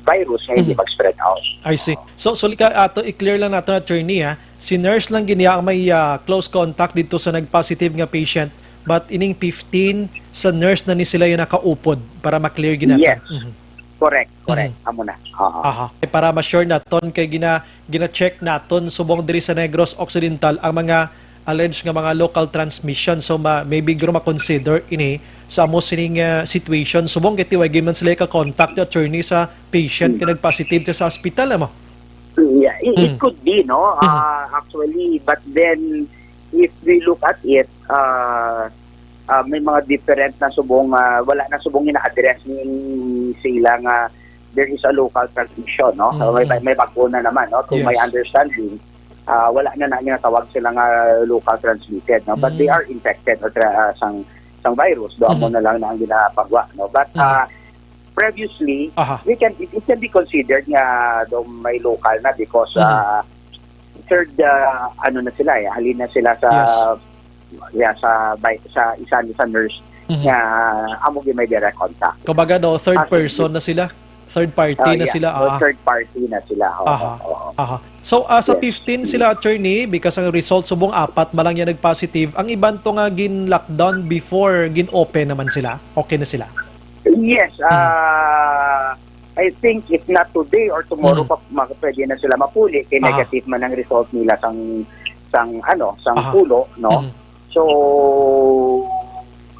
virus nga hindi Mhm. mag-spread out. I see. So, so ka ato, i-clear lang nato, Attorney, ha. Si nurse lang gid niya ang may, ah, close contact dito sa nag-positive nga patient, but ining fifteen sa nurse na ni sila yung nakaupod para ma-clear gid nato. Yes. Mhm. Correct, correct. Mhm. Amo na. Oo. Aha. Eh, para ma-sure naton kay gina-, gina-check naton subong diri sa Negros Occidental ang mga alleged nga mga local transmission. So, ma-, maybe guro ma-consider ini sa amo sining, ah, situation. Subong kay tiway gyud man sila ka-contact, Attorney, sa patient Hmm. nga nag-positive siya sa hospital, amo? Yeah, it, it Hmm. could be, no? Hmm. Ah, actually, but then, if we look at it, ah, ah, may mga different na subong, ah, wala na subong ina-address ni sila nga there is a local transmission, no? So, may, Mhm. may, may bago na naman, no? To my Yes. understanding, ah, wala na na ginatawag sila nga local transmitted, no? But they Mm. are infected or tra-, ah, sang, sang virus, do amo Mhm. na lang na ang ginapagwa, no? But, Mhm. ah, previously, Aha. we can, it, it can be considered nga do may local na because, Mhm. ah, third, ah, ano na sila, eh, halin na sila sa, Yes. yeah, sa bay-, sa isa ni sa nurse Mhm. nga amo gyud may direct contact. Kumbaga, no, third Ah, person sige. na sila. Third party Ah, na yeah. sila, So, ah. third party na sila, oo, Aha. oo. Aha. So, ah, sa Yes. fifteen sila, Attorney, because ang result subong apat man lang yan nag-positive. Ang iban to nga gin-lockdown before, gin-open naman sila. Okay na sila. Yes, Mhm. ah, I think if not today or tomorrow Mhm. pa, ma-, pwede na sila mapuli kay Aha. negative man ang result nila sang, sang, ano, sang Aha. pulo, no? Mhm. So,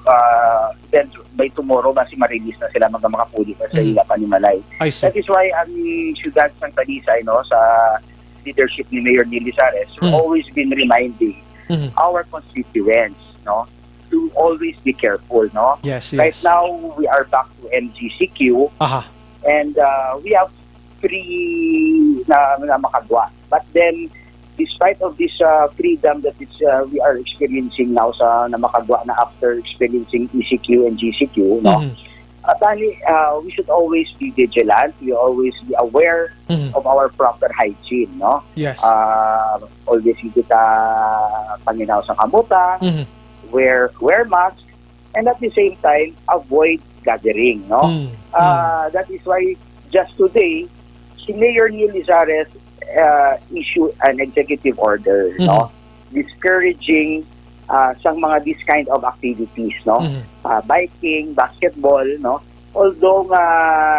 ah, then by tomorrow, basi ma-release na sila, mga makapuli na sa Mhm. ila panimalay. I see. That is why ang siyudad sang Talisay, no, sa leadership ni Mayor Neil Lizares, we've Mhm. always been reminding Mhm. our constituents, no, to always be careful, no? Yes, Right yes. now, we are back to M G C Q, Aha. and, uh, we have free na, na makagwa. But then, despite of this, uh, freedom that is, uh, we are experiencing now sa na makagwa na after experiencing E C Q and G C Q, no? Mhm. At ani, uh, we should always be vigilant. We always be aware Mhm. of our proper hygiene, no? Yes. Uh, always kita panginaw sa kamota, Mhm. wear, wear mask, and at the same time, avoid gathering, no? Mm, Uh, mm. That is why just today, si Mayor Neil Lizares, uh, issued an executive order, Mhm. no? Discouraging, uh, sang mga this kind of activities, no? Mhm. Uh, biking, basketball, no? Although nga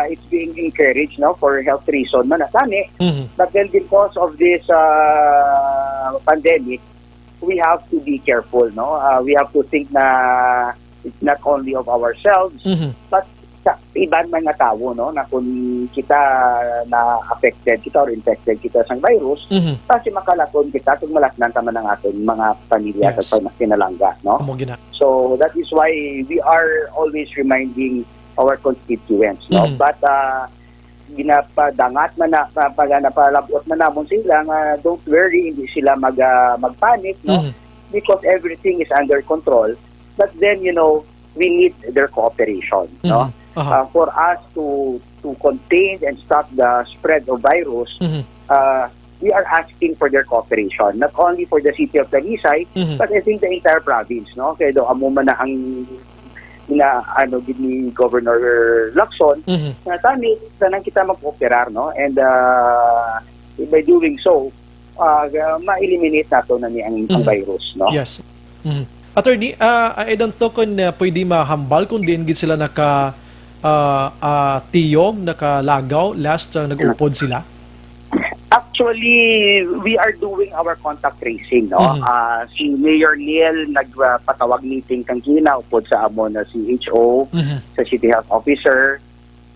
it's being encouraged, no, for health reason man, tani, Mhm. but then because of this, uh, pandemic, we have to be careful, no? Uh, we have to think na it's not only of ourselves, Mhm. but sa iban man nga tawo, no, na kung kita na affected kita or infected kita sang virus, Mhm. basi makalaton kita kung malatnan ta man ang aton mga pamilya sa Yes. pag-, pinalangga, no? Amo gina. So that is why we are always reminding our constituents, no? Mhm. But, uh, ginapadangat man na, pa-, pa-, napalabot man namon sila nga don't worry, hindi sila mag-, ah, mag-panic, no? Mhm. Because everything is under control. But then, you know, we need their cooperation, no? Mhm. Aha. Ah, for us to, to contain and stop the spread of virus, Mhm. ah, we are asking for their cooperation, not only for the city of Talisay, Mhm. but I think the entire province, no? Kaya daw amo man na ang ina-, ano, gid ni Governor Lacson, Mhm. na tani, tanan kita mag-cooperar, no? And, ah, by doing so, ah, ma-eliminate nato na ni ang, ang Mhm. virus, no? Yes. Mhm. Attorney, ah, I don't know kung, ah, pwede mahambal kung diin gid sila naka, ah, ah, tiyog, nakalagaw, last, ah, nag-upod sila? Actually, we are doing our contact tracing, no? Mhm. Ah, si Mayor Neil nagpatawag meeting kang Kina upod sa amon na C H O, Mhm. sa City Health Officer,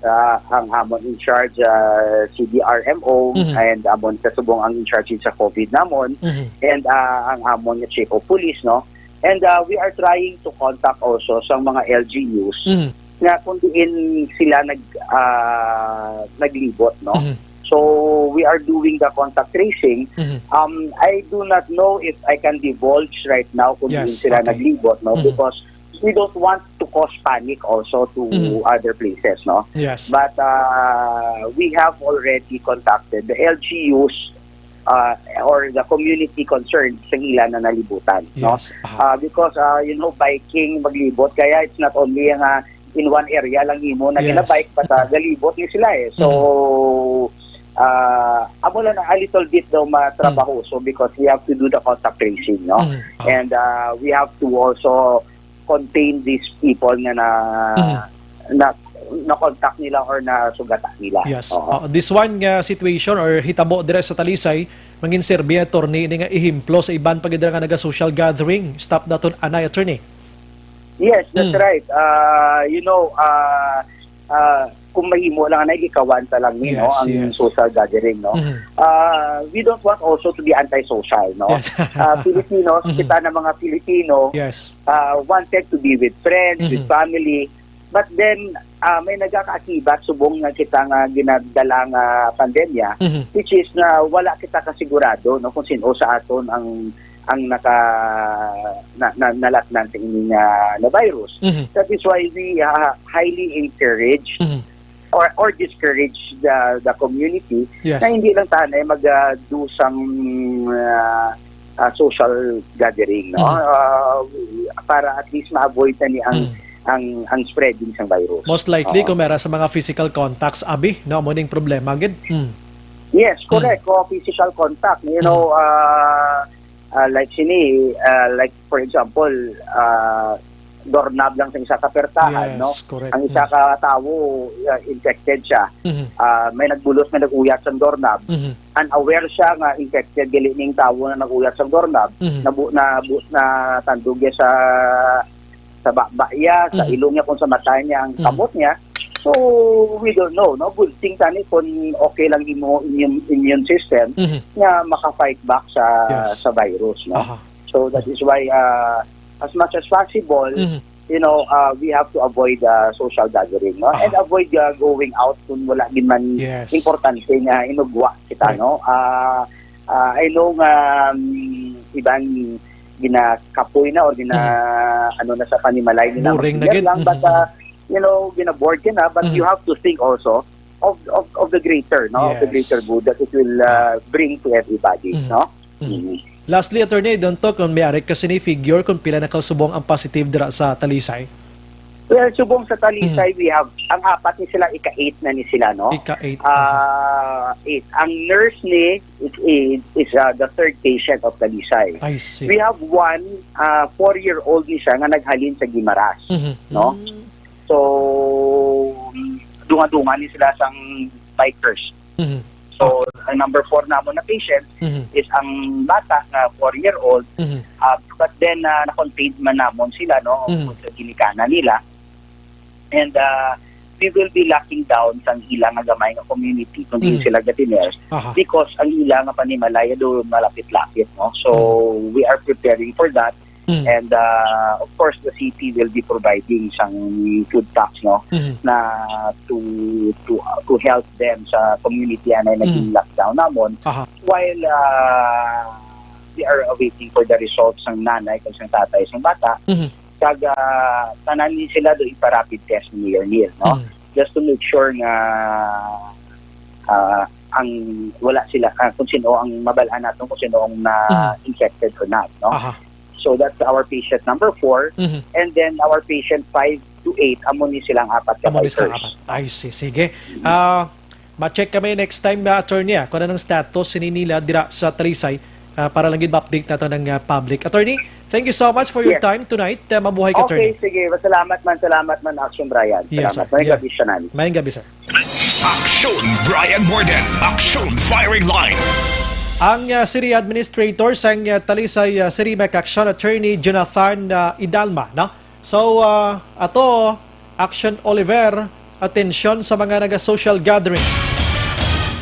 ah, ang amon in charge, ah, C D R M O, Mhm. and amon kasubong ang in charge sa COVID namon, Mhm. and, ah, ang amon nga chief of police, no? And, ah, we are trying to contact also sa mga L G Us Mhm. nga kung diin sila nag, ah, naglibot, no? Mhm. So, we are doing the contact tracing. Mhm. Um, I do not know if I can divulge right now kung diin Yes, sila okay. naglibot, no? Mhm. Because we don't want to cause panic also to Mhm. other places, no? Yes. But, uh, we have already contacted the L G Us, uh, or the community concerned sa ila na nalibutan, no? Yes. Aha. Uh, because, uh, you know, biking, maglibot, kaya it's not only nga in one area lang imo na Yes. ginabike, but, uh, galibot ni sila eh. So, Mhm. uh, amo lang na a little bit daw matrabahoso Mhm. because we have to do the contact tracing, no? Mhm. Ah. And, uh, we have to also contain these people nga na, Mhm. na, na-contact nila or nasugata nila. Yes. Oo. Ah, this one nga situation or hitabo dira sa Talisay, mangin serbi, attorney, ini nga ehemplo sa iban pa gid dira nga naga-social gathering. Stop daton anay, attorney. Yes, that's Mm. right. Ah, you know, ah, ah, kung mahimo lang na ikawan ta lang ni, no, Yes, ang yes. social gathering, no? Mhm. Ah, we don't want also to be antisocial, no? Yes. Ah, Filipinos, Mhm. kita na mga Filipino, Yes. ah, wanted to be with friends, with Mhm. family. But then, ah, may nagakaakibat subong nga kita nga ginadala nga pandemya, Mhm. which is na wala kita kasigurado, no, kung sino sa aton ang, ang naka, na, na, nalatnan sa ini nga, na virus. Mhm. That is why we, ah, highly encourage Mhm. or, or discourage the, the community Yes. na hindi lang tanay mag, ah, do sang, ah, ah, social gathering, no? Mhm. Ah, para at least ma-avoid na ni ang, Mhm. ang, ang spreading sang virus. Most likely, Oo. kung meron sa mga physical contacts, abi, no? Amo ning problema, gid. Mm. Yes, correct. Mm. O, physical contact. You Mm. know, ah, ah, like sini, ah, like for example, ah, doorknob lang sa isa ka pertahan, Yes, no? correct. Ang isa Mm. ka tawo, ah, infected siya. Mhm. Ah, may nagbulos, may nag-uyat sa doorknob. Mhm. Unaware siya nga infected gali ning tawo na nag-uyat sa doorknob. Mhm. Nabu-, nabu-, natandog niya sa, sa baba niya, sa Mhm. ilong niya, kung sa mata niya, ang Mhm. kamot niya. So, we don't know, no? Good thing tani kung okay lang imo immune, immune system Mhm. nga maka-fight back sa, Yes. sa virus, no? Aha. So, that is why, ah, as much as possible, Mhm. you know, ah, we have to avoid, ah, social gathering, no? Aha. And avoid, ah, going out kung wala gid man Yes. importante nga inugwa kita, Correct. no? Ah, ah, I know nga, um, iban ginakapoy na or gina-, Mhm. ano na sa panimalay nila, Boring na mag-beer gid. lang, but, Mhm. ah, you know, gina-bored ka na, but Mhm. you have to think also of, of, of the greater, no? Of the Yes. greater good that it will, ah, Ah. bring to everybody, Mhm. no? Mhm. Mhm. Lastly, attorney, don't talk kung may ari ka sini figure kung pila na ka subong ang positive dira sa Talisay. Well, subong sa Talisay, Mhm. we have, ang apat ni sila, ika-eight na ni sila, no? Ika-eight, Ah, eight. Ang nurse ni is, is, is, ah, the third patient of Talisay. I see. We have one, ah, four-year-old ni siya nga naghalin sa Guimaras, Mhm. no? Mm. So, dunga-dunga ni sila sang bikers. Mhm. So, ang number four namon na patient Mhm. is ang bata nga four-year-old. Mhm. Ah, but then, ah, na-contained man namon sila, no, Mhm. sa ginikanan nila. And, ah, we will be locking down sang ila nga gamay nga community kung di Mhm. sila gatiner Aha. because ang ila nga panimalay do malapit-lapit, no? So, Mhm. we are preparing for that. Mhm. And, ah, of course, the city will be providing sang food packs, no, Mhm. na to, to, to help them sa community anay naging Mhm. lockdown namon. Aha. While, ah, we are awaiting for the results sang nanay kag sang tatay sang bata, Mhm. kag, ah, tanan ni sila do ipa-rapid test ni Mayor Neil, no? Mhm. Just to make sure nga, ah, ang wala sila, ah, kung sino ang mabal-an naton kung sino ang Mhm. na-infected or not, no? Aha. So that's our patient number four. Mhm. And then our patient five to eight, amo ni silang apat ka Amo ni silang bikers. apat. I see. Sige. Ah, ma-check kami next time, ah, attorney, ah, kung anong status sini nila dira sa Talisay, ah, para lang gid ma-update nato ng, ah, public. Attorney, thank you so much for your Yes. time tonight. Ah, mabuhay ka, Okay, attorney. sige. Salamat man, salamat man, Action Brian. Yes, Salamat. sir. Mayong Yeah. gabi, Shanani. Mayong gabi, sir. Aksyon Brian Morden, Aksyon Firing Line. Ang, ah, City Administrator sang, ah, Talisay, ah, City Mec Action, Attorney Jonathan, ah, Idalma, no? So, ah, ato, Action Oliver, atensyon sa mga naga-social gathering.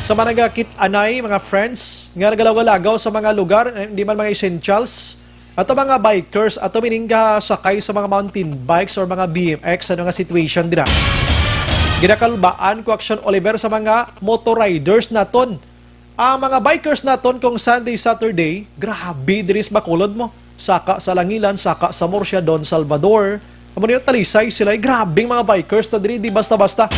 Sa mga nagakit-anay, mga friends, nga nagalawgaw-lagaw sa mga lugar, eh, hindi man mga essentials, ato mga bikers, ato mining gasakay sa mga mountain bikes or mga B M X, ano nga situation dira? Ginakalbaan ko, Action Oliver, sa mga motor riders naton. Ang mga bikers naton kung Sunday, Saturday, grabe diri sa Bacolod mo. Saka sa Langilan, saka sa Murcia, Don Salvador. Amo niyo, Talisay, sila ay grabing mga bikers na diri, di basta-basta.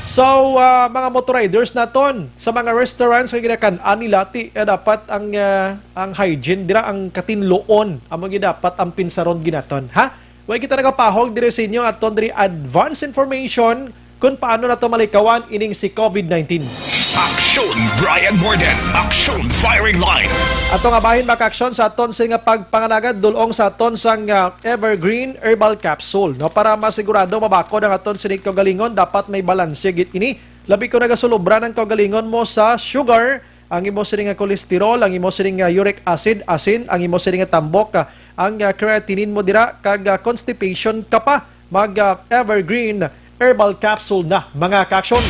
So, ah, mga motor riders naton, sa mga restaurants nga ginakan-an nila, ti, eh, dapat ang, ah, ang hygiene, dira ang katinluon, amo gyud dapat ang pinsaron ginaton, ha? Way kita nagapahog diri sa inyo, aton diri advance information kung paano nato malikawan ining si COVID nineteen. Aksyon Brian Morden, Aksyon Firing Line. Ato nga bahin, mga kaaksyon, sa aton sini nga pagpangalagad, dul-ong sa aton sang, ah, Evergreen Herbal Capsule, no? Para masigurado mabakod ang aton sini kaugalingon, dapat may balanse gid ini. Labi ko nagasulubra ang kaugalingon mo sa sugar, ang imo sini nga cholesterol, ang imo sini nga uric acid, asin, ang imo sini nga tambok, ah, ang, ah, creatinine mo dira, kag, ah, constipation ka pa, mag, ah, Evergreen Herbal Capsule na, mga kaaksyon.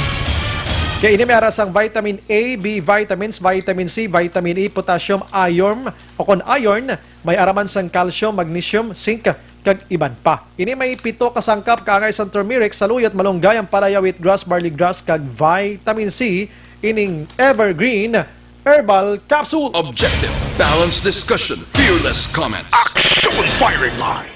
Kay ini may ara sang vitamin A, B vitamins, vitamin C, vitamin E, potassium, iron, o kon iron, may ara man sang calcium, magnesium, zinc, kag iban pa. Ini may pito ka sangkap kaangay sang turmeric, saluyot, malunggay, ampalaya, wheatgrass, barley grass, kag vitamin C, ining Evergreen Herbal Capsule. Objective, balanced discussion, fearless comments. Action Firing Line.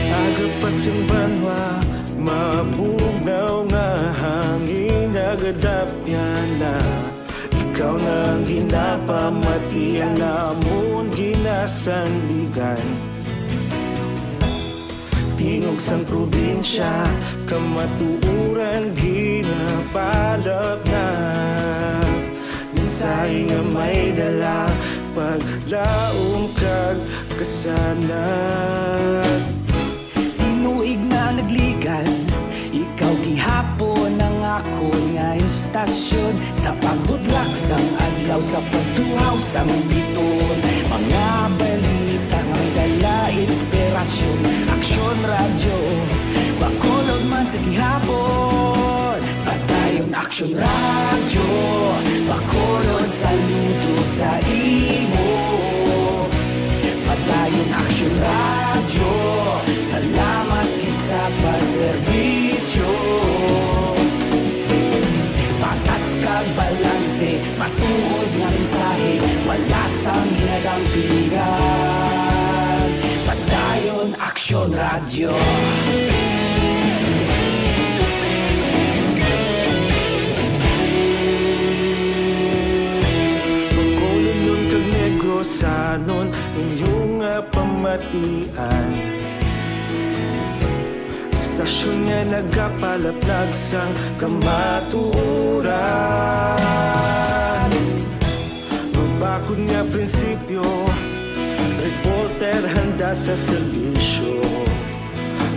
Aga pa sing banwa, mabugnaw nga hangin, nagadapyan na. Ikaw na ang ginapamati, ang amon ginasandigan. Tingog sang probinsya, kamatuoran ginapalapnap. Mensahe nga may dala, paglaom kag kasanag. Tinuig na nagligad, ikaw gihapon ang akon nga istasyon. Sa pagbutlak sang adlaw, sa pagtuhaw sang bituon, mga balita nga may dala inspirasyon. Aksyon Radyo, Bacolod man sa gihapon. Padayon Aksyon Radyo, Bacolod, saludo sa imo. Padayon Aksyon Radyo, salamat gid sa pagserbisyo. Patas kag balanse, matuod nga mensahe, wala sang ginadampingan. Padayon Aksyon Radyo. Bacolodnon kag Negrosanon, inyo nga pamatian. Istasyon nga nagapalaplag sang kamatuoran. Mabakod nga prinsipyo, reporter handa sa serbisyo.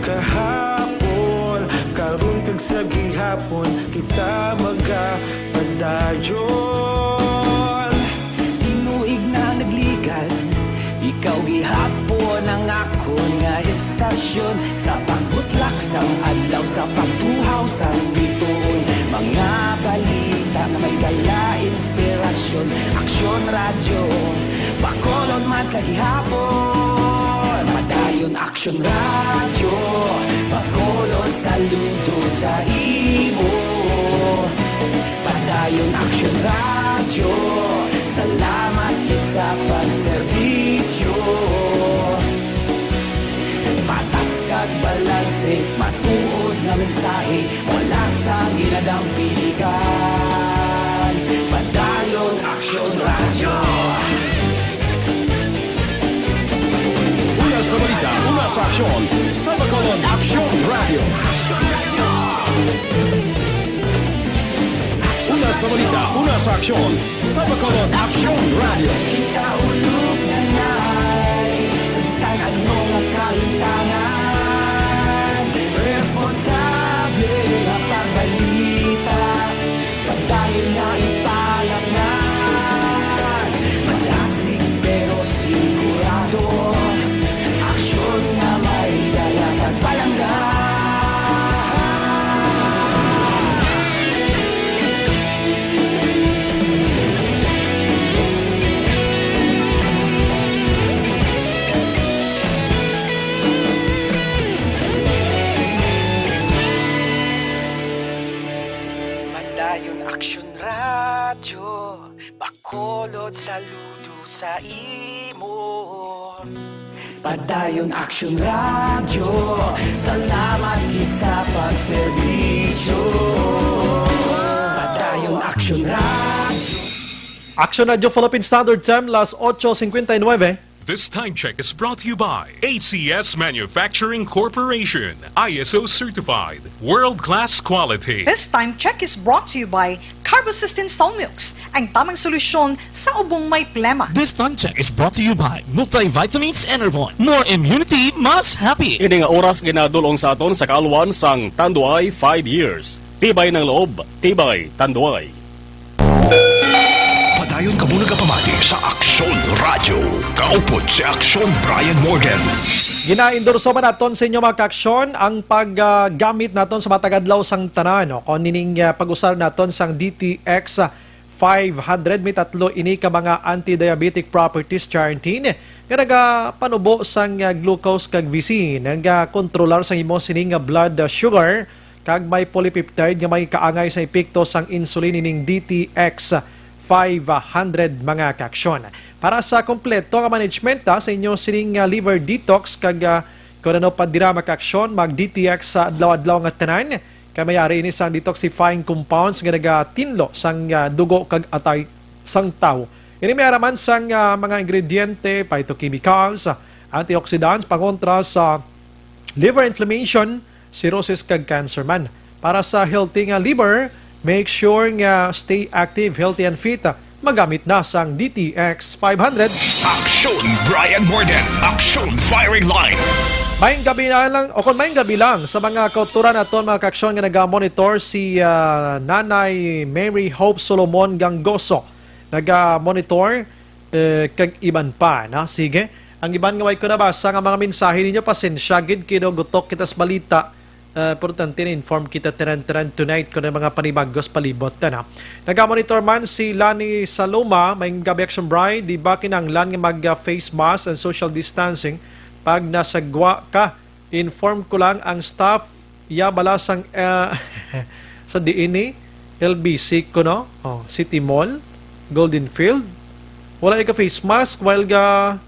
Kahapon, karon kag sa gihapon, kita magapadayon. Tinuig na nagligad, ikaw gihapon ang akon nga istasyon. Sa pagbutlak sang adlaw, sa pagtuhaw sang bituon, mga balita nga may dala inspirasyon. Aksyon Radyo, Bacolod man sa gihapon. Padayon Aksyon Radyo, Bacolod, saludo sa imo. Padayon Aksyon Radyo, salamat gid sa pagserbisyo. Patas kag balanse, Mensahe mula sa gilad ang piligan. Padayon Aksyon Radyo. Una sa balita, una sa aksyon, sa Bacolod Aksyon Radyo. Una sa balita, una sa aksyon, sa Bacolod Aksyon Radyo. Ikaulog na na'y sa bisan ano nga kahitangan. Responsable nga pagbalita, pagdahil nga ipalaknag. Malasig pero sigurado, aksyon nga may dala kag palangga. Padayon Aksyon Radyo, Bacolod, saludo sa imo. Padayon Aksyon Radyo, salamat gid sa pagserbisyo. Padayon Aksyon Radyo. Aksyon Radyo Philippine Standard Time, las ocho cincuenta y nueve. This time check is brought to you by A C S Manufacturing Corporation, I S O certified, world-class quality. This time check is brought to you by Carbocystin Solmux, ang tamang solusyon sa ubong may plema. This time check is brought to you by Multivitamins Enervon. More immunity, mas happy. Ini nga oras ginadul-ong sa aton sa kaalwan sang Tanduay five years. Tibay ng loob, tibay Tanduay. Padayon kamo nagapamati sa Aksyon Radyo. Kaupod si Aksyon Brian Morgan. Ginaendorso man naton sa inyo, mga kaaksyon, ang paggamit naton sa matag adlaw sang tanan, no? Kung nining, ah, pag-usar naton sang D T X five hundred, may tatlo ini ka mga anti-diabetic properties, Charantine, nga nagapanubo sang, ah, glucose kag V C, nagakontrolar sa imo sining nga blood, ah, sugar, kag may polypeptide nga may kaangay sa epekto sang insulin ining D T X five hundred, mga kaaksyon. Para sa kompleto nga management, ah, sa inyo sining, ah, liver detox kag, ah, kung ano pa dira, mga kaaksyon, mag D T X sa adlaw-adlaw nga tanan, kay may ari ini sang detoxifying compounds nga nagatinlo sang, ah, dugo kag atay sang tawo. Ini may ara man sang, ah, mga ingrediente, phytochemicals, antioxidants, pangontra sa liver inflammation, cirrhosis kag cancer man. Para sa healthy nga liver, make sure nga stay active, healthy and fit. Magamit na sang D T X five hundred. Aksyon Brian Morgan, Aksyon Firing Line. Maayong gabi na lang, o kung maayong gabi lang sa mga kauturan naton, mga kaaksyon, nga naga-monitor, si, ah, Nanay Mary Hope Solomon Gangoso. Naga-monitor, eh, kag iban pa, na? Sige. Ang iban nga way ko nabasa nga mga mensahe ninyo, pasensya gid, kay daw gutok kita sa balita. Ah, importante na inform kita tanan-tanan tonight kung ano mga panibagos palibot, na? Naga-monitor man si Lani Saloma, maayong gabi, Action Bride, di ba kinahanglan nga mag, ah, face mask and social distancing pag nasa gwa ka? Inform ko lang ang staff, ya bala sang, ah, sa diin ni L B C kuno, oh, City Mall, Golden Field. Wala ka face mask while ga,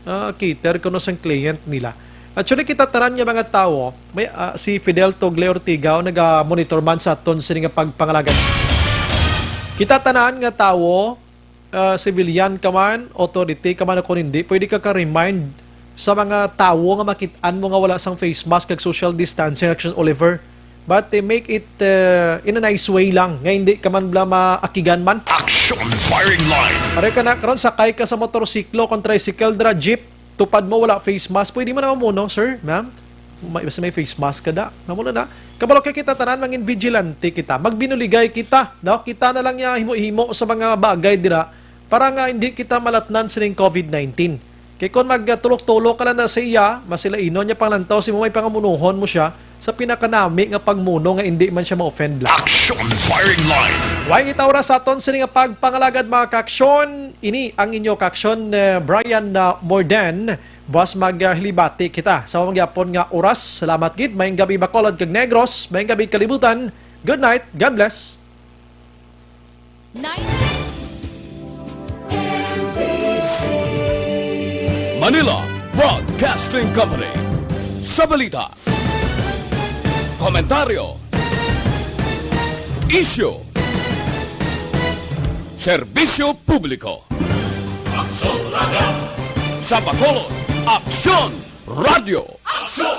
ah, cater kuno sang client nila. Actually, kita tanan nga mga tawo, may, ah, si Fidel Togle Ortiga, oh, naga-monitor man sa aton sini nga pagpangalagad. Kita tanan nga tawo, ah, civilian ka man, authority ka man, o kung hindi, pwede ka ka-remind sa mga tawo nga makit-an mo nga wala sang face mask kag social distancing, Action Oliver. But, eh, make it, eh, in a nice way lang, nga hindi ka man bala maakigan man. Action Firing Line. Pare ka na, karon sakay ka sa motorsiklo, kung tricycle, dira, jeep, tupad mo, wala face mask, pwede mo na mamuno, sir, ma'am. May, basta may face mask ka da. Namuno na. Kabalo kay kita tanan, mangin vigilante kita. Magbinuligay kita, no? Kita na lang niya himo-himo sa mga bagay dira para nga hindi kita malatnan sining covid nineteen. Kay kon magtulok-tulok ka lang na sa iya, masilainon niya panglantaw sa imo, may pangamunuhon mo siya sa pinakanami nga pagmuno nga hindi man siya ma-offend lang. Action Firing Line. Way kita oras sa aton sini nga pagpangalagad, mga kaaksyon. Ini ang inyo kaaksyon, eh, Brian, ah, Morden. Buwas maghilibati kita sa mga gyapon nga oras. Salamat gid. Maayong gabi, Bacolod kag Negros. Maayong gabi, kalibutan. Good night. God bless. Nine. Manila Broadcasting Company. Sa balita, Komentaryo. Isyu. Serbisyo publiko. Aksyon Radio. Sa Bacolod, Aksyon Radio. Aksyon